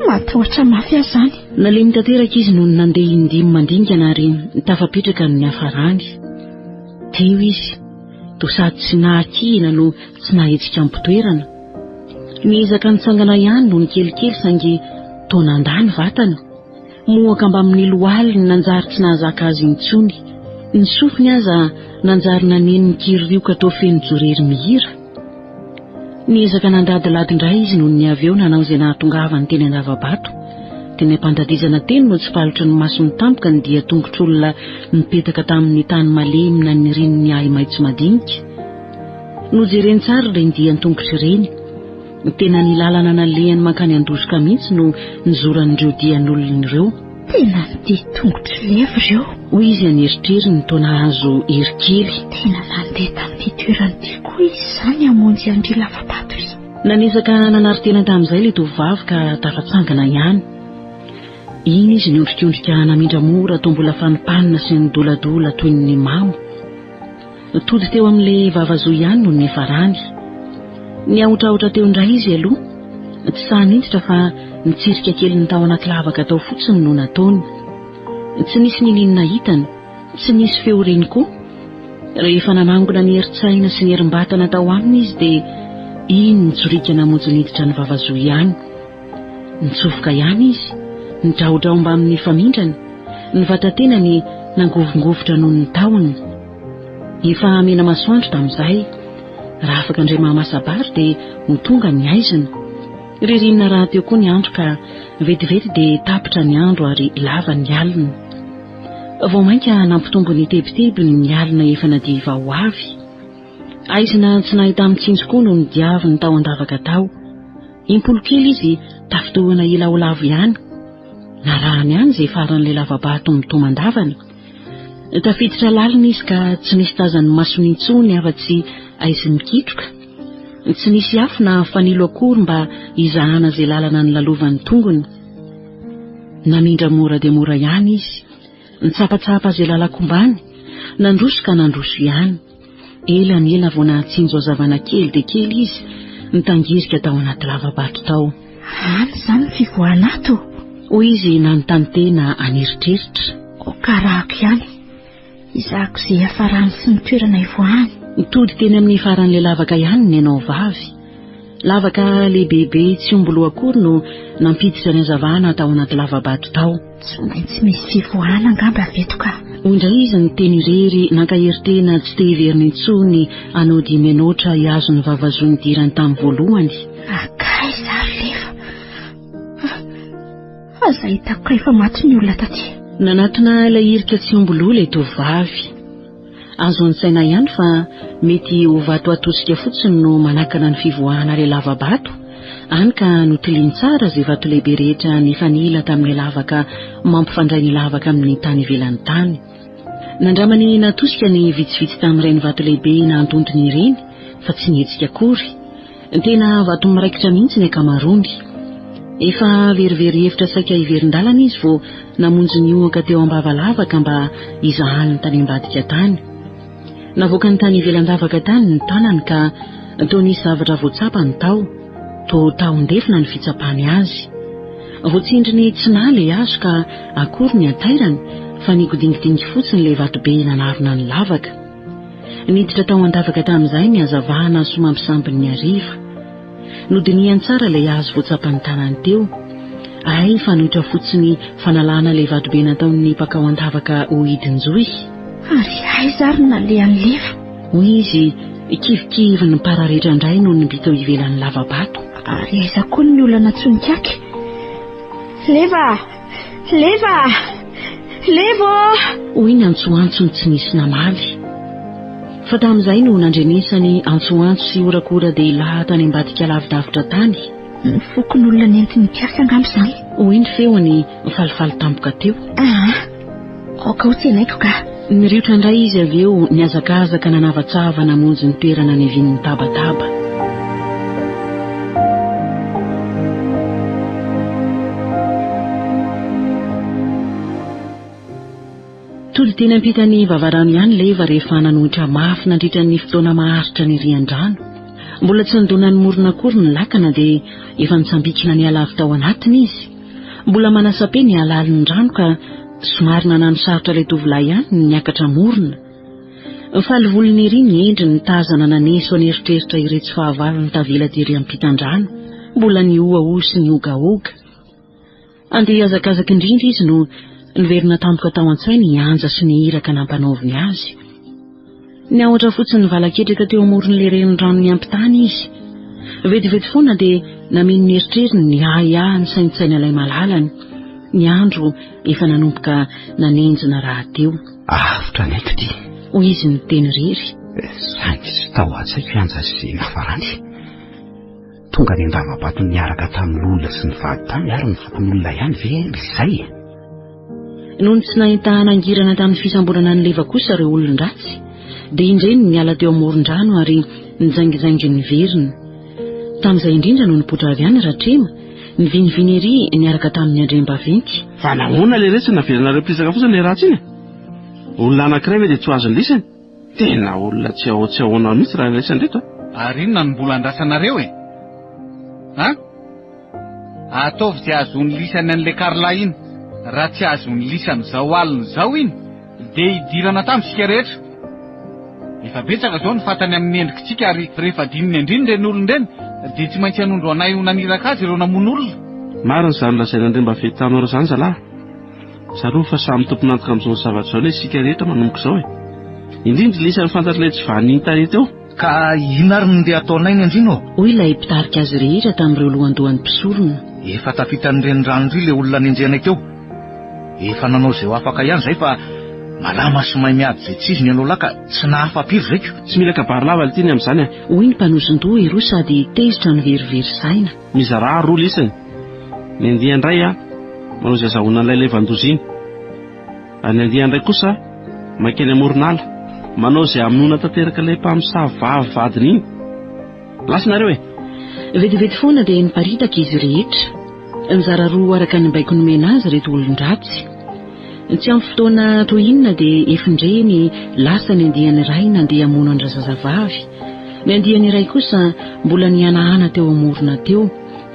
Matahotra mafy aho izany. Nalemy tanteraka izy nony nandeha indimy mandingana ary tafapetraka ny niafarany. Teo izy, toa sady tsy nahakihina no tsy nahetsika am-pitoerana. Niezaka nitsangana ihany nony kelikely saingy toa nandà ny vatany. Mohaka mbamin'ny lohaliny nanjary tsy nahazaka azy intsony. Ny sofiny aza nanjary naneno nikiririoka toa feno jorery mihira. Niezaka nandadilady indray izy nony ny avy eo nanao izay nahatongavany teny an-dava-bato. Teny am-pandadizana teny no tsipalotry ny masony tampoka ny dian-tongotr'olona nipetaka tamin'ny tany malemy nanirian'ny ahi-maitso madinika. Nojereny tsara ireny dian-tongotra ireny. Tena ny lalana nalehany mankany Andozoka mihitsy no nizoran'ireo dian'olona ireo. Tena ny dian-tongotr'i Levo ireo. Hoy izy an'eritreriny toa nahazo hery kely. Tena nandeha tamin'ity toerana ity koa izy izany hamonjy an-dry Lavabato ry. Nanezaka nanary tena tamin'izay ilay tovovavy ka tafatsangana ihany. Iny izy niondrikondrika namindra mora toa mbola fanimpanina sy nidoladola toy ny mamo. Tody teo amin'ilay vavazoa ihany no niafarany. Niahotrahotra teo indray izy aloha. Tsy sahy niditra fa nitsirika kely ny tao anaty lavaka tao fotsiny no nataony. Tsy nisy niniana hitany, tsy nisy feo reny koa. Rehefa nanangona ny herin-tsaina sy ny herim-batana tao aminy izy dia iny nitsoriaka namonjy niditra ny vavazoa ihany. Nitsofoka ihany izy, nidrahodraho mbamin'ny famindrany, ny vatan-tenany nangovingovitra noho ny tahony. Efa mena masoandro tamin'izay. Raha afaka indray mahamasa-bary dia ho tonga ny haizina. Ririnina rahateo koa ny andro ka vetivety dia tapitra ny andro ary lava ny alina. Vao mainka nampitombo ny tebitebiny ny alina efa nadiva ho avy. Haizina tsy nahita-mitsinjo koa no nodiaviny tao an-davaka tao. Impolo kely izy tafintohina ila ho lavo ihany. Narahany ihany izay faran'ilay lava-bato mitomandavana. Tafiditra lalina izy ka tsy nisy tazan'ny masony intsony afa-tsy aizi-mikitroka. Tsy nisy afo na fanilo akory mba hizahana izay lalana nolalovan'ny tongony. Namindra mora dia mora ihany izy, nitsapatsapa izay lalan-kombany, nandroso ka nandroso ihany. Ela ny ela vao nahatsinjo hazavana kely dia kely izy, nitangirika tao anaty lava-bato tao. Any izany ny fivoahana ato? Hoy izy nanontany tena an'eritreritra. Aoka arahako ihany. Izahako izay hiafarany sy ny toerana hivoahany. Nitody teny amin'ny faran'ilay lavaka ihany ny anao vavy. Lavaka lehibebe tsy omby loha akory no nampiditra ny hazavana tao anaty lava-bato tao. Tsy maintsy misy fivoahana angamba avy eto ka. Hoy indray izy niteny irery, nankahery tena tsy te hiverina intsony hanao dimianoatra hihazo ny vavazoa nidirany tamin'ny voalohany. Akaiza ary lefa? Aza hitako ka efa maty ny olona taty. Nanatona ilay hirika tsy omby loha ilay tovovavy. Azo an-tsaina ihany fa mety ho vato atosika fotsiny no manakana ny fivoahana ilay lava-bato, hany ka notiliany tsara izay vato lehibe rehetra nifanila tamin'ilay lavaka mampifandray ny lavaka amin'ny tany ivelan'ny tany. Nandramany natosika ny vitsivitsy tamin'ireny vato lehibe nahantontony ireny fa tsy nihetsika akory. Tena vato miraikitra mihitsy ny ankamaroany. Efa verivery hevitra saika hiverin-dalana izy vao namonjy nihohaka teo am-bava lavaka mba hizahany tany ambadika tany. Navoakany tany ivelan-davaka tany ny tanany ka toa nisy zavatra voatsapany tao, toa tahon-defona ny fitsapany azy. Voatsindriny tsy nahy ilay hazo ka akory ny hatairany fa nigodingidingy fotsiny ilay vatobe nanarona ny lavaka. Niditra tao an-davaka tamin'izay ny hazavana somambisamby ny hariva. Nodinihany tsara ilay hazo voatsapan'ny tanany teo. Hay fanoitra fotsiny fanalana ilay vatobe nataon'ny mpakao an-davaka ho hidin-johy. Ary aiza ary no nalehan'i Lefa? Hoy izy, kivikivy nipararetra indray nony mby teo ivelan'ny lava-bato. Ary aiza koa ny olona nantsoin'ikaky? Leva! Leva! Leva ô! Hoy ny antsoantsony tsy nisy namaly. Fa tamin'izay no nandrenesany antsoantso sy horakora-dehilahy tany ambadika lavidavitra tany. Ny fokonolona nentin'ny mpiasa angamba izany. Hoy ny feony falifaly tampoka teo. Aa! Aoka ho tsenaiko ka! Niriotra indray izy avy eo nihazakazaka nanavatsava namonjy ny toerana niavian'ny tabataba. Tody teny ampitan'ny vavarano ihany Leva rehefa nanohitra mafy nandritra ny fotoana maharitra ny rian-drano. Mbola tsy nidona ny morona akory ny lakana dia efa nitsambikina niala avy tao anatiny izy. Mbola manasa-pe ny halalin'ny rano ka somary nanano sarotra ilay tovolahy ihany ny niakatra morona. Faly volony ery ny endriny nitazana naneso an'eritreritra iretsy fahavalony tavela tery ampitan-drano, mbola nihoahoa sy nihogahoga. Handeha hihazakazaka indrindra izy no niverina tampoka tao an-tsainy i Anja sy ny iraka nampanaoviny azy. Niahotra fotsiny nivalaketraka teo amoron'ilay renirano niampitana izy. Vetivety foana dia nameno ny eritreriny ny ahiahy nisaintsaina ilay malalany. Ny andro efa nanomboka nanenjina rahateo. Avotra ny aiko ity. Hoy izy niteny irery. Saingy tsy tao an-tsaiko i Anja sy Nafarany. Tonga any an-dava-bato niaraka tamin'ny loholona sy ny vadintany ary ny fokonolona ihany ve izay? Nony tsy nahita nangirana tamin'ny fisamborana an'i Leva kosa ireo olon-dratsy, dia indreny niala teo amoron-drano ary nijaingijaingy niverina. Tamin'izay indrindra no nipoitra avy any Ratrema, niviniviny ery niaraka tamin'ny andriambaventy. Fa nahoana leretsy navelanareo mpiresaka fotsiny le ratsy iny e? Olona anankiray ve dia tsy ho azon'ny lisany? Tena olona tsy ao tsy ahoana mihitsy raha iraisan'ireto a! Ary inona no mbola andrasanareo e? An? Ataovy izay hahazoan'ny lisany an'ilay Carla iny. Raha tsy azon'ny lisany izao alina izao iny dia hidirana tamby isika rehetra. Efa betsaka izao ny fantany amin'ny endrikitsika ary rehefa adinony andriny ireny olona ireny dia tsy maintsy hanondro anay ho naniraka azy ireo namono olona. Marina izany lazain'Andriambaventy taminareo izany zalahy. Tsarovy fa samy tompon'antoka amin'izao zavatra izao anie isika rehetra manomboka izao e. Indrindra ilay isan'ny fantatr'ilay tsy vaniny tarehy teo. Ka inona ary no ndeha ataonay ny andriana ô? Hoy ilay mpitarika azy rehetra tamin'ireo lohandohan'ny mpisorona. Efa tafitan'ny renirano iry ilay olona nenjehanay teo. Efa nanao izay ho afaka ihany izahay fa malama sy mahay miady izay tsy izy ny anao lahy ka tsy nahafa-piry izay ko. Tsy mila kabary lava ity ny amin'izany a! Hoy ny mpanosin-doha eroa sady tezitra no verivery saina. Mizarà roa lisany. Ny andiany iray manao izay azahoana an'ilay levan-doza iny. Ary ny andiany iray kosa mankeny amoron'ala, manao izay hamonoana tanteraka ilay mpamosavy vavy vadiny iny. Lasa nareo e! Vetivety foana dia niparitaka izy rehetra. Nizara roa araka ny baiko nomena azy ireto olon-dratsy. Tsy ampy fotoana toy inona dia efin-dreny lasa ny andiany iray nandeha hamono an-drazazavavy. Ny andiany iray kosa mbola nihanahana teo amorona teo.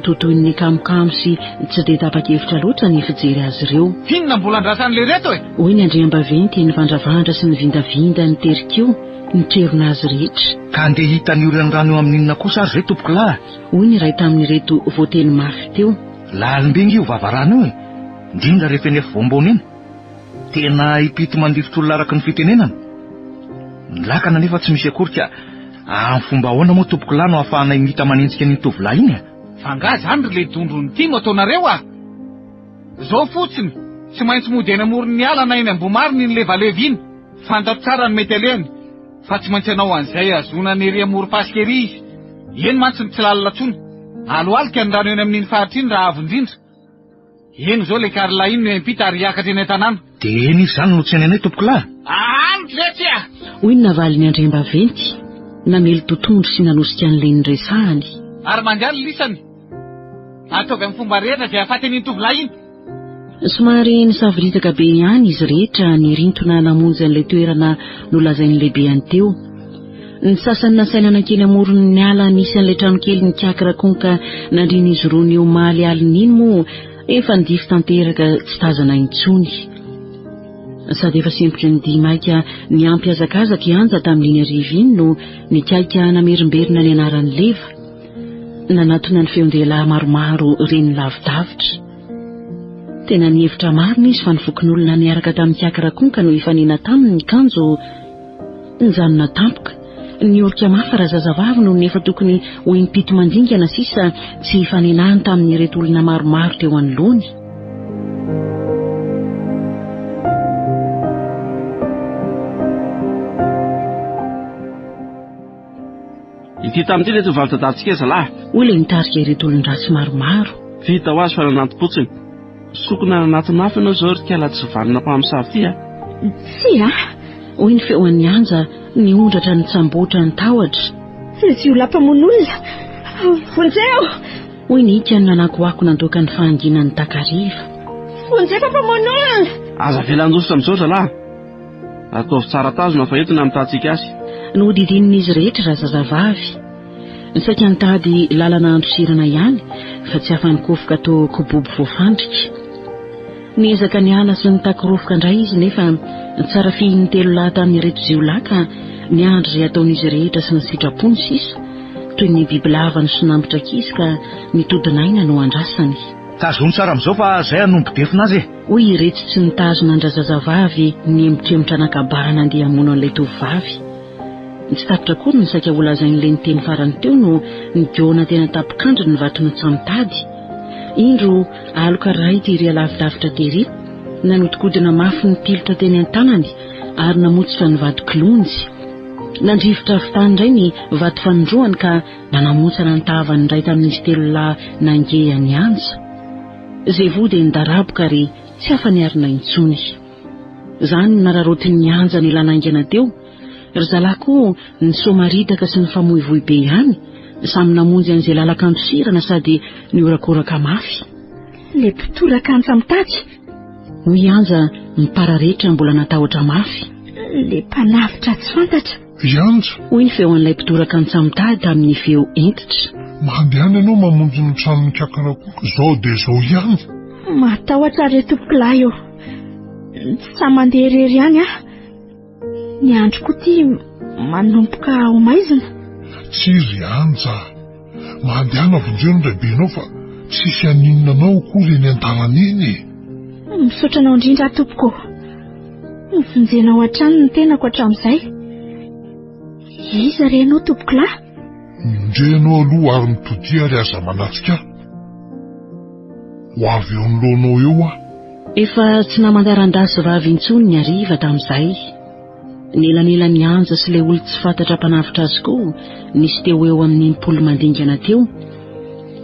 Toa toy ny kamokamo sy tsy dia tapa-kevitra loatra ny fijery azy ireo. Inona mbola andrasan'lereto e? Hoy ny andriambaventy nivandravandra sy nivindavinda nitery-kiho nitrerona azy rehetra. Ka andeha hita ny oran'ny rano eo amin'inona kosa ary izay tompokolahy? Hoy ny iray tamin'ireto voateny mafy teo. Lalim-be nge io vavarano io e! Indrindra rehefa eny afovoam-baona eny. Tena hipity mandifotra olona araka ny fitenenana. Ny lakana anefa tsy misy akory ka amin'ny fomba ahoana moa tompokolahy no ahafahanay mita manenjika an'iny tovolahy iny e? Fa angaha izany ry le dondron'ny ity no ataonareo ah? Zao fotsiny, tsy maintsy mody eny amoron'ny ala na eny Ambohimarina iny levaleva iny. Fantatro tsara ny mety alehany fa tsy maintsy hanao an'izay hahazoana any ery amorom-pasika ery izy. Eny mantsy no tsy lalina intsony. Alohalika ny rano eny amin'iny faritra iny raha avo indrindra. Eny izao ilay Carla iny no hiampita ary hiakatra eny an-tanàna. Dia eny izy izany no tsenainay tompokolahy? Any ve tsia? Hoy ny navalin'ny andriambaventy, namely totohondry sy nanosika an'ilay niresahany. Ary mandeha ny lisany. Ataovy amin'ny fomba rehetra izay hahafaty an'iny tovolahy iny. Somary nisavoritaka be ihany izy rehetra nirintona namonjy an'ilay toerana nolazain'ny lehibehany teo. Ny sasany nasaina nankeny amoron'ny ala nisy an'ilay tranokely nikakirakonka nandrian'izy roa ny omaly alina iny moa efa nidify tanteraka tsy tazana intsony. Sady efa sempotry ny dihy maika niampy hazakazaka i Anja tamin'iny hariva iny no nikaika namerimberina ny anaran'i Leva. Nanatona ny feon-dehilahy maromaro reny lavidavitra. Tena nihevitra marina izy fa ny fokonolona niaraka tamin'i Kiakirakonka no hifanena taminy kanjo nijanona tampoka. Niorika mafy razazavavy noho ny efa tokony ho impito mandingana sisa tsy hifanenany tamin'ireto olona maromaro teo anoloany. Ity tamin'ity ilay tovovavy tadiavintsika zalahy. Hoy ilay nitarika ireto olon-dratsy maromaro. Vita ho azy fa nanantim-potsiny. Sokina nanatona mafy ianao izao ry kala tsy vanona mpamosavy ity a! Tsia! Hoy ny feon'i Anja nihondratra nitsamboatra ny tahotra. Ilay jiolahy mpamono olona! Vonjeo! Hoy ny hikany nanakoako nandoaka ny fahanginan'ny takariva. Vonjeo fa mpamono olona! Aza avela handositra amin'izao ry zalahy! Ataovy tsara tazona fa eto ny hamitàntsika azy. Nohodidinin'izy rehetra razazavavy. Saika nitady lalana handosirana ihany fa tsy afa-nikofoka toa kobobo voafandrika. Niezaka niala sy nitakorofoka indray izy nefa tsara fihin'ny telo lahy tamin'ireto jiolahy ka niandry izay ataon'izy rehetra sy ny sitrapony sisa, toy ny bibilava nisonambotra ankizy ka ny todin'aina no andrasany. Tazony tsara amin'izao fa izay hanombo-defona azy e! Hoy iretsy tsy nitazona an-drazazavavy niemotremotra nankabana andeha hamono an'ilay tovovavy. Tsy tapitra akory ny saika holazain'ilay niteny farany teo no nigaona teny an-tampon-kandriny ny vaton'antsamotady. Indro aloka iray tery alavidavitra tery, nanodikodina mafy ny pilotra teny an-tanany ary namotsitra ny vato kilonjy. Nandrivotra avy tany indray ny vato fanindroany ka nanamontsana ny tavan'ny iray tamin'izy telolahy nangeha ny anja. Zevo dia nidaraboka ary tsy afa-niarina intsony. Izany no nararaotin'ny anja nilana haingana teo. Ry zalahy koa nisoamaritaka sy nifamoivoy be ihany, samy namonjy an'izay lalan-kandosirana sady nihorakoraka mafy. Ilay mpitoraka antsa mitady! Hoy i Anja nipararetra mbola natahotra mafy. Ilay mpanavotra tsy fantatra! I Anja! Hoy ny feon'ilay mpitoraka antsa mitady tamin'ny feo hentitra. Mandehana ianao mamonjy ny tranon'ny kakarakoka. Izao dia izao ihany. Matahotra re tompokolahy ô. Tsy sahy mandeha irery ihany aho. Ny andro koa ity manomboka ho maizina. Tsia ry Anja. Mandehana vonjeo ny raibenao fa tsisy haninona anao akory eny an-dalana eny e. Misaotra anao indrindra aho tompoko. Novonjenao hatrany ny tenako hatramin'izay. Iza re ianao tompokolahy? Mindre ianao aloha ary mitodia ary aza manatrika ahy. Ho avy eo anoloanao eo aho. Efa tsy namantaran-dahy sy vavy intsony ny hariva tamin'izay. Nelanelan'i Anja sy ilay olon-tsy fantatra mpanavotra azy koa nisy teo ho eo amin'ny 60 mandingana teo.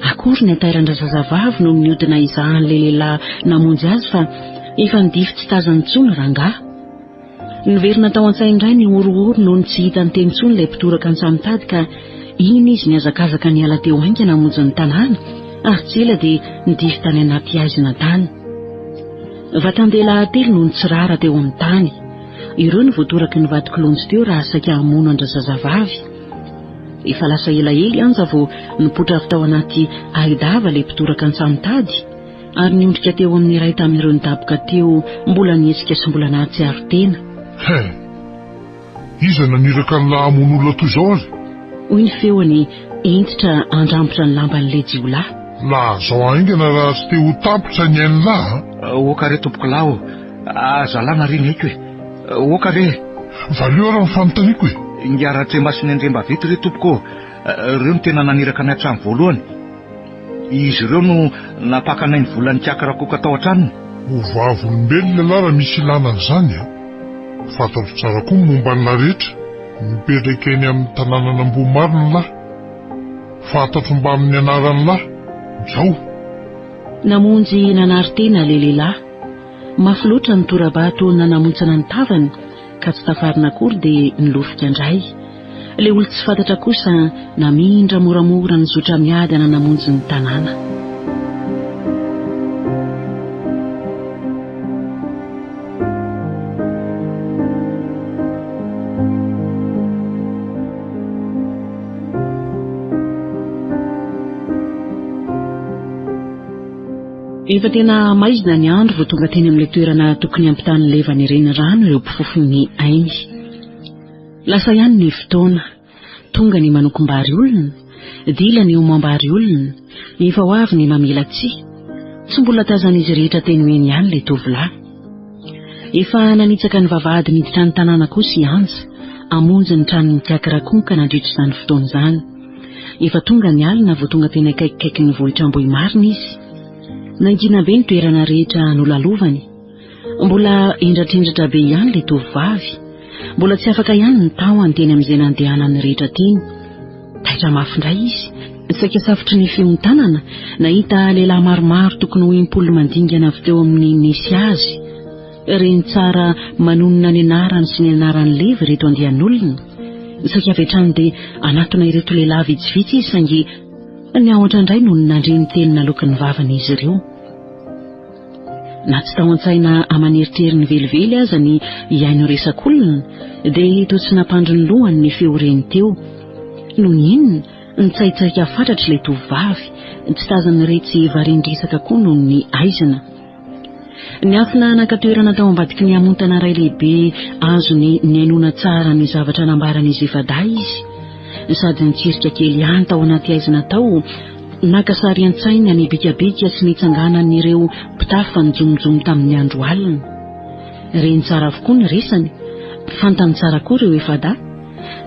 Akory ny hatairan-drazazavavy nony nihodina hizaha an'ilay lehilahy namonjy azy fa efa nidify tsy tazany intsony rangahy. Niverina tao an-tsainy indray ny horohoro nony tsy hitany teny intsony ilay mpitoraka antsamitady ka iny izy nihazakazaka niala teo haingana hamonjy ny tanàna ary tsy ela dia nidify tany anaty haizina tany. Vatan-dehilahy telo no nitsirara teo amin'ny tany. Ireo no voatoraky ny vato kilonjy teo raha saika hamono an-drazazavavy. Efa lasa elaela i Anja vao nipoitra avy tao anaty ahi-dava ilay mpitoraka antsamitady ary niondrika teo amin'ny iray tamin'ireo nidaboka teo mbola nihetsika sy mbola nahatsiaro tena. He! Iza naniraka an'lah hamono olona toy izao ary? Hoy ny feony hentitra handrambotra ny lamban'ilay jiolahy. Lazao haingana raha tsy te ho tapitra ny ain'lah a! Oka re tompokolahy ô! Aza alana re ny aiko e! Oka re! Valio ary ny fanontaniako e! Ingahy Ratremasin'ny Andriambaventy re tompoko ô! Ireo no tena naniraka anay hatramin'ny voalohany. Izy ireo no nampaka anay ny volan'ny kiakirakoka tao an-tranony. Ho vavolombelona ialahy raha misy ilana an'izany a! Fantatro tsara koa ny momba an'lah rehetra. Mipetraka eny amin'ny tanànan'Ambohimarina lah. Fantatro mbamin'ny anaran'lah. Jao. Namonjy nanary tena ilay lehilahy. Mafy loatra ny tora-bato nanamontsana ny tavany ka tsy tafarina akory dia nilofika indray. Ilay olon-tsy fantatra kosa namindra moramora nizotra miadana namonjy ny tanàna. Efa tena maizina ny andro vao tonga teny amin'ilay toerana tokony hampitany levany renirano ireo mpifofo ny ainy. Lasa ihany ny fotoana. Tonga ny manokom-bary olona, dila ny homam-bary olona, efa ho avy ny mamela tsihy. Tsy mbola tazan'izy rehetra teny ho eny ihany ilay tovolahy. Efa nanitsaka ny vavahady niditra ny tanàna kosa i Anja, hamonjy ny tranon'i Mikiaky Rakonka nandritra izany fotoana izany. Efa tonga ny alina vao tonga teny akaikikaikin'ny vohitr'Ambohimarina izy. Nangina be ny toerana rehetra nolalovany. Mbola hendratrendratra be ihany ilay tovovavy. Mbola tsy afaka ihany ny tahony teny amin'izay nandehanany rehetra teny. Taitra mafy indray izy, saika safotry ny fihontanana, nahita lehilahy maromaro tokony ho 60 mandingana avy teo amin'ny nisy azy. Reny tsara manonona ny anarany sy ny anaran'i Levy ireto andian'olona. Saika avy hatrany dia hanatona ireto lehilahy vitsivitsy izy saingy niahotra indray nony nandre ny teny naloaky ny vavan'izy ireo. Na tsy tao an-tsaina aman'eritreriny velively aza ny hihaino resak'olona dia toa tsy nampandry ny lohany ny feo reny teo. Nony inona, nitsaitsaika fatratra ilay tovovavy, tsy tazan'iretsy varian-dresaka koa noho ny haizina. Niafina naka toerana tao ambadiky ny hamontana iray lehibe azony nihainoana tsara ny zavatra nambaran'izy efa-dahy izy. Sady nitsirika kely ihany tao anaty haizina tao, naka sary an-tsaina ny bikabika sy nitsanganan'ireo mpitafa nijomojomo tamin'ny andro alina. Reny tsara avokoa ny resany, fantany tsara koa ireo efa-dahy.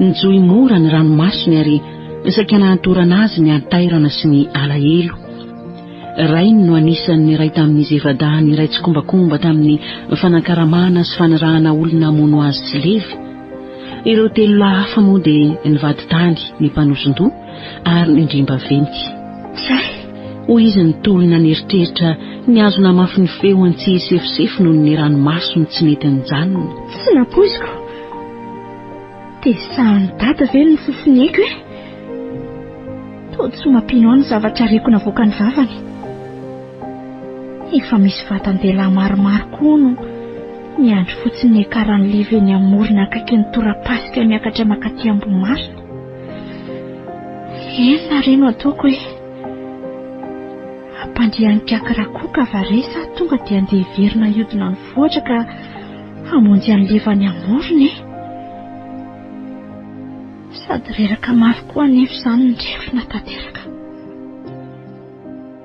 Nijohy mora ny ranomasony ary saika nahatorana azy ny hatairana sy ny alahelo. Rainy no anisan'ny niray tamin'izy efa-dahy niray tsikombakomba tamin'ny fanankaramana sy fanirahana olona hamono azy sy Levy. Ireo telo lahy hafa moa dia ny vadintany, ny mpanoson-doha ary ny andriambaventy. Zay! Hoy izy nitolona nieritreritra nihazona mafy ny feony tsy hisefosefo noho ny ranomasony tsy nety nijanona. Tsy nampoiziko! Dia sahan'i Dada ve ny fofoniaiko e? Toa tsy mampino ahy ny zavatra reko navoakan'ny vavany. Efa misy vatan-dehilahy maromaro koa hono miandry fotsiny ny hiakaran'ny liva eny amin'ny morona akaikin'ny torapasika miakatra mankaty Ambohimarina. Inona re no ataoko e? Hampandrian'i Kaky Rakoka va re sa tonga dia andeha hiverina hiodina ny vohitra ka hamonjy an'i Leva any amorony e? Sady reraka mafy koa anefa izany ny refina tanteraka.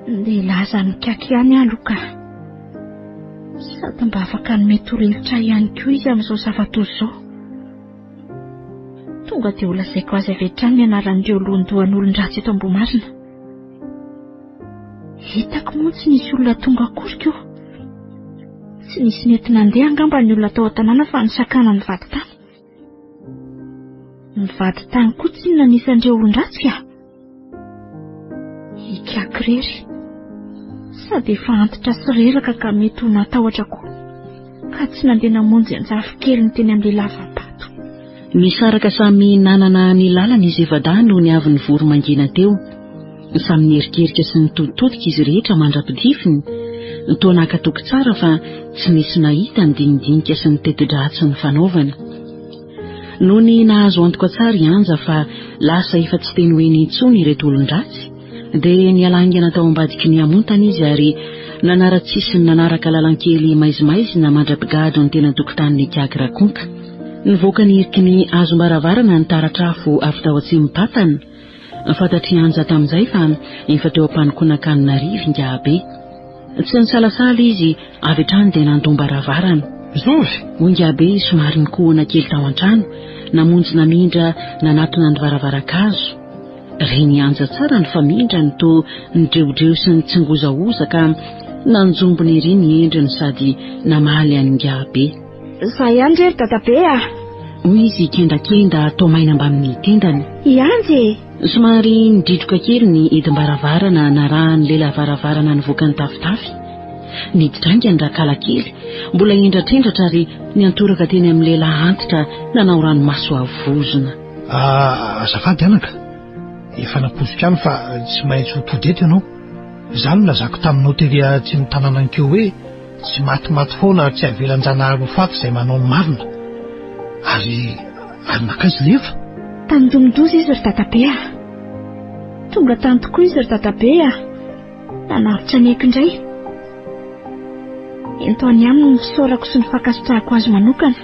Ndeha hilaza amin'i Kaky ihany aho aloha ka. Sady mba afaka hanome torohevitra ahy ihany koa izy amin'izao zava-doza izao. Tonga dia holazaiko azy avy hatrany ny anaran'ireo lohandohan'olon-dratsy eto Ambohimarina. Hitako moa tsy nisy olona tonga akory ko. Tsy nisy nety nandeha angamba ny olona tao an-tanàna fa nisakana ny vadintany. Ny vadintany koa tsinona anisan'ireo olon-dratsy ka. Ikaky irery. Sady efa antitra sy reraka ka mety ho natahotra koa. Ka tsy nandeha namonjy an-jafikeliny teny amin'ilay lava-bato. Nisaraka samy nanana ny lalany izy efa-dahy nony avy nivory mangina teo. Samy nierikerika sy nitoditodika izy rehetra mandra-pidifiny. Toa naka toky tsara fa tsy nisy nahita ny dinidinika sy ny teti-dratsy nifanaovana. Nony nahazo antoka tsara i Anja fa lasa efa tsy teny ho eny intsony ireto olon-dratsy, dia niala haingana tao ambadiky ny hamontana izy ary nanara-tsisiny nanaraka lalan-kely maizimaizina mandra-pigadro ny tena tokotanin'Ikaky Rakonka. Nivoaka ny hiriky ny hazom-baravarana ny taratr'afo avy tao atsimom-patana. Fantatr'i Anja tamin'izay fa efa teo am-panokonan-kanina hariva Ingahibe. Tsy nisalasala izy, avy hatrany dia nandom-baravarana. Zovy! Hoy Ingahibe somary nikohona kely tao an-trano, namonjy namindra nanatona ny varavaran-kazo. Ren'i Anja tsara ny famindrany toa nidrehodreho sy nitsingozahoza ka nanjombona ery ny endriny sady namaly an'Ingahibe. Za ihany re ry dadabe a! Hoy izy kendakenda toa maina mbamin'ny tendany. I Anja e! Somary nidridroka kely ny hidim-baravarana narahan'ny lela varavarana nivoaka nitafitafy. Niditra haingana Rakalakely, mbola hendratrendratra ary niantoraka teny amin'ny lehilahy antitra nanao ranomaso havozona. Ah, azafady anaka, efa nampoiziko ihany fa tsy maintsy ho tody eto ianao. Izany no lazako taminao tery atsimon'ny tanàna ankeo hoe tsy matimaty foana ary tsy avelan-janahary ho faty izay manao ny marina. Ary, ary nankaiza Leva? Tandindomin-doza izy ry dadabe a! Tonga tany tokoa izy ry dadabe a! Nanavotra ny aiko indray. Ento any aminy ny fisaorako sy ny fankasitrahako azy manokana.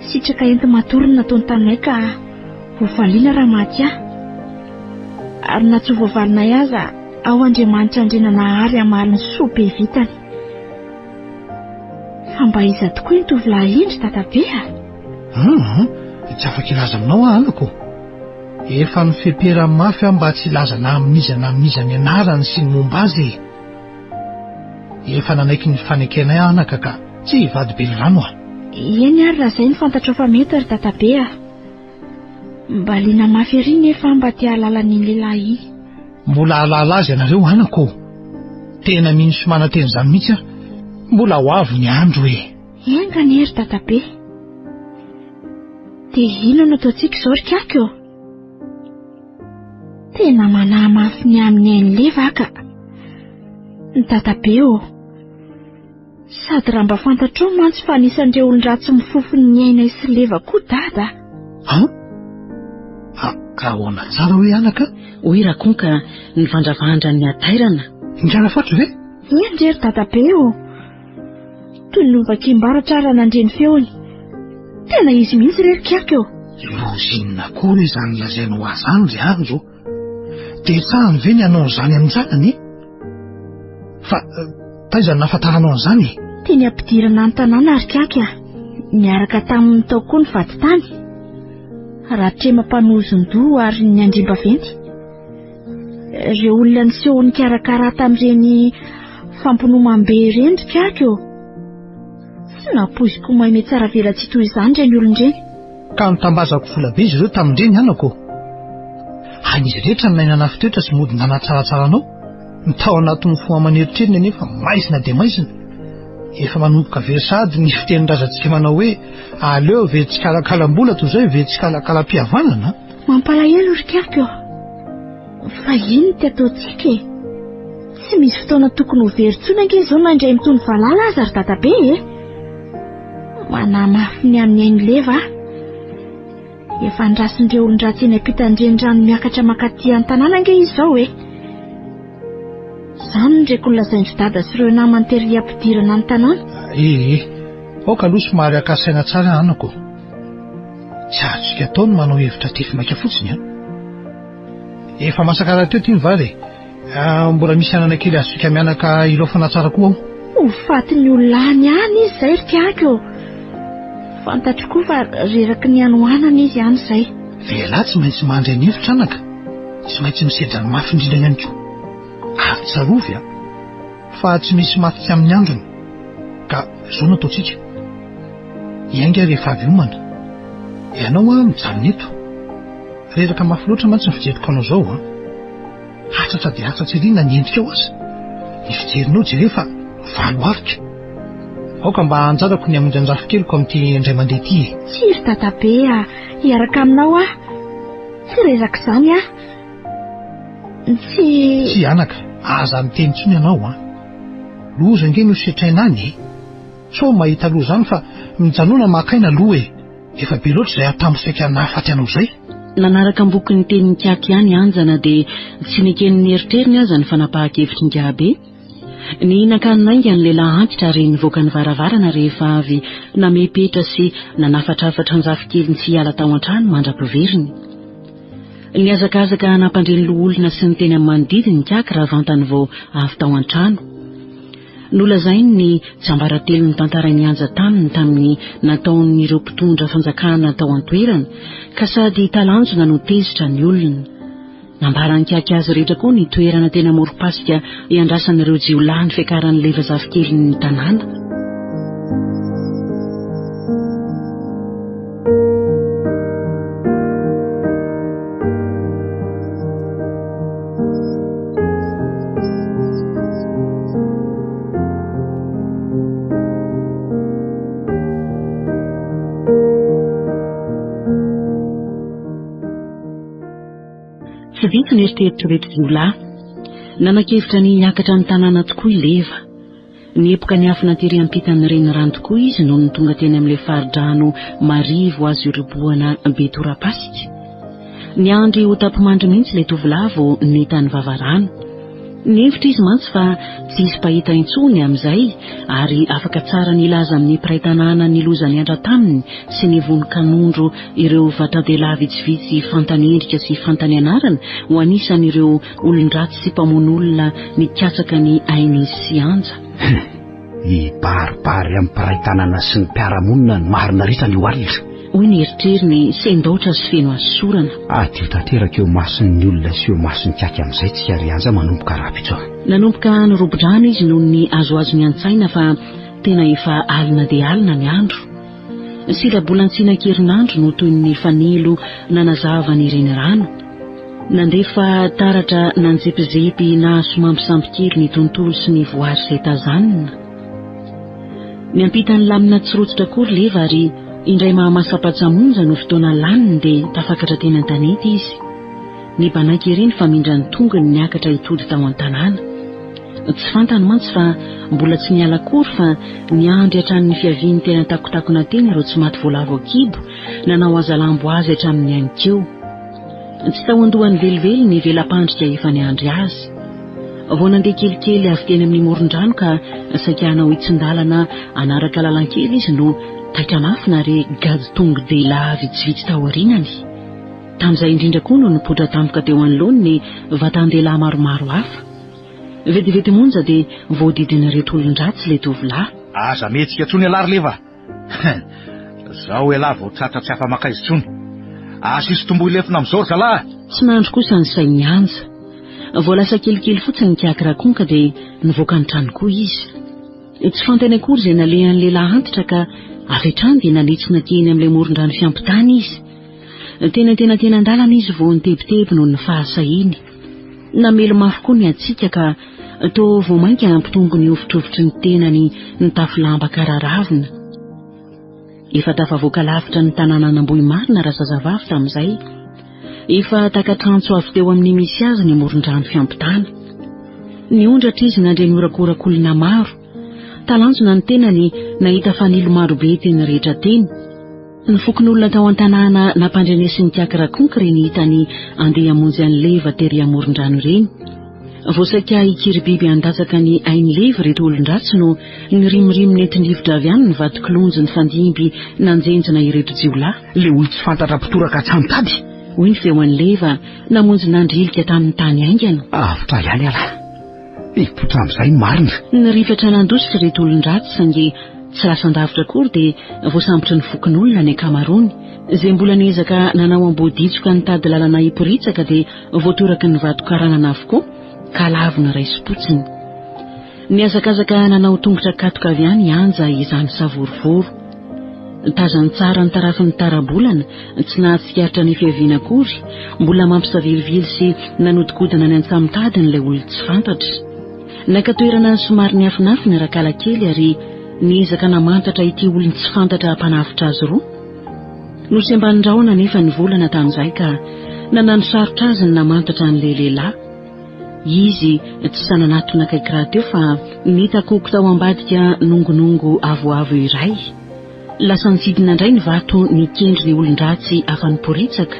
Sitraka enti-matory ny nataony taminay ka hovaliana raha maty ahy. Ary na tsy ho voavalinay aza, ao Andriamanitra Andriananahary hamaly ny soa be vitany. Fa mba iza tokoa iny tovolahy iny ry dadabe a? Hum, tsy afaka hilaza aminao aho anako ô. Efa nifepera mafy aho mba tsy hilaza na amin'iza na amin'iza ny anarany sy ny momba azy e. Efa nanaiky ny fanekenay aho anaka ka tsy hivadi-belirano aho. Eny ary raha izay no fantatrao fa mety ry dadabe a. Mba liana mafy ery nefa aho mba te hahalala an'iny lehilahy iny. Mbola hahalala azy ianareo anako ô. Tena mino sy manantena izany mihitsy aho. Mbola ho avy ny andro e. Enga anie ry dadabe. Dia inona no ataontsika izao ry Kaky ô? Tena manahy mafy ny amin'ny ain'i Leva aho ka. Ny dadabe ô. Sady raha mba fantatrao mantsy fa anisan'ireo olon-dratsy mifofo ny ainay sy Leva koa dada. An? Ka ahoana tsara hoe anaka? Hoy Rakonka nivandravandra ny hatairana. Ingala fatro ve? Eny re ry dadabe ô. Toy ny novakiam-baratra aho raha nandre ny feony. Tena izy mihitsy re ry Kiaka ô! Loza inona akory izany lazainao ahy izany ry Andro? Dia tsahany ve ny hanao an'izany amin-janany e? Fa taiza no nahafantaranao an'izany e? Teny am-pidirana ny tanàna ry Kiaka a! Niaraka taminy tao koa ny vadintany, Ratrema mpanozon-doha ary ny andriambaventy. Ireo olona niseho nikarakara tamin'ireny fampinomam-be ireny ry Kaky ô! Tsy nampoiziko ho mahay mihatsaravelatsihy toy izany ireny olona ireny. Ka notambazako vola be izy ireo tamin'ireny anako ô! Hain'izy rehetra ny nahay nanafin-toetra sy mody nanatsaratsara anao. Ny tao anatin'ny fo aman'eritreriny anefa maizina dia maizina. Efa manomboka very sahady ny fitenin-drazantsika manao hoe aleo very tsikalakalam-bola toy izay very tsikalakalam-pihavanana. Mampalahelo ry Kaky ô! Fa inona ty ataontsika e? Tsy misy fotoana tokony ho very intsony ange izao na indray mitony valala aza ry dadabe e! Manahy mafy ny amin'ny ain'i Leva aho. Efa andrasin'ireo olon-dratsy eny ampitan-drenirano miakatra mankaty an-tanàna ange izy izao e! Izany no reko nolazain-dry dada sy ireo namany tery am-pidirana ny tanàna. Ee, aoka aloha somary haka saina tsara anako. Tsy azontsika atao ny manao hevitra tefy maika fotsiny an! Efa masaka rahateo ity ny vary e! Ah, mbola misy anana kely azontsika mianaka ilaofana tsara koa ao. Ho fatin'ny olona any ihany izy izay ry Kiaky ô! Fantatro koa fa reraky ny hanoanana izy any izay. Fa ialahy tsy maintsy mandry an'efitra anaka, tsy maintsy misedra ny mafy indrindra ihany koa. Ary tsarovy an, fa tsy misy maty tsy amin'ny androny. Ka izao no ataontsika, hiainga rehefa avy homana. Ianao an, mijanona eto. Reraka mafy loatra mantsy ny fijeriko anao izao an. Hatratra dia hatratra ery na ny endrikao aza. Ny fijerinao jereo fa valo arika. Aoka mba anjarako ny hamonjy an-jafikeliko amin'ity indray mandeha ity e. Tsia ry dadabe a, hiaraka aminao aho. Tsy reraka izany aho. Tsy. Tsia anaka, aza miteny intsony ianao an. Loza ange no setraina any e. Sao mahita loza any fa mijanona maka aina aloha e. Efa be loatra izay atambo saika nahafaty anao izay. Nanaraka am-boky ny tenin'i Kiaky ihany Anja na dia tsy neken'ny eritreriny aza ny fanapahan-kevitr'ingahibe. Nihinan-kanina haingana ny lehilahy antitra ary nivoaka ny varavarana rehefa avy namepetra sy nanafatrafatra an-jafikeliny tsy hiala tao an-trano mandra-piveriny. Nihazakazaka nampandre ny loholona sy ny teny amin'ny manodidina i Kiaky raha vantany vao avy tao an-trano. Nolazainy ny tsiambaratelo notantarain'i Anja taminy tamin'ny nataon'ireo mpitondra fanjakana tao an-toerana, ka sady talanjona no tezitra ny olona. Nambaran'i Kiaky azy rehetra koa ny toerana teny amorom-pasika iandrasan'ireo jiolahy ny fiakaran'i Leva zafikeliny ny tanàna. Tsy vitsy ny eritreritr'ireto jiolahy. Nanan-kevitra ny hiakatra ny tanàna tokoa i Leva. Niepoka niafina tery ampitan'ny renirano tokoa izy nony tonga teny amin'ilay fari-drano marivo azo irobohana be torapasika. Niandry ho tapi-mandry mihitsy ilay tovolahy vao nita ny vavarano. Nihevitra izy mantsy fa tsy hisy mpahita intsony amin'izay ary afaka tsara ny hilaza amin'ny mpiray tanàna ny loza nihatra taminy sy ny vonon-kanondro ireo vatan-dehilahy vitsivitsy fantany endrika sy fantany anarana ho anisan'ireo Olon-dratsy sy mpamono olona nikatsaka ny ain'izy sy Anja. Hum! Hibaribary amin'ny mpiray tanàna sy ny mpiara-monina ny marina rehetra anio alina. Hoy ny eritreriny sendaotra sy feno hasosorana. Hadio tanteraka eo imason'ny olona sy eo imason'ny kiaky amin'izay tsika ry Anja manomboka rahampitso a! Nanomboka nirobo-drano izy noho ny azoazony an-tsaina fa tena efa alina dia alina ny andro. Sila-bolan-tsinan-kerinandro no toy ny fanilo nanazava ny renirano. Nandefa taratra nanjepizepy nahasomambisamby kely ny tontolo sy ny voary izay tazanina. Niampita ny lamina tsy rototra akory Leva ary indray mahamasa-patsa-monja no fotoana laniny dia tafakatra teny an-tanety izy. Nibanaiky ery ny famindran'ny tongony niakatra hitody tao an-tanàna. Tsy fantany mantsy fa mbola tsy niala akory fa niandry hatramin'ny fiaviany teny an-takotakona teny ireo tsy maty voalavo an-kibo nanao hazalambo azy hatramin'ny aninkeo. Tsy tao an-dohany velively ny vela-pandrika efa niandry azy. Vao nandeha kelikely avy teny amin'ny moron-drano ka saika hanao hitsin-dalana hanaraka lalan-kely izy no taitra mafy nahare gadon-tongo-dehilahy vitsivitsy tao aorianany. Tamin'izay indrindra koa no nipoitra tampoka teo anoloany ny vatan-dehilahy maromaro hafa. Vetivety monja dia voadidin'ireto olon-dratsy ilay tovolahy. Aza mihetsika intsony ialahy ry Leva a! Zao ialahy vao tratra tsy afa-makaiza intsony. Asiso tomboy lefona amin'izao ry zalahy a! Tsy nandry kosa ny sain'i Anja. Vao lasa kelikely fotsiny ny kiaky Rakonka dia nivoaka ny trano koa izy. Tsy fantany akory izay nalehan'ny lehilahy antitra ka avy hatrany dia nanitsy nankeny amin'ilay moron-drano fiampitana izy. Teny antenatenan-dalana izy vao nitebiteby noho ny fahasahiany. Namely mafy koa ny hatsiaka ka toa vao mainka nampitombo ny hovitrovitry ny tenany nitafy lamba kararavina. Efa tafavoaka lavitra ny tanànan'Ambohimarina razazavavy tamin'izay. Efa takatr'antso avy teo amin'ny misy azy ny moron-drano fiampitana. Niondratra izy nandre ny horakorak'olona maro. Talanjona ny tenany nahita fanilo marobe teny rehetra teny. Ny fokonolona tao an-tanàna nampandrenesin'i Kiaky Rakonky ireny hitany andeha hamonjy an'i Leva tery amoron-drano ireny. Vao saika hikiribiby handatsaka ny ain'i Leva ireto olon-dratsy no nirimorimo nentin-drivotra avy any ny vatokilonjy nifandimby nanjenjina ireto jiolahy. Ilay olon-tsy fantatra mpitoraka antsamotady! Hoy ny feo an'i Leva namonjy nandrilika tamin'ny tany haingana. Avotra ihany ialahy. Hipoitra amin'izay ny marina. Nirifatra nandositra ireto olon-dratsy saingy tsy lasan-davitra akory dia voasambotry ny fokonolona ny ankamaroany. Izay mbola niezaka nanao amboditsoka nitady lalana hiporitsaka dia voatoraky ny vato karanana avokoa ka lavo noraisim-potsiny. Nihazakazaka nanao tongotra katoka avy any i Anja izany savorovoro. Tazany tsara ny tarafin'ny tara-bolana, tsy nahatsikaritra ny fiaviana akory, mbola mampisavilivily sy nanodikodina ny antsamotadiny ilay olon-tsy fantatra. Naka toerana somary niafinafina Rakalakely ary niezaka namantatra ity olon-tsy fantatra mpanavotra azy roa. Nosembanin-drahona anefa ny volana tamin'izay ka nananosarotra azy ny namantatra an'ilay lehilahy. Izy tsy sahy nanatona akaiky rahateo fa nitakoko tao ambadika nongonongo avoavo iray. Lasa nitsidina indray ny vato nikendry ny olon-dratsy afa-niporitsaka.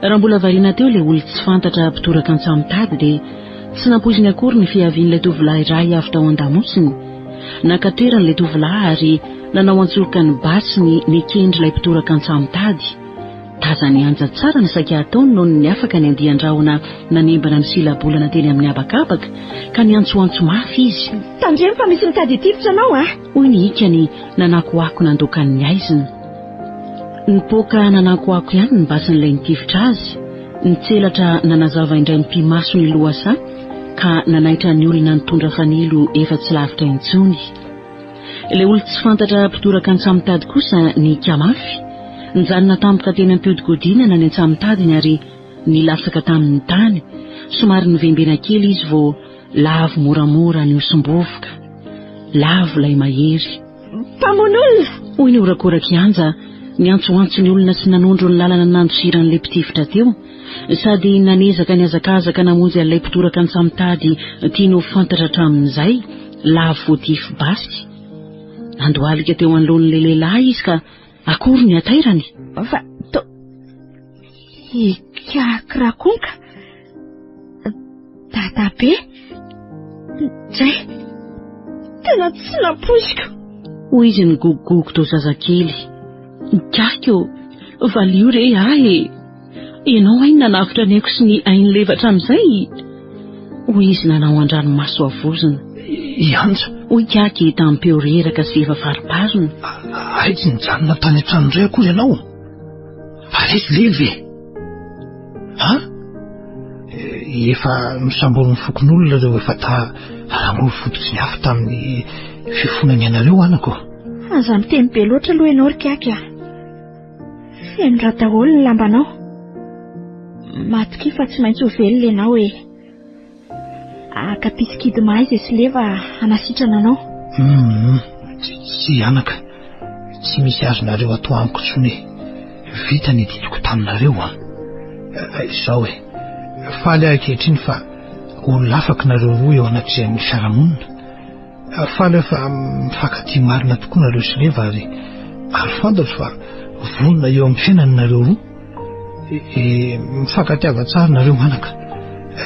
Raha mbola variana teo ilay olon-tsy fantatra mpitoraka antsamitady dia tsy nampoiziny akory ny fiavian'ilay tovolahy iray avy tao an-damosiny. Naka toerana ilay tovolahy ary nanao antsoroka ny basiny nikendry ilay mpitoraka antsamitady. Tazan'i Anja tsara ny saika hataony nony niafaka ny andian-drahona nanembana ny sila-bolana teny amin'ny habakabaka ka niantsoantso mafy izy. Tandremo fa misy mitady hitifitra anao a! Hoy ny hikany nanakoako nandoaka ny haizina. Nipoaka nanakoako ihany ny basin'ilay nitifitra azy. Nitselatra nanazava indray ny pi-maso ny lohasaha ka nanaitra ny olona nitondra fanilo efa tsy lavitra intsony. Ilay olon-tsy fantatra mpitoraka antsamitady kosa nihika mafy. Nijanona tampoka teny am-piodikodinana ny antsamitadiny ary nilatsaka tamin'ny tany. Somary nivembena kely izy vao lavo moramora nihosom-bovoka. Lavo ilay mahery. Mpamono olona! Hoy ny horakorak'i Anja, niantsoantso ny olona sy nanondro ny lalana nandosiran'ilay mpitifitra teo. Sady nanezaka nihazakazaka namonjy an'ilay mpitoraka antsamitady tiany ho fantatra hatramin'izay, lavo voatifi-basy. Nandohalika teo anoloan'ilay lehilahy izy ka akory ny hatairany. Fa to. Ikakrakonka. Dadabe. Dray. Tena tsy nampoiziko. Hoy izy nigogogogo toa zazakely. Ikaky ô, valio re ahy e. Ianao hay nanavotra ny aiko sy ny ain'i Leva hatramin'izay? Hoy izy nanao an-dranomaso havozona. I Anja. Hoy Ikaky tamim-peo reraka sy efa fariparina. Hay tsy nijanona tany an-trano indray akory ianao. Ary aiza i Leva e? Ha? Efa nosamborin'ny fokonolona ireo efa ta harangory fototry ny afo tamin'ny fifonany anareo anako. Aza miteny be loatra aloha ianao ry Kiaky a. Feno rà daholo ny lambanao. Matokia fa tsy maintsy ho velona ianao e. Haka mpisikidy mahay izay sy leva hanasitrana anao. Hum, tsia anaka, tsy misy azonareo atao amiko intsony e. Vita ny didiko taminareo an. Izao e, faly aho ankehitriny fa olona afaka nareo roa eo anatrehan'ny fiarahamonina. Faly aho fa mifankatia marina tokoa nareo sy Leva ary ary fantatro fa vonona eo amin'ny fiainana nareo roa. E, mifankatiava tsara nareo anaka.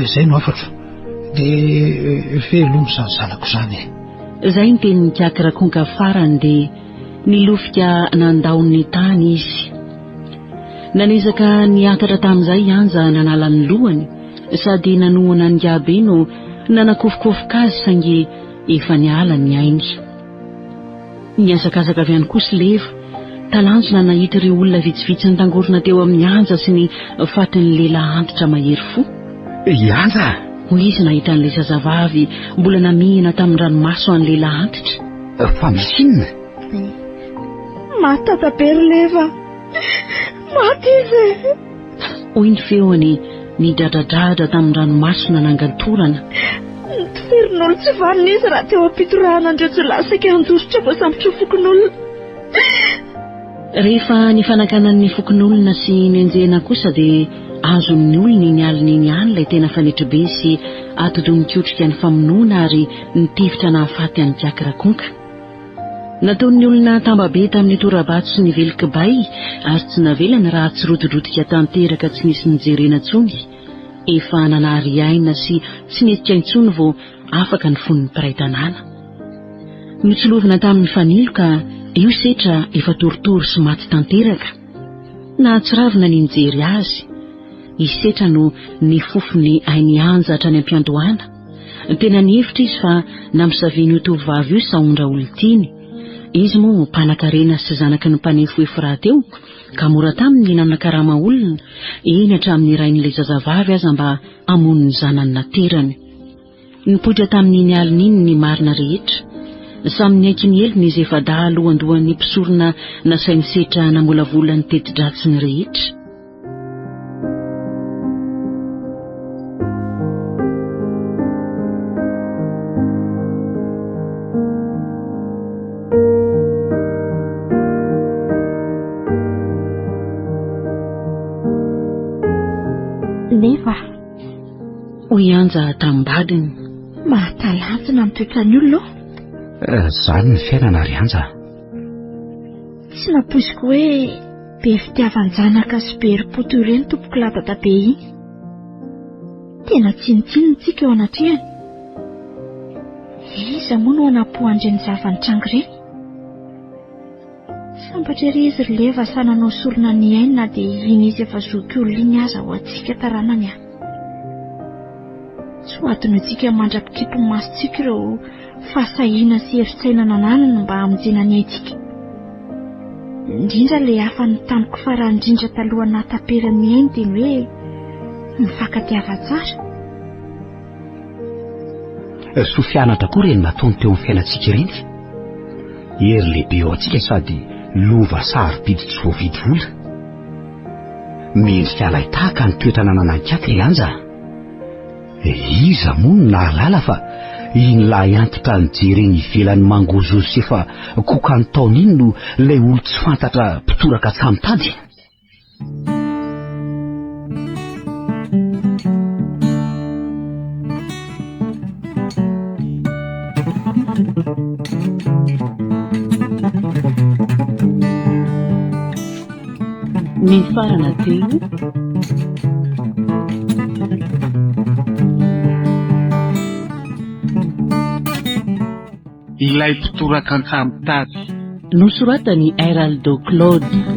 Izay no hafatro. Dia veloma izany zanako izany e. Izay ny tenin'i Kiaky Rakonka farany dia nilofika nandao ny tany izy. Nanezaka nihatatra tamin'izay i Anja nanala ny lohany sady nanohana an'ingahibe no nanakofokofoka azy saingy efa niala ny ainy. Nihazakazaka avy any koa sy Leva, talanjona nahita ireo olona vitsivitsy nitangorona teo amin'i Anja sy ny fatin'ny lehilahy antitra mahery fo. I Anja! Hoy izy nahita an'ilay zazavavy mbola namihina tamin'ny ranomaso an'ny lehilahy antitra. Fa misy inona? Maty dadabe ry Leva! Maty izy e! Hoy ny feony nidradradradra tamin'ny ranomaso nanangan-torana. Notiferin'olon-tsy vanona izy raha teo am-pitorahana an'ireo jiolahy saika handositra voasambotry ny fokonolona. Rehefa nifanakanan'ny fokonolona sy nenjehina kosa dia azon'ny olona iny alina iny ihany ilay tena fanetribe sy atidoha nikotrika ny famonoana ary nitifitra nahafaty an'i Kiaky Rakonka. Nataon'ny olona tambabe tamin'ny tora-bato sy ny vely kibay ary tsy navelany raha tsy rotidrotika tanteraka tsy nisy nijerena intsony. Efa nanary aina sy tsy nihetsika intsony vao afaka ny fon'ny mpiray tanàna. Notsilovina tamin'ny fanilo ka io setra efa torotoro sy maty tanteraka. Nahatsiravina ny nijery azy. I Setra no nifofo ny ain'i Anja hatrany am-piandohana. Tena nihevitra izy fa nampisavian'io tovovavy io sahondra olon-tiany. Izy moa mpanankarena sy zanaky ny mpanefoefo rahateo ka mora taminy ny nanakarama olona, eny hatramin'ny rain'ilay zazavavy aza mba hamono ny zanany naterany. Nipoitra tamin'iny alina iny ny marina rehetra. Samy niaiky ny helony izy efa-dahy alohandohan'ny mpisorona nasain'i Setra namolavola ny teti-dratsiny rehetra. Nefa. Hoy Anja tamim-badiny. Mahatalanjona ny toetran'ny olona ô. Izany ny fiainana ry Anja. Tsy nampoiziko hoe be fitiavan-janaka sy be herim-po toy ireny tompokolahy dadabe iny. Tena tsinontsinona isika eo anatrehany. Iza moa no hanampo an'ireny zava-nitranga ireny? Sambatra ery izy ry Leva sahy nanao sorona ny ainy na dia iny izy efa zokiolona iny aza ho antsika taranany a! Tsy ho adinointsika mandra-pikipy ny masontsika ireo fahasahiana sy herin-tsaina nananany mba hamonjena ny aintsika. Indrindra ilay hafa notaniko farany indrindra talohan'ny nahataperan'ny ainy dia ny hoe mifankatiava tsara. Soa fianatra koa ireny nataony teo amin'ny fiainantsika ireny. Hery lehibe ho antsika sady lova sarobidy tsy voavidy vola. Mendrika alain-tahaka ny toetra nananan'i Ikaky ry Anja a! Iza moa no nahalala fa iny lahy antitra nijery eny ivelany mangozozo sy efa kokan'ny taona iny no ilay olon-tsy fantatra mpitoraka tsamitady? Nifarana teo. Ilay mpitoraka antsamitady. Nosoratan'i Heraldo Claude.